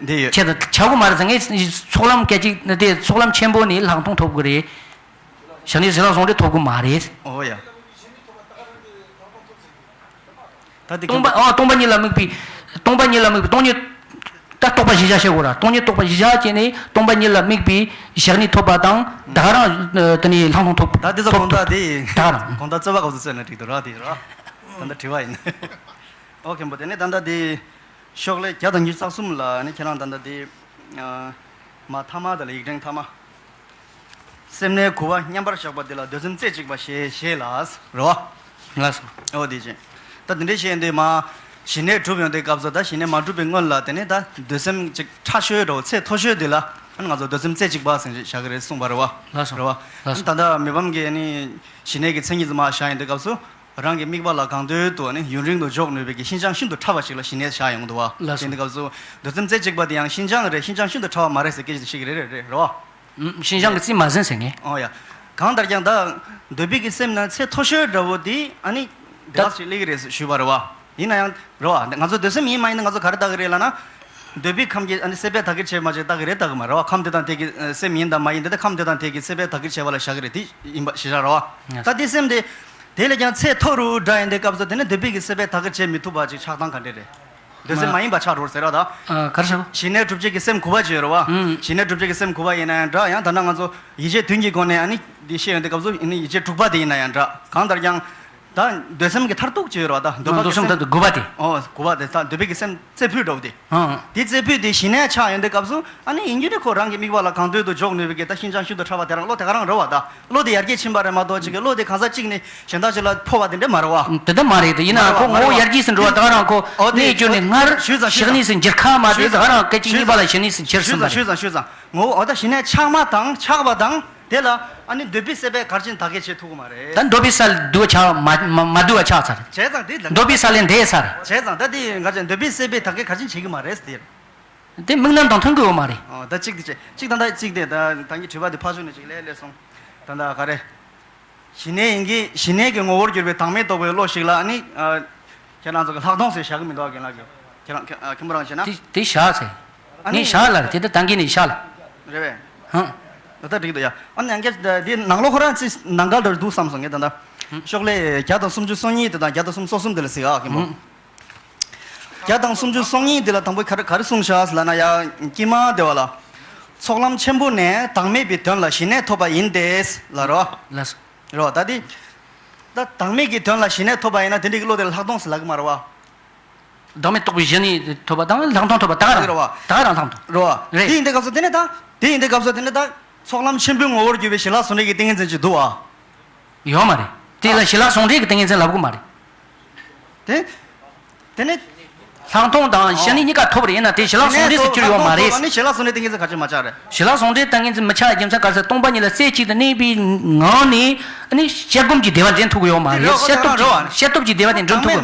འདི་ཡོད། ཁྱེད་ད་ཆག་གི་མ་རེད་ཟེར། ངས་ཚོགས་ལམ་སྐད་ཅིག་ནི་དེ་ཚོགས་ལམ་ཆེན་པོ་ནས་ལྷག་མཐོང་ཐོབ་གི་རེད། ཞི་གནས་ཞི་ལྷག་ཟུང་འབྲེལ་ཐོབ་གི་མ་རེད། ཨོ་ཡ། ད་འདི་སྟོང་པ་ཨ་སྟོང་པ་ཉིད་ལ་དམིགས་པའི་སྟོང་པ་ཉིད་ལ་དམིགས་པའི་སྟོང་ཉིད་ད་རྟོགས་པ་གཞི་བཞག་བྱེད་དགོས་ར། སྟོང་ཉིད་རྟོགས་པ་གཞི་བཞག་བྱས་ནས་སྟོང་པ་ཉིད་ལ་དམིགས་པའི་ཞི་གནས་ཐོབ་པ་དང་ད་ག་རང་དེ་ནས་ལྷག་མཐོང་ཐོབ། ད་འདི་ཚོ་ཐོབ་གོང་ད་ཐོབ་འདི་ད་ག་རང་གོང་ད་རྩོད་པ་གོང་ཚོ་རྩོད་ན་འགྲིག་འདུག་ར། དེ་ར་ད་ད་དྲི་བ་ཡིན། ཨོ་མཁན་པོ་དེ་ནས་ད་ལྟ་དེ་ཤོག་ལེ་བརྒྱ་དང་ཉི་ཤུ་རྩ་གསུམ་ལ་ནི་ཁྱེད་རང་ད་ལྟ་དེ་ཨ་མ་ཐ་མ་དེ་ལ་ཡིག་ཕྲེང་ཐ་མ། སེམས་ནི་གོ་བ་མཉམ་པར་བཞག་པ་དེ་ལ་འདོད་སེམས་རྩེ་གཅིག་པ་ཞེས་བྱ་ལ་ཟེར་བ། ལགས་སོ། ཨོ་དེ་ཅན། ད་དེ་འདྲའི་བཤད་དུས་མ་ཞི་གནས་གྲུབ་ཡོང་དུས་སྐབས་སུ་ད་ཞི་གནས་མ་གྲུབ་པའི་སྔོན་ལ་དེ་ནས་ད་འདོད་སེམས་ཅིག་ཕྲ་ཤོས་འདྲ་བོ་ཚད་མཐོ་ཤོས་དེ་ལ་ཨ་ནི་ང་ཚོ་འདོད་སེམས་རྩེ་གཅིག་པ་ཟེར་བྱ་གི་རེད་གསུངས་པ་རེད་བ། ལགས་སོ། རེད་བ། ལགས་སོ། ད་ལྟ་མི་ཕམ་གྱི་ནི་ཞི་གནས་ཀྱི་མཚན་ཉིད་དུ་མ་བཞག་ཡོང་དུས་སྐབས་སུ། རང་གི་དམིགས་པ་ལ་གང་འདོད་དུ་ནི་ཡུན་རིང་དུ་འཇོག་ནུས་པའི་གི་ཤིན་སྦྱངས་ཤིན་ཏུ་ཕྲ་བ་ཞིག་ལ་ཞི་གནས་བཞག་ཡོང་འདུག་བ། ལགས་སོ། དེ་འདི་སྐབས་སུ་འདོད་སེམས་རྩེ་གཅིག་པ་དེ་ཡང་ཤིན་སྦྱངས་རེད། ཤིན་སྦྱངས་ཤིན་ཏུ་ཕྲ་བ་མ་རེད་ཟེར་སྐད་ཆ་བཤད་ཀྱི་རེད་རེད་རེད་བ། ཨུམ། ཤིན་སྦྱངས་ཀྱི་རྩིས་མ་ཟིན་ཟེར་ངས། ཨོ་ཡ། གང་ལྟར་ཀྱང་ད་འདོད་པའི་གི་སེམས་ནི་ཚད་མཐོ་ཤོས་འདྲ་བོ་དེ་ཨ་ནི་དེ་ད་ལགས་ཤིག་སླེབས་ཀྱི་རེད་ཞུས་པ་རེད་བ། ཡིན་ན་ཡང་རེད་བ། ང་ཚོ་འདོད་སེམས་ཡིན་མ་ཡིན་ན་ང་ཚོ་ག་རེ་ལྟ་གི་རེད་ལབ་ན། འདོད་པའི་ཁམས་ཀྱི་ཨ་ནི་སྲེད་པས་དག་གིར་བྱས་མ་བྱས་ལྟ་གི་རེད་ལྟ་གི་མ་རེད་བ། ཁམས་དེ་དང་དེ་གི་ཨ་སེམས་ཡིན་དང་མ་ཡིན་དེ་དང་ཁམས་དེ་དང་དེ་གི་སྲེད་པས་དག་གིར་བྱས་པ་ལ་བཞག་གི་རེད། དེ་ཡིན་པ་ཞེ་དྲག་རེད་བ། ད་དེ་སེམས་དེ། དེ་ལས་ཀྱང་ཚད་མཐོ་རུ་འདྲ་ཡིན་དུས་སྐབས་སུ་དེ་ནི་འདོད་པའི་གི་སྲེད་པས་དག་གིར་བྱས་མི་ཐུབ་པ་ཅིག་ཆགས་སྟངས་ག་འདྲ་རེད། འདོད་སེམས་མ་ཡིན་པ་ཆགས་འགྲོ་ཟེར་བ་དང་། ཨ། ག་རེ་ཟེར། ཞི་གནས་གྲུབ་བྱེད་ཀྱི་སེམས་དགུ་པ་ཅིག་ཡོད་རེད་བ། ཞི་གནས་གྲུབ་བྱེད་ཀྱི་སེམས་དགུ་པ་ཡིན་ན་ཡང་འདྲ། ཡང་ད་ནང་ང་ཚོ་ཡིད་བྱེད་བདུན་གྱི་སྒོ་ནས་ཨ་ནི་འདི་བཤད་ཡོང་དུས་སྐབས་སུ་ཨ་ནི་ཡིད་བྱེད་དྲུག་པ་དེ་ཡིན་ན་ཡང་འདྲ། གང་ལྟར་ཀྱང་། ད་འདོད་སེམས་ཀྱི་མཐར་ཐུག་ཅིག་ཡོད་རེད་བ། ད་འདོད་པ་གི་སེམས་དགུ་པ་དེ། ཨོ། དགུ་པ་དེ་ད་འདོད་པའི་གི་སེམས་རྩེ་ཕུད་འདྲ་བོ་དེ། ཨང་། དེ་རྩེ་ཕུད་དེ་ཞི་གནས་ཆགས་ཡོང་དུས་སྐབས་སུ་ཨ་ནི་ཡིན་རྒྱུ་དེ་ཁོ་རང་གི་དམིགས་པ་ལ་གང་འདོད་དུ་འཇོག་ནུས་པའི་གི་ད་ཤིན་སྦྱངས་ཤིན་ཏུ་ཕྲ་བ་དེ་རང་བློ་དེ་ག་རང་རེད་བ། ད་བློ་དེ་ཡར་རྒྱས་ཕྱིན་པ་རེད་མ་གཏོགས་ཅིག་གི་བློ་དེ་གང་ཟག་གཅིག་ནས་གཞན་དག་ཅིག་ལ་འཕོ་བ་དེ་འདྲ་མ་རེད་བ། དེ་ལྟ་མ་རེད་དེ། ཡིན་ནའང་ཁོ་ངོ་བོ་ཡར་རྒྱས་སུ་འགྲོ་བ་དེ་ག་རང་ཁོ་ཨོ་དེ་གནས་བསྐྱོན་ནས་སྔར་ཞི་གནས་སུ་འགྱུར་ཁ་མ་དེ་དེ་ག་རང་སྐད་ཅིག་གཉིས་པ་ལ་ཞི་གནས་སུ་འགྱུར་ཟིན་པ་རེད། ངོ་བོ་ཨོ་ད་ཞི་གནས་ཆགས་མ་དང་ཆགས་པ་དང་དེ་ལ་ཨ་ནི་འདོད་པའི་སྲེད་པས་ག་རེ་བྱས་ནས་དག་གིར་བྱེད་ཐུབ་ཀྱི་མ་རེད། ད་འདོད་པའི་ས་ལ་འདུ་བ་ཆགས་མ་མ་མ་འདུ་བ་ཆགས་ཚར། བྱས་ཙང་དེ་ལ་འདོད་པའི་ས་ལས་འདས་ཚར། བྱས་ཙང་ད་དེ་ག་རེ་བྱས་འདོད་པའི་སྲེད་པས་དག་གིར་ག་རེ་བྱེད་ཀྱི་མ་རེད་ཟེར། དེ་དམིགས་རྣམ་དང་མཐུན་གྱི་ཡོད་མ་རེད། ཨོ་ད་གཅིག་དེ་བྱས་གཅིག་ད་ལྟ་གཅིག་དེ་ད་ད་གིན་དྲི་བ་དེ་ཕར་ཞོག་ནས་གཅིག་ལས་ལས་སོང་། ད་ལྟ་ག་རེ། ཞི་གནས་ཡིན་གྱི་ཞི་གནས་ཀྱི་ངོ་བོར་གྱུར་པའི་བདག་མེད་རྟོགས་པའི་བློ་ཞིག་ལ་ཨ་ནི། ཨ། ཁྱེད་རང་ཚོ་གི་ལྷག་མཐོང་ཟེར་བཞག་གི་མི་འདུག་ག་རྒན་ལགས་ཀྱིས། ཁྱེད་རང་ཁྱེད་ཨ་མཁན་པོ་རང་བྱས་ན། དེ་དེ་བཞག་ཟེར། ཨ་ངས་ནི། བཞག་ལ་དེ་ད་ད་གིན་ནས་བཞག་ལ། རེད་པས། ཧང་། ད་ལྟ་འགྲིག་འདུག་ཡ། ཨ་ནི་ཡང་བསྐྱར་འདི་ནང་ལོགས་ཁོ་རང་ཚོས་ནང་འགལ་འདྲ་འདུག་བསམ་སོང་ངས་ད་ལྟ། ཤོག་ལྷེ་བརྒྱ་དང་སུམ་ཅུ་སོ་གཉིས་དེ་དང་བརྒྱ་དང་སུམ་ཅུ་སོ་གསུམ་དེ་ལ་གཟིགས་ཨ་མཁན་པོ། ཨང་། བརྒྱ་དང་སུམ་ཅུ་སོ་གཉིས་འདི་ལ་དང་པོ་ག་རེ་ག་རེ་གསུངས་བཞག་ལབ་ན་ཡ། ཀྱེ་མ་དེ་བ་ལ། ཚོགས་ལམ་ཆེན་པོ་ནས་བདག་མེད་པའི་དོན་ལ་ཞི་གནས་ཐོབ་པ་ཡིན་ཏེ། ལབ་རོ། ལགས་སོ། རོ་ད་དེ། ད་བདག་མེད་ཀྱི་དོན་ལ་ཞི་གནས་ཐོབ་པ་ཡིན་ན་དེ་འདྲའི་གི་བློ་དེ་ལ་ལྷག་མཐོང་ཟེར་ལབ་ཀྱི་མ་རེད་བ། བདག་མེད་རྟོགས་པའི་ཞི་གནས་ཐོབ་པ་དང་ལྷག་མཐོང་ཐོབ་པ་ད་ག་རང་རེད་བ། ད་ག་རང་ལྷག་མཐོང་རོ། རེད། དེ་ཡིན་དུས་སྐབས་སུ་དེ་ནས་ད། དེ་ཡིན་དུས་སྐབས་སུ་དེ་ནས་ད། ཚོགས་ལམ་ཆེན་པོའི་ངོ་བོར་གྱུར་པའི་ཞི་ལྷག་ཟུང་འབྲེལ་གྱི་ཏིང་ངེ་འཛིན་ཅིག་འདུག་བ། ཡོད་མ་རེད། དེ་ལ་ཞི་ལྷག་ཟུང་འབྲེལ་གྱི་ཏིང་ངེ་འཛིན་ལབ་ཀྱི་མ་རེད། དེ། དེ་ནས། ལྷག་མཐོང་དང་ཞི་གནས་གཉིས་ཀ་ཐོབ་པ་ཡིན་ན་དེ་ཞི་ལྷག་ཟུང་འབྲེལ་ཟེར་གྱུར་ཡོད་མ་རེད། ཞི་ལྷག་ཟུང་འབྲེལ་ཏིང་ངེ་འཛིན་ག་ཅི་མ་ཆགས་རེད། ཞི་ལྷག་ཟུང་འབྲེལ་ཏིང་ངེ་འཛིན་མི་ཆགས་རྒྱུ་མཚན་ག་རེ་ཟེར། སྟོང་པ་ཉིད་ལ་རྩེ་གཅིག་ཏུ་གནས་པའི་ངང་ནས་ཨ་ནི་ཤེལ་སྒོམ་གྱི་བདེ་བ་འདྲེན་ཐུབ་ཀྱི་ཡོད་མ་རེད། ཤེལ་སྟོབས་ཀྱི་ཤེལ་སྟོབས་ཀྱི་བདེ་བ་དེ་འདྲེན་ཐུབ་ཀྱི་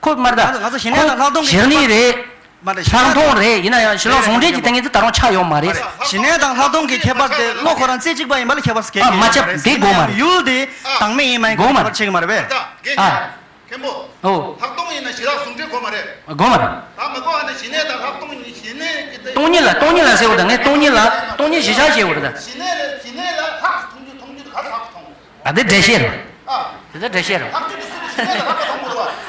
ཁོ་མ་རེད་ད། ང་ཚོ་ཞི་གནས་དང་ལྷག་མཐོང་གི་ཁྱད་པར། མ་རེད། ལྷག་མཐོང་རེད། ཡིན་ན་ཡང་ཞི་ལྷག་ཟུང་འབྲེལ་གྱི་ཏིང་ངེ་འཛིན་ད་རུང་ཆགས་ཡོད་མ་རེད། ཞི་གནས་དང་ལྷག་མཐོང་གི་ཁྱད་པར་དེ་བློ་ཁོ་རང་རྩེ་གཅིག་པ་ཡིན་པ་ལ་ཁྱད་པར་གལ་ཨ་མ་ཆགས་དེ་དགོས་མ་རེད། ཡུལ་དེ་བདག་མེད་ཡིན་མ་ཡིན་གྱི་ཁྱད་པར་ཕྱེ་གི་མ་རེད་པས། ཨ། མཁན་པོ། ཨོ། ལྷག་མཐོང་ཡིན་ན་ཞི་ལྷག་ཟུང་འབྲེལ་དགོས་མ་རེད། དགོས་མ་རེད། ད་མི་དགོས་ཨ་ནི་ཞི་གནས་དང་ལྷག་མཐོང་ཡིན་ཞི་གནས་ཀྱི་དེ། སྟོང་ཉིད་ལ་སྟོང་ཉིད་ལ་ཟེར་བ་དང་ངས་སྟོང་ཉིད་ལ་སྟོང་ཉིད་གཞི་བཞག་བྱས་བ་རེད་ད། ཞི་གནས་ལ་ཞི་གནས་ལ་ལྷག་མཐོང་རྒྱུ་མཐོང་རྒྱུ་དེ་ག་རེ་ལྷག་མཐོང་། ཨ་དེ་འགྲེལ་བཤད་རེད། ཨ། དེ་ད་འགྲེལ་བཤད་རེད། ལྷག་རྒྱུ་དེ་སུ་རེད་ཞི་གནས་ལ་ལྷག་པ་མཐོང་དགོས་རེད་བ།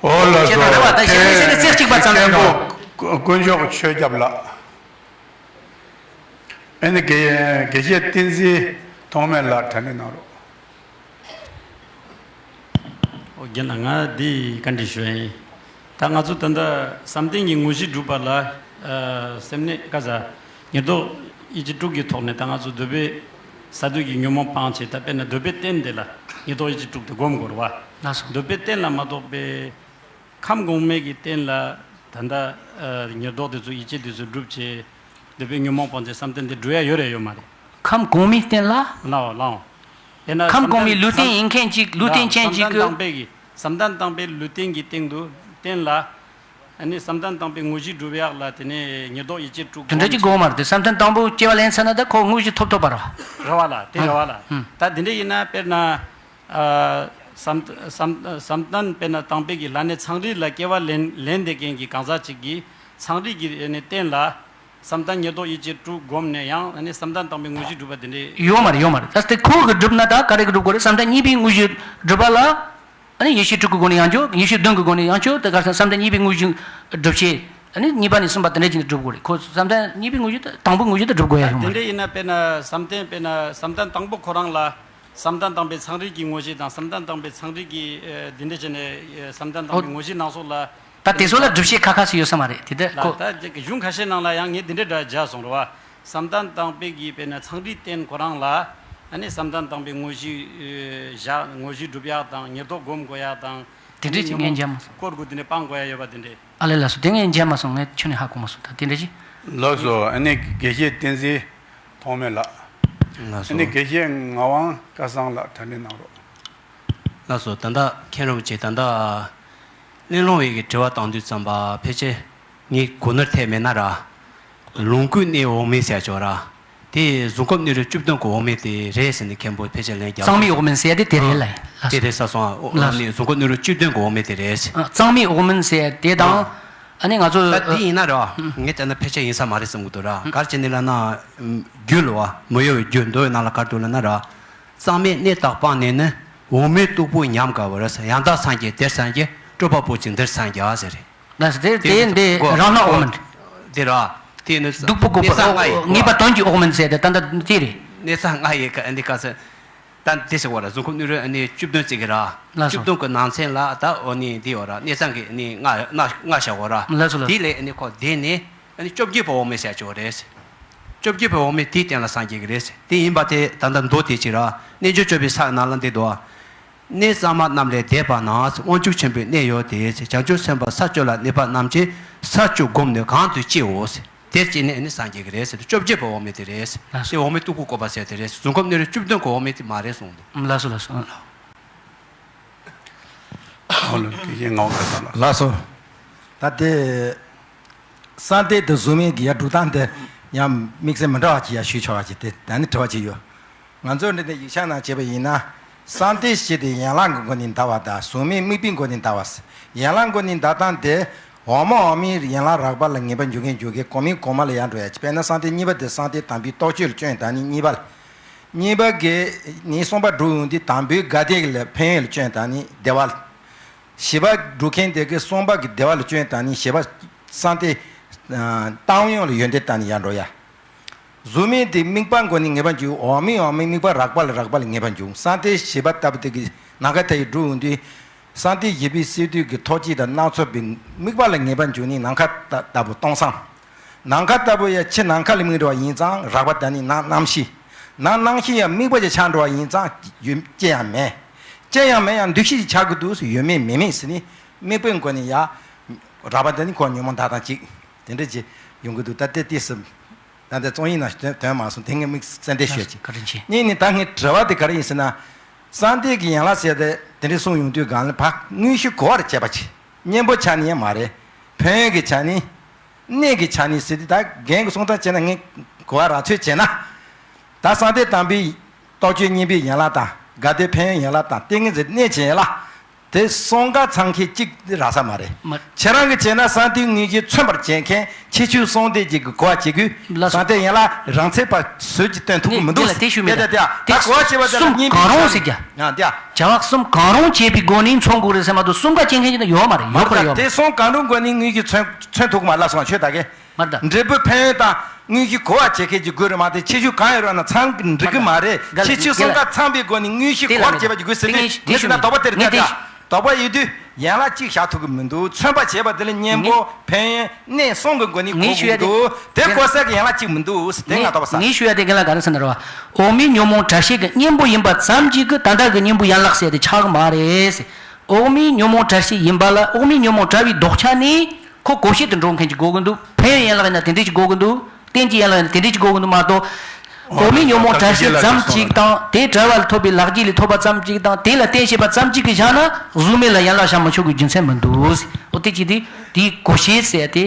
ཨོ་ལགས་སོ། ཁྱེད་རང་རེད་བ་ད་ཞི་གནས་ཟེར་ནས་རྩེ་གཅིག་པ་ཙམ་ཡང་མཁན་པོ་དཀོན་མཆོག་ཆོས་སྐྱབས་ལགས། ཨ་ནི་དགེ་དགེ་བཤེས་བསྟན་འཛིན་ཐོགས་མེད་ལགས་དྲན་གནང་རོགས། ཨོ་རྒན་ལགས་ང་འདི་བཀའ་འདྲི་ཞུ་ཡ་ཡིན། ད་ང་ཚོ་ད་ལྟ་བསམ་གཏན་གྱི་དངོས་གཞི་སྒྲུབ་པ་ལ་ཨ་སེམས་གནས་ཀ་ཟ་ཉེར་བསྡོགས་ཡིད་ཀྱི་དཀྲུག་གི་ཐོག་ནས་ད་ང་ཚོ་འདོད་པའི་ས་དུས་ཀྱི་ཉོན་མོངས་སྤངས་བྱས་ད་དཔེར་ན་འདོད་པའི་རྟེན་དེ་ལ་ཉེར་བསྡོགས་ཡིད་ཀྱི་དཀྲུག་དེ་སྒོམ་དགོས་རེད་བ། ལགས་སོ། འདོད་པའི་རྟེན་ལ་མ་གཏོགས་པའི་ཁམས་གོང་མའི་གི་རྟེན་ལ་ད་ལྟ་ཨ་ཉེར་བསྡོགས་དེ་ཚོ་ཡིད་ཀྱི་དེ་ཚོ་སྒྲུབ་བྱས་འདོད་པའི་ཉོན་མོངས་སྤངས་བྱས་བསམ་གཏན་དེ་སྒྲུབ་ཡ་ཡོད་རེད་ཡོད་མ་རེད། ཁམས་གོང་མའི་རྟེན་ལ། ལའོ་ལའོ། དེ་ན་ཁམས་གོང་མའི་བསམ་གཏན་ལུས་རྟེན་ཡིན་མཁན་ཅིག་ལུས་རྟེན་ཅན་ཅིག་གི་བསམ་གཏན་དང་པོའི་ལུས་རྟེན་གྱི་སྟེང་དུ་རྟེན་ལ། ཨ་ནི་བསམ་གཏན་དང་པོའི་དངོས་གཞི་སྒྲུབ་ཡག་ལ་དེ་ནས་ཉེར་བསྡོགས་ཡིད་ཀྱི་དཀྲུག་དེ་འདྲ་ཅིག་དགོས་མ་རེད་དེ་བསམ་གཏན་དང་པོ་སྐྱེ་བ་ལེན་ཚར་ན་ད་ཁོ་དངོས་གཞི་ཐོབ་ཐོབ་པ་རེད་བ། རེད་བ་ལ་དེ་རེད་བ་ལ། ད་དེ་འདྲ་ཡིན་ན་དཔེར་ན། ཨ་བསམ་བསམ་བསམ་གཏན་དཔེར་ན་དང་པོའི་གི་ལྷ་གནས་ཚངས་རིས་ལ་སྐྱེ་བ་ལེན་ལེན་བསྡད་མཁན་གྱི་གང་ཟག་ཅིག་གིས་ཚངས་རིས་ཀྱི་ཨ་ནི་རྟེན་ལ། བསམ་གཏན་ཉེར་བསྡོགས་ཡིད་ཀྱི་དཀྲུག་བསྒོམས་ནས་ཡང་ཨ་ནི་བསམ་གཏན་དང་པོའི་དངོས་གཞི་སྒྲུབ་པ་དེ་འདྲའི། ཡོད་མ་རེད་ཡོད་མ་རེད། ད་དེ་ཁོ་གི་སྒྲུབ་ན་ད་ག་རེ་གི་སྒྲུབ་དགོས་རེད། བསམ་གཏན་གཉིས་པའི་དངོས་གཞི་སྒྲུབ་པ་ལ། ཨ་ནི་ཡེ་ཤེས་སྤྲུལ་སྐུའི་སྒོ་ནས་ཡང་ཆོག་ཡེ་ཤེས་གདོན་གྱི་སྒོ་ནས་ཡང་ཆོག་དེ་ག་རེ་བསམ་གཏན་གཉིས་པའི་དངོས་གཞི་སྒྲུབ་བྱེད། ཨ་ནི་གཉིས་པ་ནས་གསུམ་པ་དེ་འདྲ་བྱས་ནས་སྒྲུབ་དགོས་རེད། ཁོ་བསམ་གཏན་གཉིས་པའི་དངོས་གཞི་ད་དང་པོའི་དངོས་གཞི་ད་སྒྲུབ་དགོས་ཡ་ཡོད་མ་རེད། དེ་འདྲ་ཡིན་ན་དཔེར་ན་བསམ་གཏན་དཔེར་ན་བསམ་གཏན་དང་པོ་ཁོ་རང་ལ། བསམ་གཏན་དང་པོའི་ཚངས་རིས་ཀྱི་དངོས་གཞི་དང་བསམ་གཏན་དང་པོའི་ཚངས་རིས་ཀྱི་ཨ་འདི་འདྲ་བྱས་ནས་ཨ་བསམ་གཏན་དང་པོའི་ཨོ། དངོས་གཞི་སྣ་ཚོགས་ལ། ད་དེ་ཚོ་ལ་སྒྲུབ་བྱེད་ཁ་ཁ་ཞིག་ཡོད་ས་མ་རེད་དེ་ད་ལ་ཁོ། ད་གཞུང་ཁ་ཤས་ནང་ལ་ཡང་ངས་འདི་འདྲའི་སྒྲ་བརྒྱབ་སོང་རེད་བ། བསམ་གཏན་དང་པོའི་གི་དཔེར་ན་ཚངས་རིས་རྟེན་ཁོ་རང་ལ་ཨ་ནི་བསམ་གཏན་དང་པོའི་དངོས་གཞི་ཨ་བཞག་དངོས་གཞི་སྒྲུབ་ཡག་དང་ཉེར་བསྡོགས་སྒོམ་དགོས་ཡག་དང་། དེ་འདྲ་ཅིག་ངས་མཇལ་མ་སོང་། སྐོར་དགུ་དེ་འདྲ་སྤང་དགོས་ཡ་ཡོད་པ་དེ་འདྲ། ཨ་ལས་ལགས་སོ། དེ་ངས་མཇལ་མ་སོང་། ངས་ཁྱོན་ནས་ཧ་གོ་མ་སོང་། ད་དེ་འདྲ་ཅིག་ལགས་སོ། ཨ་ནི་དགེ་བཤེས་བསྟན་འཛིན་ཐོགས་མེད་ལགས། ལགས་སོ། ཨ་ནི་དགེ་བཤེས་ངག་དབང་སྐལ་བཟང་ལགས་དྲན་གནང་རོགས། ལགས་སོ། ད་ལྟ་མཁན་རིན་པོ་ཆེ་ད་ལྟ་གླེང་སློང་བའི་གི་དྲི་བ་བཏང་དུས་ཙམ་པ་ཕལ་ཆེར་ངས་གོ་ནོར་ཐེབས་མེད་ན་ར། ལོངས་སྐུའི་གནས་འོག་མིན་ཟེར་ཆོག་ར། དེ་གཟུགས་སྐུ་ནི་རོ་བཅུ་བདུན་གྱི་འོག་མིན་དེ་རེད་ཟེར་ནས་མཁན་པོ་ཕལ་ཆེར་ལན་རྒྱག་གཙང་མའི་འོག་མིན་ཟེར་ཡ་དེ་དེ་རེད་ལ། དེ་རེད་ས་སོང་ཨ། ལགས་སོ། ནི་གཟུགས་སྐུ་ནི་རོ་བཅུ་བདུན་གྱི་འོག་མིན་དེ་རེད། ཨ། གཙང་མའི་འོག་མིན་ཟེར་ཡ་དེ་དང་། ཨ། ཨ་ནི་ང་ཚོ། ད་འདི་ཡིན་ན་ར། ཨ། ངས་བལྟས་ན་ཕལ་ཆེར་ཡིན་ས་མ་རེད་བསམ་གྱི་འདུག་ར། ག་རེ་བྱས་ནས་ལབ་ན། རྒྱུད་ལ་བ་མི་གཡོ་བའི་རྒྱུད་མདོ་ཡི་ནང་ལ་ག་རེ་འདུག་ལབ་ན་ར། གཙང་མས་གནས་བརྟགས་པ་ནས་ནི། འོག་མིན་སྟུག་པོ་ཉམས་དགའ་བར། ཡང་དག་སངས་རྒྱས་དེར་སངས་རྒྱས། སྤྲུལ་པ་པོ་གཅིག་འདིར་སངས་རྒྱས་ཟེར་རེད། ལགས་སོ། དེ་དེ་འདི་རང་སྣང་འོག་མིན། དེ་ར། དེ་ནི་སྡུག་པོ་བཀོད་པ། གནས་ས་ལྔ་ཡི་ངེས་པ་དོན་གྱི་འོག་མིན་ཟེར་ཏེ་ད་ལྟ་དེ་རེད། གནས་ས་ལྔ་ཡི་ཀ་འདི་ཀ་ས། ད་འདི་ཟེར་བ་ར། གཟུགས་སྐུ་ནི་རོ་ནི་བཅུ་བདུན་ཟེར་གི་ར། ལགས་སོ། བཅུ་བདུན་གི་ནང་ཚན་ལ་ད་འོ་ནི་འདི་ཡོད་ར། གནས་ས་གི་ནི་ལྔ་ལྔ་ལྔ་བཞག་གོ་ར། ལགས་སོ་ལགས་སོ། དེ་ལས་ནི་ཁོ་དེ་ནི་ནི་བཅོ་བརྒྱད་པའི་འོག་མིན་ཟེར་ཆོག་རེད། བཅོ་བརྒྱད་པའི་འོག་མིན་དེའི་སྟེང་ལ་སངས་རྒྱས་ཀྱི་རེད། དེ་ཡིན་པ་དེ་ད་ལྟ་མདོ་དེ་ཅི་ར། རྣལ་འབྱོར་སྤྱོད་པའི་ས་ནང་ལ་འདི་འདུག་གནས་གཙང་མ་རྣམས་ལས་འདས་པ་ན། དབང་ཕྱུག་ཆེན་པོའི་གནས་ཡོད་དེ། བྱང་ཆུབ་སེམས་དཔའ་ས་བཅུ་ལ་གནས་པ་རྣམས་ཀྱིས་ས་བཅུ་བསྒོམས་ནས་གང་དུ་སྐྱེའོ། དེར་སྐྱེས་ནས་ནི་སངས་རྒྱས་ཀྱི་རེད་ཟེར་དུས་བཅོ་བརྒྱད་པའི་འོག་མིན་དེ་རེད། ལགས་སོ། དེ་འོག་མིན་སྟུག་པོ་བཀོད་པ་ཟེར་དེ་རེད། གཟུགས་སྐུ་ནི་རོ་བཅུ་བདུན་གྱི་འོག་མིན་དེ་མ་རེད་གསུངས་འདུག་ལགས་སོ་ལགས་སོ། ཨོ་ལོ། དེ་བཞིན་ངག་དགའ་ས་ལ། ལགས་སོ། ད་དེ། གསང་སྟེ་དེ་གཟུགས་མིན་གྱི་ཡ་སྒྲུབ་སྟངས་དེ་ཡང་དམིགས་བསལ་མི་འདྲ་བ་ཅིག་ཡ་ཞུས་ཆོག་པ་ཅིག་དེ་ད་ནི་དྲི་བ་ཅིག་ཡོད། ང་ཚོ་འདི་ནས་ཡིག་ཆ་ནང་བྱས་པ་ཡིན་ན། གསང་སྟེ་ཞེས་དེ་ཡན་ལག་གི་སྒོ་ནས་འདའ་བ་དང་གཟུགས་མིན་དམིགས་པའི་སྒོ་ནས་འདའ་བ། ཡན་ལག་སྒོ་ནས་འདའ་སྟངས་དེ། འོག་མ་འོག་མིན་ཡན་ལག་རགས་པ་ལ་ངེས་པར་འཇུག་མཁན་འཇུག་མཁན། གོང་མིན་གོང་མ་ལ་ཡང་འགྲོ་ཡ། དཔེར་ན་གསང་སྟེ་གཉིས་པ་དེ་གསང་སྟེ་དམ་པའི་རྟོག་དཔྱོད་ལ་སྐྱོན་བཏང་ནི་གཉིས་པ་ལ། གཉིས་པ་གི་ནི་གསུམ་པ་སྒྲུབ་ཡོང་དུས་དང་པོའི་དགའ་བདེ་ལ་ཕན་ཡོན་ལ་སྐྱོན་བཏང་ནི་བདེ་བ་ལ། བཞི་པ་སྒྲུབ་མཁན་དེ་གི་གསུམ་པ་གི་བདེ་བ་ལ་སྐྱོན་བཏང་ནི་བཞི་པ་གསང་སྟེ། ཨ། བཏང་སྙོམས་ལ་ཡོན་ཏན་བཏང་ནི་ཡར་འགྲོ་ཡ། གཟུགས་མིན་དེ་དམིགས་པ་སྒོ་ནས་ངེས་པར་འཇུག་འོག་མིན་འོག་མིན་དམིགས་པ་རགས་པ་ལ་རགས་པ་ལ་ངེས་པར་འཇུག་གསང་སྟེ་བཞི་པ་ལྟ་བུ་དེ་གི་ནམ་མཁའ་མཐའ་ཡས་སྒྲུབ་ཡོང་དུས། གསང་སྟེ་བཞི་པའི་སས་བསྡུས་ཀྱི་ཐོག་གཅིག་དང་སྣ་ཚོགས་པའི་དམིགས་པ་ལ་ངེས་པར་འཇུག་ནི་ནམ་མཁའ་ལྟ་ལྟ་བུ་སྟོང་སང་། ནམ་མཁའ་ལྟ་བུ་ཡ་ཕྱི་ནམ་མཁའ་ལ་དམིགས་འགྲོ་བ་ཡིན་ཙང་རགས་པ་དང་ནི་ནང་རྣམ་ཤེས། ནང་རྣམ་ཤེས་ཡ་དམིགས་པ་ཅིག་ཆགས་འགྲོ་བ་ཡིན་ཙང་ཡོད་ཅི་ཡང་མེད། ཅི་ཡང་མེད་ཡང་འདུ་ཤེས་ཅིག་ཆགས་ཀྱི་འདུག་ཟེར་ཡོད་མེད་མེད་མེད་ཟེར་ནི་དམིགས་པའི་སྒོ་ནས་ཡ། རགས་པ་དང་ནི་ཁོ་ཉོན་མོངས་དག་དང་གཅིག་དེ་འདྲ་ཅིག་ཡོང་གི་འདུག་ད་ལྟའི་དུས་སུ། ད་ལྟ་རྩོམ་ཡིག་ནང་དོན་དོན་མ་སོང་། དེ་ངས་དམིགས་བསལ་འགྲེལ་ཞུས་ཀྱི། བཀའ་དྲིན་ཆེ། གཉིས་ནི་ད་ངའི་དྲི་བ་དེ་ག་རེ་ཡིན་ཟེར་ན། གསང་སྟེ་གི་ཡན་ལག་ཟེར་ཏེ་དེ་འདྲ་གསུངས་ཡོང་དུས་སྒང་ལ་ཕ་དངོས་གཞི་གོ་བར་བྱེད་པ་ཅིག་གཉེན་པོ་ཆགས་ནི་ཡང་མ་རེད། ཕན་ཡོན་གྱི་ཆགས་ནི། གནས་ཀྱི་ཆགས་ནི་ཟེར་དུས་ད་རྒན་གྱི་གསུང་སྟངས་བྱས་ན་ངས་གོ་བ་ར་འཚོལ་བྱས་ན། ད་གསང་སྟེ་དམ་པའི་རྟོག་དཔྱོད་གཉེན་པོའི་ཡན་ལག་དང་དགའ་བདེ་ཕན་ཡོན་ཡན་ལག་དང་ཏིང་ངེ་འཛིན་གནས་ཀྱི་ཡན་ལག་དེ་གསུམ་ཀ་ཚང་མཁན་གཅིག་དེ་རག་ས་མ་རེད། མ། ཁྱེད་རང་གིས་བྱས་ན་གསང་སྟེ་དངོས་གཞི་མཚོན་པར་བྱེད་མཁན་ཁྱད་ཆོས་གསུམ་ལྡན་གྱི་གོ་བ་བྱེད་དགོས། ལགས་སོ། གསང་སྟེ་ཡན་ལག་རང་ཚད་པ་བཟོས་ཀྱི་སྟོན་ཐུབ་ཀྱི་མི་འདུག་ངས་དེ་ལ་དེ་ཞུ་མེད། དེ་དེ་དེ་ད་གོ་བ་བྱེད་པ་དེ་ལ་གསུམ་གང་རུང་ཟེར་རྒྱ། ཡང་དེ་བྱ་བ་གསུམ་གང་རུང་བྱེད་པའི་སྒོ་ནས་མཚོན་དགོས་རེད་ཟེར་མ་གཏོགས་གསུམ་ཀ་བྱེད་མཁན་ཅིག་ན་ཡོད་མ་རེད། ཡོད་ཁོ་ར་ཡོད་མ་རེད། དེ་གསུམ་གང་རུང་སྒོ་ནས་དངོས་གཞི་མཚོན་མཚོན་ཐུབ་ཀྱི་མ་རེད། ལགས་སོ། ང་ཆོས་ད་གས། མར་ད། འབྲས་བུ་ཕན་ཡོན་དང་དངོས་གཞི་གོ་བ་བྱེད་མཁན་གྱི་དགོས་རེད་མ་གཏོགས་ཁྱད་ཆོས་གང་ཡོད་རུང་ན་ཚང་གི་འགྲིག་གི་མ་རེད། མར་ད། ཁྱད་ཆོས་གསུམ་ཀ་ཚང་པའི་སྒོ་ནས་དངོས་གཞི་གོ་བ་བྱེད་པ་གྱི་དགོས་ཟེར་དུས་ངས་དེ་ཟེར་ན་དོགས་པ་དེར་ངས་བསྐྱལ་དེ་ཡ། དོགས་པ་ཡོད་དུས་ཡན་ལག་གཅིག་བཞག་ཐུབ་ཀྱི་མི་འདུག་མཚོན་པ་བྱེད་པ་དེ་ལ་གཉེན་པོ་ཕན་ཡོན་གནས་གསུམ་གྱི་སྒོ་ནས་གོ་དགོས་ཀྱི་འདུག་དེ་གོ་ས་གི་ཡན་ལག་གཅིག་མི་འདུག་ཟེར་དེ་ང་དོགས་པ་ཟ། ངས་ཞུ་ཡ་དེ་རྒན་ལགས་ག་རེ་ཟེར་ན་རེད་བ། འོག་མིན་ཉོན་མོངས་དྲག་ཤེས་ཀྱི་གཉེན་པོ་ཡིན་པ་ཙམ་གཅིག་གིས་ད་ལྟ་གི་གཉེན་པོ་ཡན་ལག་ཟེར་དེ་ཆགས་ཀྱི་མ་རེད། འོག་མིན་ཉོན་མོངས་དྲག་ཤེས་ཡིན་པ་ལ་འོག་མིན་ཉོན་མོངས་དྲག་པའི་ལྡོག་ཆ་ནི། ཁོ་གོ་ཤེས་དུ་འགྲོ་མཁན་ཅིག་དགོས་ཀྱི་འདུག་ཕན་ཡོན་ཡན་ལག་ཡིན་ན་དེ་འདྲས་ཅིག་དགོས་ཀྱི་འདུག་བསྟན་གྱི་ཡན་ལག་ཡིན་ན་དེ་འདྲས་ཅིག་དགོས་ཀྱི་འདུག་མ་གཏོགས། འོག་མིན་ཉོན་མོངས་དྲག་ཤེས་ཙམ་ཅིག་དང་དེའི་བྲལ་བ་ལ་ཐོབ་པའི་ལག་རྗེས་ལས་ཐོབ་པ་ཙམ་ཅིག་དང་དེ་ལ་བརྟེན་ཤེས་པ་ཙམ་ཅིག་གིས་བཞག་ན་གཟུགས་མེད་ལ་ཡན་ལག་བཞག་མི་ཆོག་གི་རྒྱུ་མཚན་མི་འདུག་འོ་དེ་ཅིག་དེ་དེའི་གོ་ཤེས་ཟེར་ཏེ་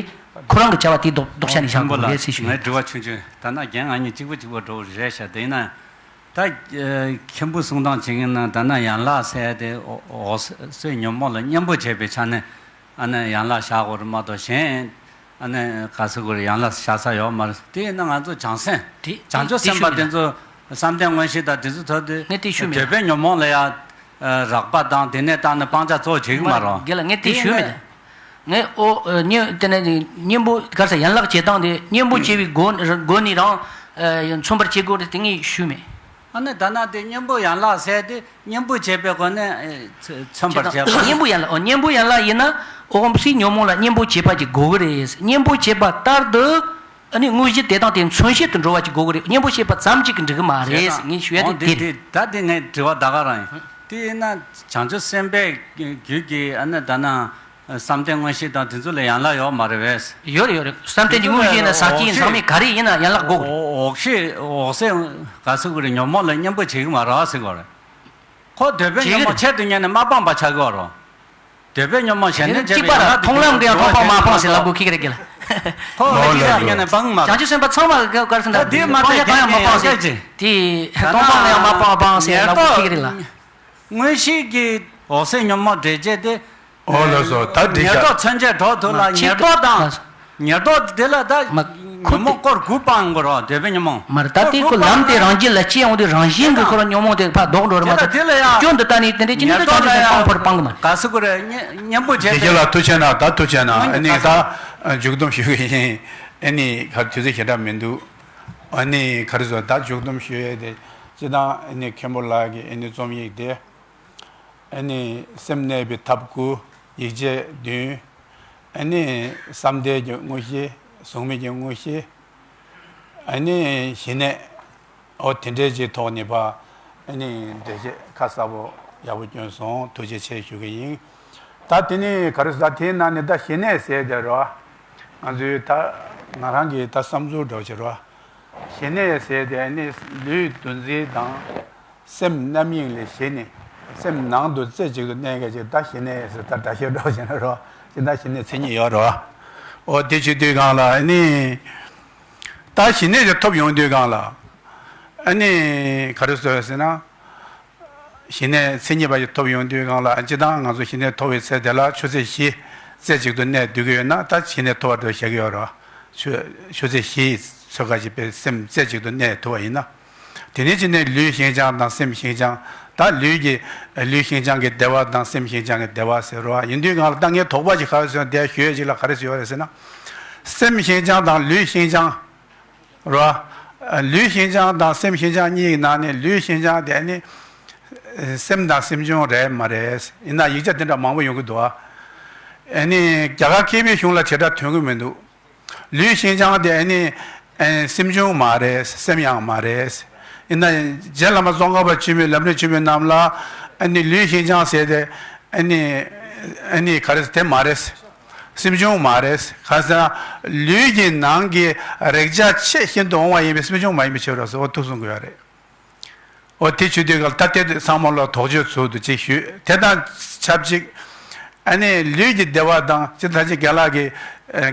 ཁོ་རང་གི་བྱ་བ་དེའི་ལྡོག་ལྡོག་ཆ་ནས་བཞག་དགོས་རེད་ཟེར་ཞུ། ངའི་དྲི་བ་ཆུང་ཆུང་ད་ན་རྒན་ང་གཉིས་གཅིག་པ་གཅིག་པ་འགྲོ་རེད་ཤག་དེ་ཡིན་ན། ད་མཁན་པོ་གསུང་སྟངས་བྱེད་མཁན་ན་ད་ན་ཡན་ལག་ཟེར་དེ་འོ་འོ་སོའི་ཉོན་མོངས་ལ་གཉེན་པོ་བྱེད་པའི་ཆ་ནས་ཨ་ནི་ཡན་ལག་བཞག་དགོས་རེད་མ་གཏོགས་གཞན་ཨ་ནི་ག་ཚོད་དགོས་རེད་ཡན་ལག་བཞག་ས་ཡོད་མ་རེད། དེ་ཡིན་ན་ང་ཚོ་བྱང་སེམས་དེ་བྱང་ཆུབ་དེ་སེམས་དཔའ་ཞུ་དེ་མེད་ཚོ་བསམ་གཏན་མངོན་ཤེས་དང་དེ་ཚོ་ཐོབ་དུས་ངས་དེ་ཞུ་མེད། འདོད་པའི་ཉོན་མོངས་ལ་ཡང་རགས་པ་དང་དེ་ནས་བཏང་ནས་སྤང་བྱ་གཙོ་བོ་བྱེད་ཀྱི་མ་རེད། རྒན་ལགས་ངས་དེ་ཞུ་མེད། ངས་ཨོ་ཨ་གཉེན་དེ་ནས་གཉེན་པོ་ག་ས་ཡན་ལག་བྱེད་སྟངས་དེ་གཉེན་པོ་བྱེད་པའི་སྒོ་སྒོ་ནས་རང་ཨ་མཚོན་པར་བྱེད་དགོས་རེད་དེ་ངས་ཞུས་མེད། ཨ་ནི་ད་ན་དེ་གཉེན་པོ་ཡན་ལག་ཟེར་དེ་གཉེན་པོ་བྱེད་པའི་སྒོ་ནས་ཨ་མཚོན་པར་བྱེད་པ། གཉེན་པོ་ཡན་ལག་ཨོ་གཉེན་པོ་ཡན་ལག་ཡིན་ན་འོག་མིན་ཉོན་མོངས་ལ་གཉེན་པོ་བྱེད་པ་ཅིག་དགོས་ཀྱི་རེད། གཉེན་པོ་བྱེད་པ་ལྟར་དུ་ཨ་ནི་དངོས་གཞི་དེ་དང་དེ་མཚོན་བྱེད་དུ་འགྲོ་བ་ཅིག་དགོས་ཀྱི་རེད། གཉེན་པོ་བྱེད་པ་ཙམ་ཅིག་གིས་འགྲིག་གི་མ་རེད། ངས་ཞུ་ཡ་དེ་འོ་དེ་དེ་རེད། ད་དེ་ངའི་དྲི་བ་ད་ག་རང་ཡིན། དེ་ཡིན་ན་བྱང་ཆུབ་སེམས་དཔའི་རྒྱུད་ཀྱི་ཨ་ནི་ད་ན། བསམ་གཏན་མངོན་ཤེས་དང་དེ་ཚོ་ལ་ཡན་ལག་ཡོད་མ་རེད་པས། ཡོད་རེད་ཡོད་རེད། བསམ་གཏན་གྱི་དངོས་གཞི་ཡིན་ན་ཟག་བཅས་ཡིན་ཚང་མས་ག་རེ་ཡིན་ན་ཡན་ལག་དགོས་རེད། འོག་ཤེས་འོག་སེ་ག་ཚོད་དགོས་རེད། ཉོན་མོངས་ལ་གཉེན་པོ་བྱེད་ཀྱི་མ་རེད་ཟེར་དགོས་རེད། ཁོ་འདོད་པའི་ཉོན་མོངས་ཆེད་དུ་གཉེར་ནས་མ་སྤངས་པ་ཆགས་ཀྱི་རེད། འདོད་པའི་ཉོན་མོངས་ཞེ་ནས་བྱས་པའི་ཡན་ལག་མཐོང་ལམ་གྱི་ཡང་མཐོང་སྤང་མ་སྤངས་ཟེར་ལབ་དགོས་ཁེག་རེད་གི་ལ། ཁོ་ཨོ་ལ་ཅི་ལ་ཡང་ནས་སྤང་མ། བྱང་ཆུབ་སེམས་དཔའ་ཚང་མ་ག་གར་སོང་ད་ད་དེ་མ་སྤང་བྱ་གང་ཡང་མ་སྤངས་ཟེར། དེ་སྟོང་སྤང་ལ་ཡང་མ་སྤངས་སྤངས་ཟེར་ལབ་དགོས་ཁེག་རེད་ལ། མངོན་ཤེས་ཀྱི་འོད་གསལ་ཉོན་མོངས་འདྲེས་བྱེད་དེ། ཨོ་ལགས་སོ། ད་འགྲིག་ཉེར་ཤག་བསྡོགས་མཚོན་བྱེད་གྲོགས་དུ་ལ་ཉེར་བསྡོགས་དང་། ཉེར་བསྡོགས་དེ་ལ་ད། མ་ཁུ་ཉོན་མོངས་སྐོར་དགུ་སྤང་དགོས་རོགས་འདོད་པའི་ཉོན་མོངས། མར་ད་དེ་ཁོ་ལམ་དེ་རང་རྒྱུད་ལ་སྐྱེ་ཡོང་དུས་རང་བཞིན་གྱི་ཁོ་རང་ཉོན་མོངས་དེ་ཕར་ལྡོག་འགྲོ་རེད་མ་གཏོགས་སྐྱོན་དུ་ལྟ་ནས་དེ་འདྲའི་ཅི་ནས་ད་བྱང་ཆུབ་སེམས་སྤང་ཕོར་སྤང་གི་མ་རེད། ག་སུ་ཁོ་རེ་སྙན་པོ་བྱས་དེ་ཁྱེད་ལ་ཐུགས་ཆེ་ན་ད་ཐུགས་ཆེ་ན་ཨ་ནི་ད་མཇུག་སྡོམ་ཞུ་གི་ཡིན། ཨ་ནི་ག་དུས་ཚོད་ཞེ་དྲག་མི་འདུག་ཨ་ནི་ག་རེ་ཟེར་ད་མཇུག་སྡོམ་ཞུ་ཡས་དེ་སྤྱི་བཏང་ཨ་ནི་མཁན་པོ་ལགས་ཀྱི་ཨ་ནི་རྩོམ་ཡིག་དེ། ཨ་ནི་སེམས་གནས་པའི་ཐབས་དགུ། ཡིད་བྱེད་བདུན། ཨ་ནི་བསམ་གཏན་གྱི་དངོས་གཞི། གཟུགས་མེད་ཀྱི་དངོས་གཞི། ཨ་ནི་ཞི་གནས། འོ་དེ་འདྲའི་ཅིག་ཐོག་ནས་ཕར་ཨ་ནི་འགྲེལ་བཤད་ཁ་གསལ་པོ་ཡག་པོ་བསྐྱོན་སོང་། ཐུགས་རྗེ་ཆེ་ཞུ་གི་ཡིན། ད་དེ་ནི་ག་རེ་ཟེར་ད་དེའི་ནང་ནས་ད་ཞི་གནས་ཟེར་དེ་རོ། ང་ཚོའི་ད་ང་རང་གི་ད་བསམ་ཚུལ་འདྲ་བོ་ཅིག་རོ། ཞི་གནས་ཟེར་དེ་ཨ་ནི་ལུས་འདུ་འཛི་དང་། སེམས་རྣམ་གཡེང་ལས་ཞི་ནས། སེམས་ནང་དུ་རྩེ་གཅིག་ཏུ་གནས་མཁན་ཅིག་ད་ཞི་གནས་ཟེར་ད་འདྲ་བཤད་འགྲོ་བཞིན་རོ། ཅི་ད་ཞི་གནས་མཚན་ཉིད་ཡོད་རོ། འོ་དེ་བྱེད་དུས་སྒང་ལ་ཨ་ནི། ད་ཞི་གནས་དེ་ཐོབ་ཡོང་དུས་སྒང་ལ། ཨ་ནི་ག་རེ་ཟེར་ཟེར་ན། ཞི་གནས་མཚན་ཉིད་པ་ཞིག་ཐོབ་ཡོང་དུས་སྒང་ལ་སྤྱིར་བཏང་ང་ཚོ་ཞི་གནས་ཐོབ་པའི་ཚེ་དེ་ལ་ཆུ་ཚོད་བཞི་རྩེ་གཅིག་ཏུ་གནས་སྡོད་ཀྱི་ཡོད་ན་ད་ཞི་གནས་ཐོབ་པ་འདྲ་བཤད་ཀྱི་ཡོད་རོ། ཆུ་ཆུ་ཚོད་བཞི་ཡི་ཚོད་ཁ་ཅིག་པའི་སེམས་རྩེ་གཅིག་ཏུ་གནས་ཐུབ་པ་ཡིན་ན། དེ་ནས་ཅི་ནས་ལུས་ཤིན་སྦྱངས་དང་སེམས་ཤིན་སྦྱངས། ད་ལུས་ཀྱི་ལུས་ཤིན་སྦྱངས་ཀྱི་བདེ་བ་དང་སེམས་ཤིན་སྦྱངས་ཀྱི་བདེ་བ་ཟེར་རོ། ཡིན་དུས་སྒང་ལ་ད་ངས་དོགས་པ་ཅིག་ག་རེ་ཟེར་ན་དེ་ཞུ་ཡས་ཅིག་ལ་ག་རེ་ཟེར་བ་རེད་ཟེར་ན། སེམས་ཤིན་སྦྱངས་དང་ལུས་ཤིན་སྦྱངས། རོ། ལུས་ཤིན་སྦྱངས་དང་སེམས་ཤིན་སྦྱངས་གཉིས་ཀྱི་ནང་ནས་ལུས་ཤིན་སྦྱངས་དེ་ནི། སེམས་དང་སེམས་བྱུང་རེད་མ་རེད། ཡིན་ན་ཡིག་ཆ་དེ་འདྲ་མང་པོ་ཡོང་གི་འདུག་ཨ། ཨ་ནི་རྒྱ་གར་མཁས་པའི་གཞུང་ལ་བྱེ་བྲག་ཐོན་གི་མི་འདུག་ལུས་ཤིན་སྦྱངས་དེ་ཨ་ནི། ཨ་སེམས་བྱུང་མ་རེད། སེམས་ཡང་མ་རེད། ཡིན་ན་རྗེ་བླ་མ་ཙོང་ཁ་པ་ཆེན་པོས་ལམ་རིམ་ཆེན་མོའི་ནང་ལ་ཨ་ནི་ལུས་ཤིན་སྦྱངས་ཟེར་དེ་ཨ་ནི། ཨ་ནི་ག་རེ་དེ་མ་རེད། སེམས་བྱུང་མ་རེད། གང་ཟེར་ན་ལུས་ཀྱི་ནང་གི་རེག་བྱ་ཆེས་ཤིན་ཏུ་འོང་བ་ཡིན་པས་སེམས་བྱུང་མ་ཡིན་པའི་ཕྱིར་རོ་ཟེར་འོ་ཐུགས་གསུང་དགོས་ཡ་རེད། འོ་དེ་ཆུ་དུས་སྐབས་ད་ལྟའི་ཚང་མ་ལོ་དོགས་གཅོད་ཚུལ་དུ་ཅིག་ཞུས་དེ་དང་ཆབས་ཅིག་ཨ་ནི་ལུས་ཀྱི་བདེ་བ་དང་ཅི་ད་ཅི་རྒན་ལགས་ཀྱིས་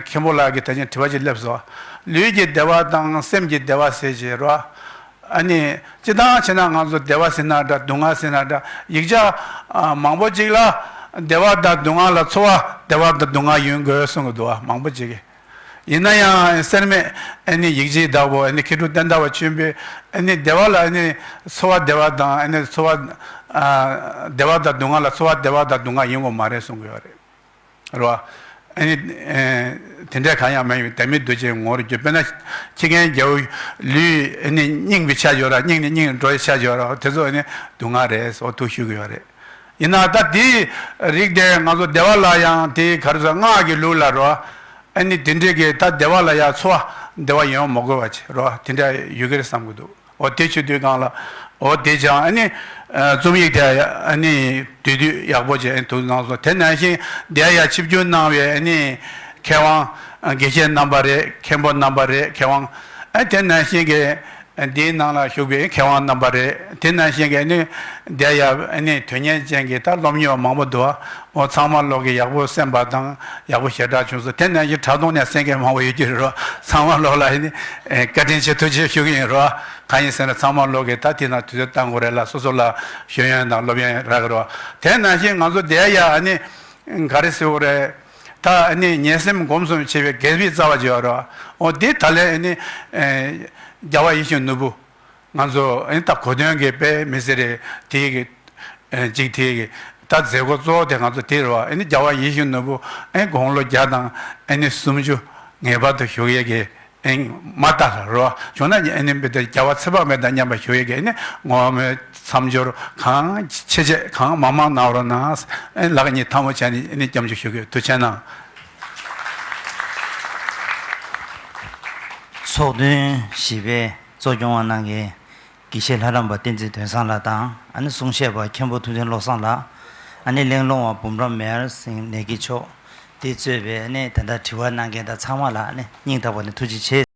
མཁན་པོ་ལགས་ཀྱིས་ད་ཅི་དྲི་བ་ཅིག་སླེབས་སོང་། ལུས་ཀྱི་བདེ་བ་དང་སེམས་ཀྱི་བདེ་བ་ཟེར་བྱས་རོ། ཨ་ནི་སྤྱིར་བཏང་བྱས་ན་ང་ཚོ་བདེ་བ་ཟེར་ན་འདྲ་སྡུག་བསྔལ་ཟེར་ན་འདྲ་ཡིག་ཆ་མང་པོ་ཅིག་ལ་བདེ་བ་དང་སྡུག་བསྔལ་ལ་ཚོར་བ་བདེ་བ་དང་སྡུག་བསྔལ་ཡོང་དགོས་གསུང་གི་འདུག་བ་མང་པོ་ཅིག་གིས། ཡིན་ན་ཡང་སེར་སྨད་ཨ་ནི་ཡིག་ཆའི་བདག་པོ་ཨ་ནི་མཁས་གྲུབ་བསྟན་དར་བ་ཆེན་པོས་ཨ་ནི་བདེ་བ་ལ་ཨ་ནི་ཚོར་བ་བདེ་བ་དང་ཨ་ནི་ཚོར་བ་བདེ་བ་དང་སྡུག་བསྔལ་ལ་ཚོར་བ་བདེ་བ་དང་སྡུག་བསྔལ་ཡོང་དགོས་མ་རེད་གསུང་གི་ཡོད་རེད། རེད་བ། ཨ་ནི། དེ་འདྲའི་གང་ཡང་མ་ཡིན་པའི་བདག་མེད་རྡོ་རྗེའི་ངོ་བོར་གྱུར། དཔེར་ན། ཁྱི་རྒན་རྒྱལ་པོ་ལུས་ཨ་ནི་རྙིང་བའི་ཆ་ཡོད་ར་རྙིང་ནས་རྙིང་འགྲོ་བའི་ཆ་ཡོད་ར་དེ་ཚོ་ཨ་ནི་སྡུག་བསྔལ་རེད་ཟེར་ཐུགས་ཞུ་གི་ཡོད་རེད། ཡིན་ན་ད་དེའི་རིགས་དེ་ང་ཚོ་བདེ་བ་ལ་ཡང་དེའི་ག་རེ་ཟེར་སྔགས་ཀྱི་ལུགས་ལ་རོ། ཨ་ནི་དེ་འདྲའི་གི་ད་བདེ་བ་ལ་ཡང་ཚོར་བ་བདེ་བ་ཡོང་མ་དགོས་པ་ཅིག་རོ་དེ་འདྲ་ཡོད་གི་རེད་བསམ་གི་འདུག་འོ་དེ་བྱེད་དུས་སྒང་ལ། འོ་དེ་ཀྱང་ཨ་ནི། རྩོམ་ཡིག་དེ་ཨ་ནི་དུས་དུས་ཡག་པོ་བྱས་ཨ་ནི་དུ་གནང་སོང་། དེ་ནང་བཞིན་དེ་ཡ་ཆིབས་བསྒྱུར་གནང་བའི་ཨ་ནི། མཁས་དབང་། དགེ་བཤེས་རྣམ་པ་རེད། མཁན་པོ་རྣམ་པ་རེད། མཁས་དབང་། ཨ་དེ་ནང་བཞིན་གྱི། འདིའི་ནང་ལ་བཞུགས་པའི་མཁས་དབང་རྣམ་པ་རེད། དེ་ནང་བཞིན་གྱི་ཨ་ནི། དེ་ཡ་ཨ་ནི་དོན་གཉེར་ཅན་གྱི་ད་སློབ་གཉེར་བ་མང་པོ་འདུག་འོ་ཚང་མ་ལོག་གི་ཡག་པོ་གསན་པ་དང་ཡག་པོ་ཞེ་དྲག་བྱུང་སོང་། དེ་ནང་བཞིན་དྲ་ཐོག་ནས་གསན་མཁན་མང་པོ་ཡོད་ཀྱི་རེད་རོ། ཚང་མ་ལོག་ལ་ཨ་ནི། བཀའ་དྲིན་ཆེ་ཐུགས་རྗེ་ཞུ་གི་ཡིན་རོ། གང་ཡིན་ཟེར་ན་ཚང་མ་ལོག་གི་ད་དེ་ན་དུས་ཚོད་བཏང་དགོས་རེད་ལ་སོ་སོ་ལ་ཤེས་ཡོན་དང་སློབ་ཡོན་རག་གི་རོ། དེ་ནང་བཞིན་ང་ཚོ་བསྡད་ཡ་ཨ་ནི། ག་རེ་ཟེར་དགོས་རེད། ད་ཨ་ནི་ཉན་སེམས་སྒོམ་གསུམ་བྱེད་པའི་དགེ་བའི་རྩ་བ་བརྗོད་རོ། འོ་འདི་ད་ལན་ཨ་ནི། རྒྱལ་བ་ཡིད་བཞིན་ནོར་བུ། ང་ཚོ་ཨ་ནི་ད་གོ་དོན་གྱི་དཔེ་མི་སྲིད་རེད་དེ་གི། གཅིག་དེ་གི། ད་མཛད་སྒོ་གཙོ་བོ་དེ་ང་ཚོ་དེ་རེད་བ། ཨ་ནི་རྒྱལ་བ་ཡིད་བཞིན་ནོར་བུ་ཨ་ནི་དགུང་ལོ་བརྒྱ་དང་ཨ་ནི་སུམ་ཅུ་ངེས་པར་དུ་བཞུགས་ཡས་ཀྱི་ཨ་ནི་མ་ལྟ་ལ་རེད་བ། བྱུང་ན་ཨ་ནི་བི་དེ་རྒྱལ་བ་ཚེ་དཔག་མེད་དང་མཉམ་པར་བཞུགས་ཡས་ཀྱི་ཨ་ནི་ངོ་མའི་མཚམས་སྦྱོར་གང་ཆེ་ཆེ་གང་མང་མང་གནང་རོགས་གནང་། ཨ་ནི་ལག་གཉིས་ཐལ་མོ་སྦྱར་ནས་ཨ་ནི་སྐྱབས་འཇུག་ཞུ་གི་ཡོད། ཐུགས་རྗེ་གནང་། ཚོགས་ཐུན་བཞི་པའི་གཙོ་སྐྱོང་བ་གནང་མཁན་དགེ་བཤེས་ལྷ་རམས་པ་བསྟན་འཛིན་དོན་བཟང་ལགས་དང་ཨ་ནི་གསུང་བཤད་པ་མཁན་པོ་ཐུབ་བསྟན་བློ་བཟང་ལགས། ཨ་ནི་གླེང་སློང་བ་འབུམ་རམས་མེར་སེང་ནེ་གི་མཆོག་དེ་གཙོས་པའི་ཨ་ནི་ད་ལྟ་དྲི་བ་གནང་མཁན་དང་ཚང་མ་ལ་ཨ་ནི་སྙིང་ཐག་པ་ནས་ཐུགས་རྗེ་ཆེ།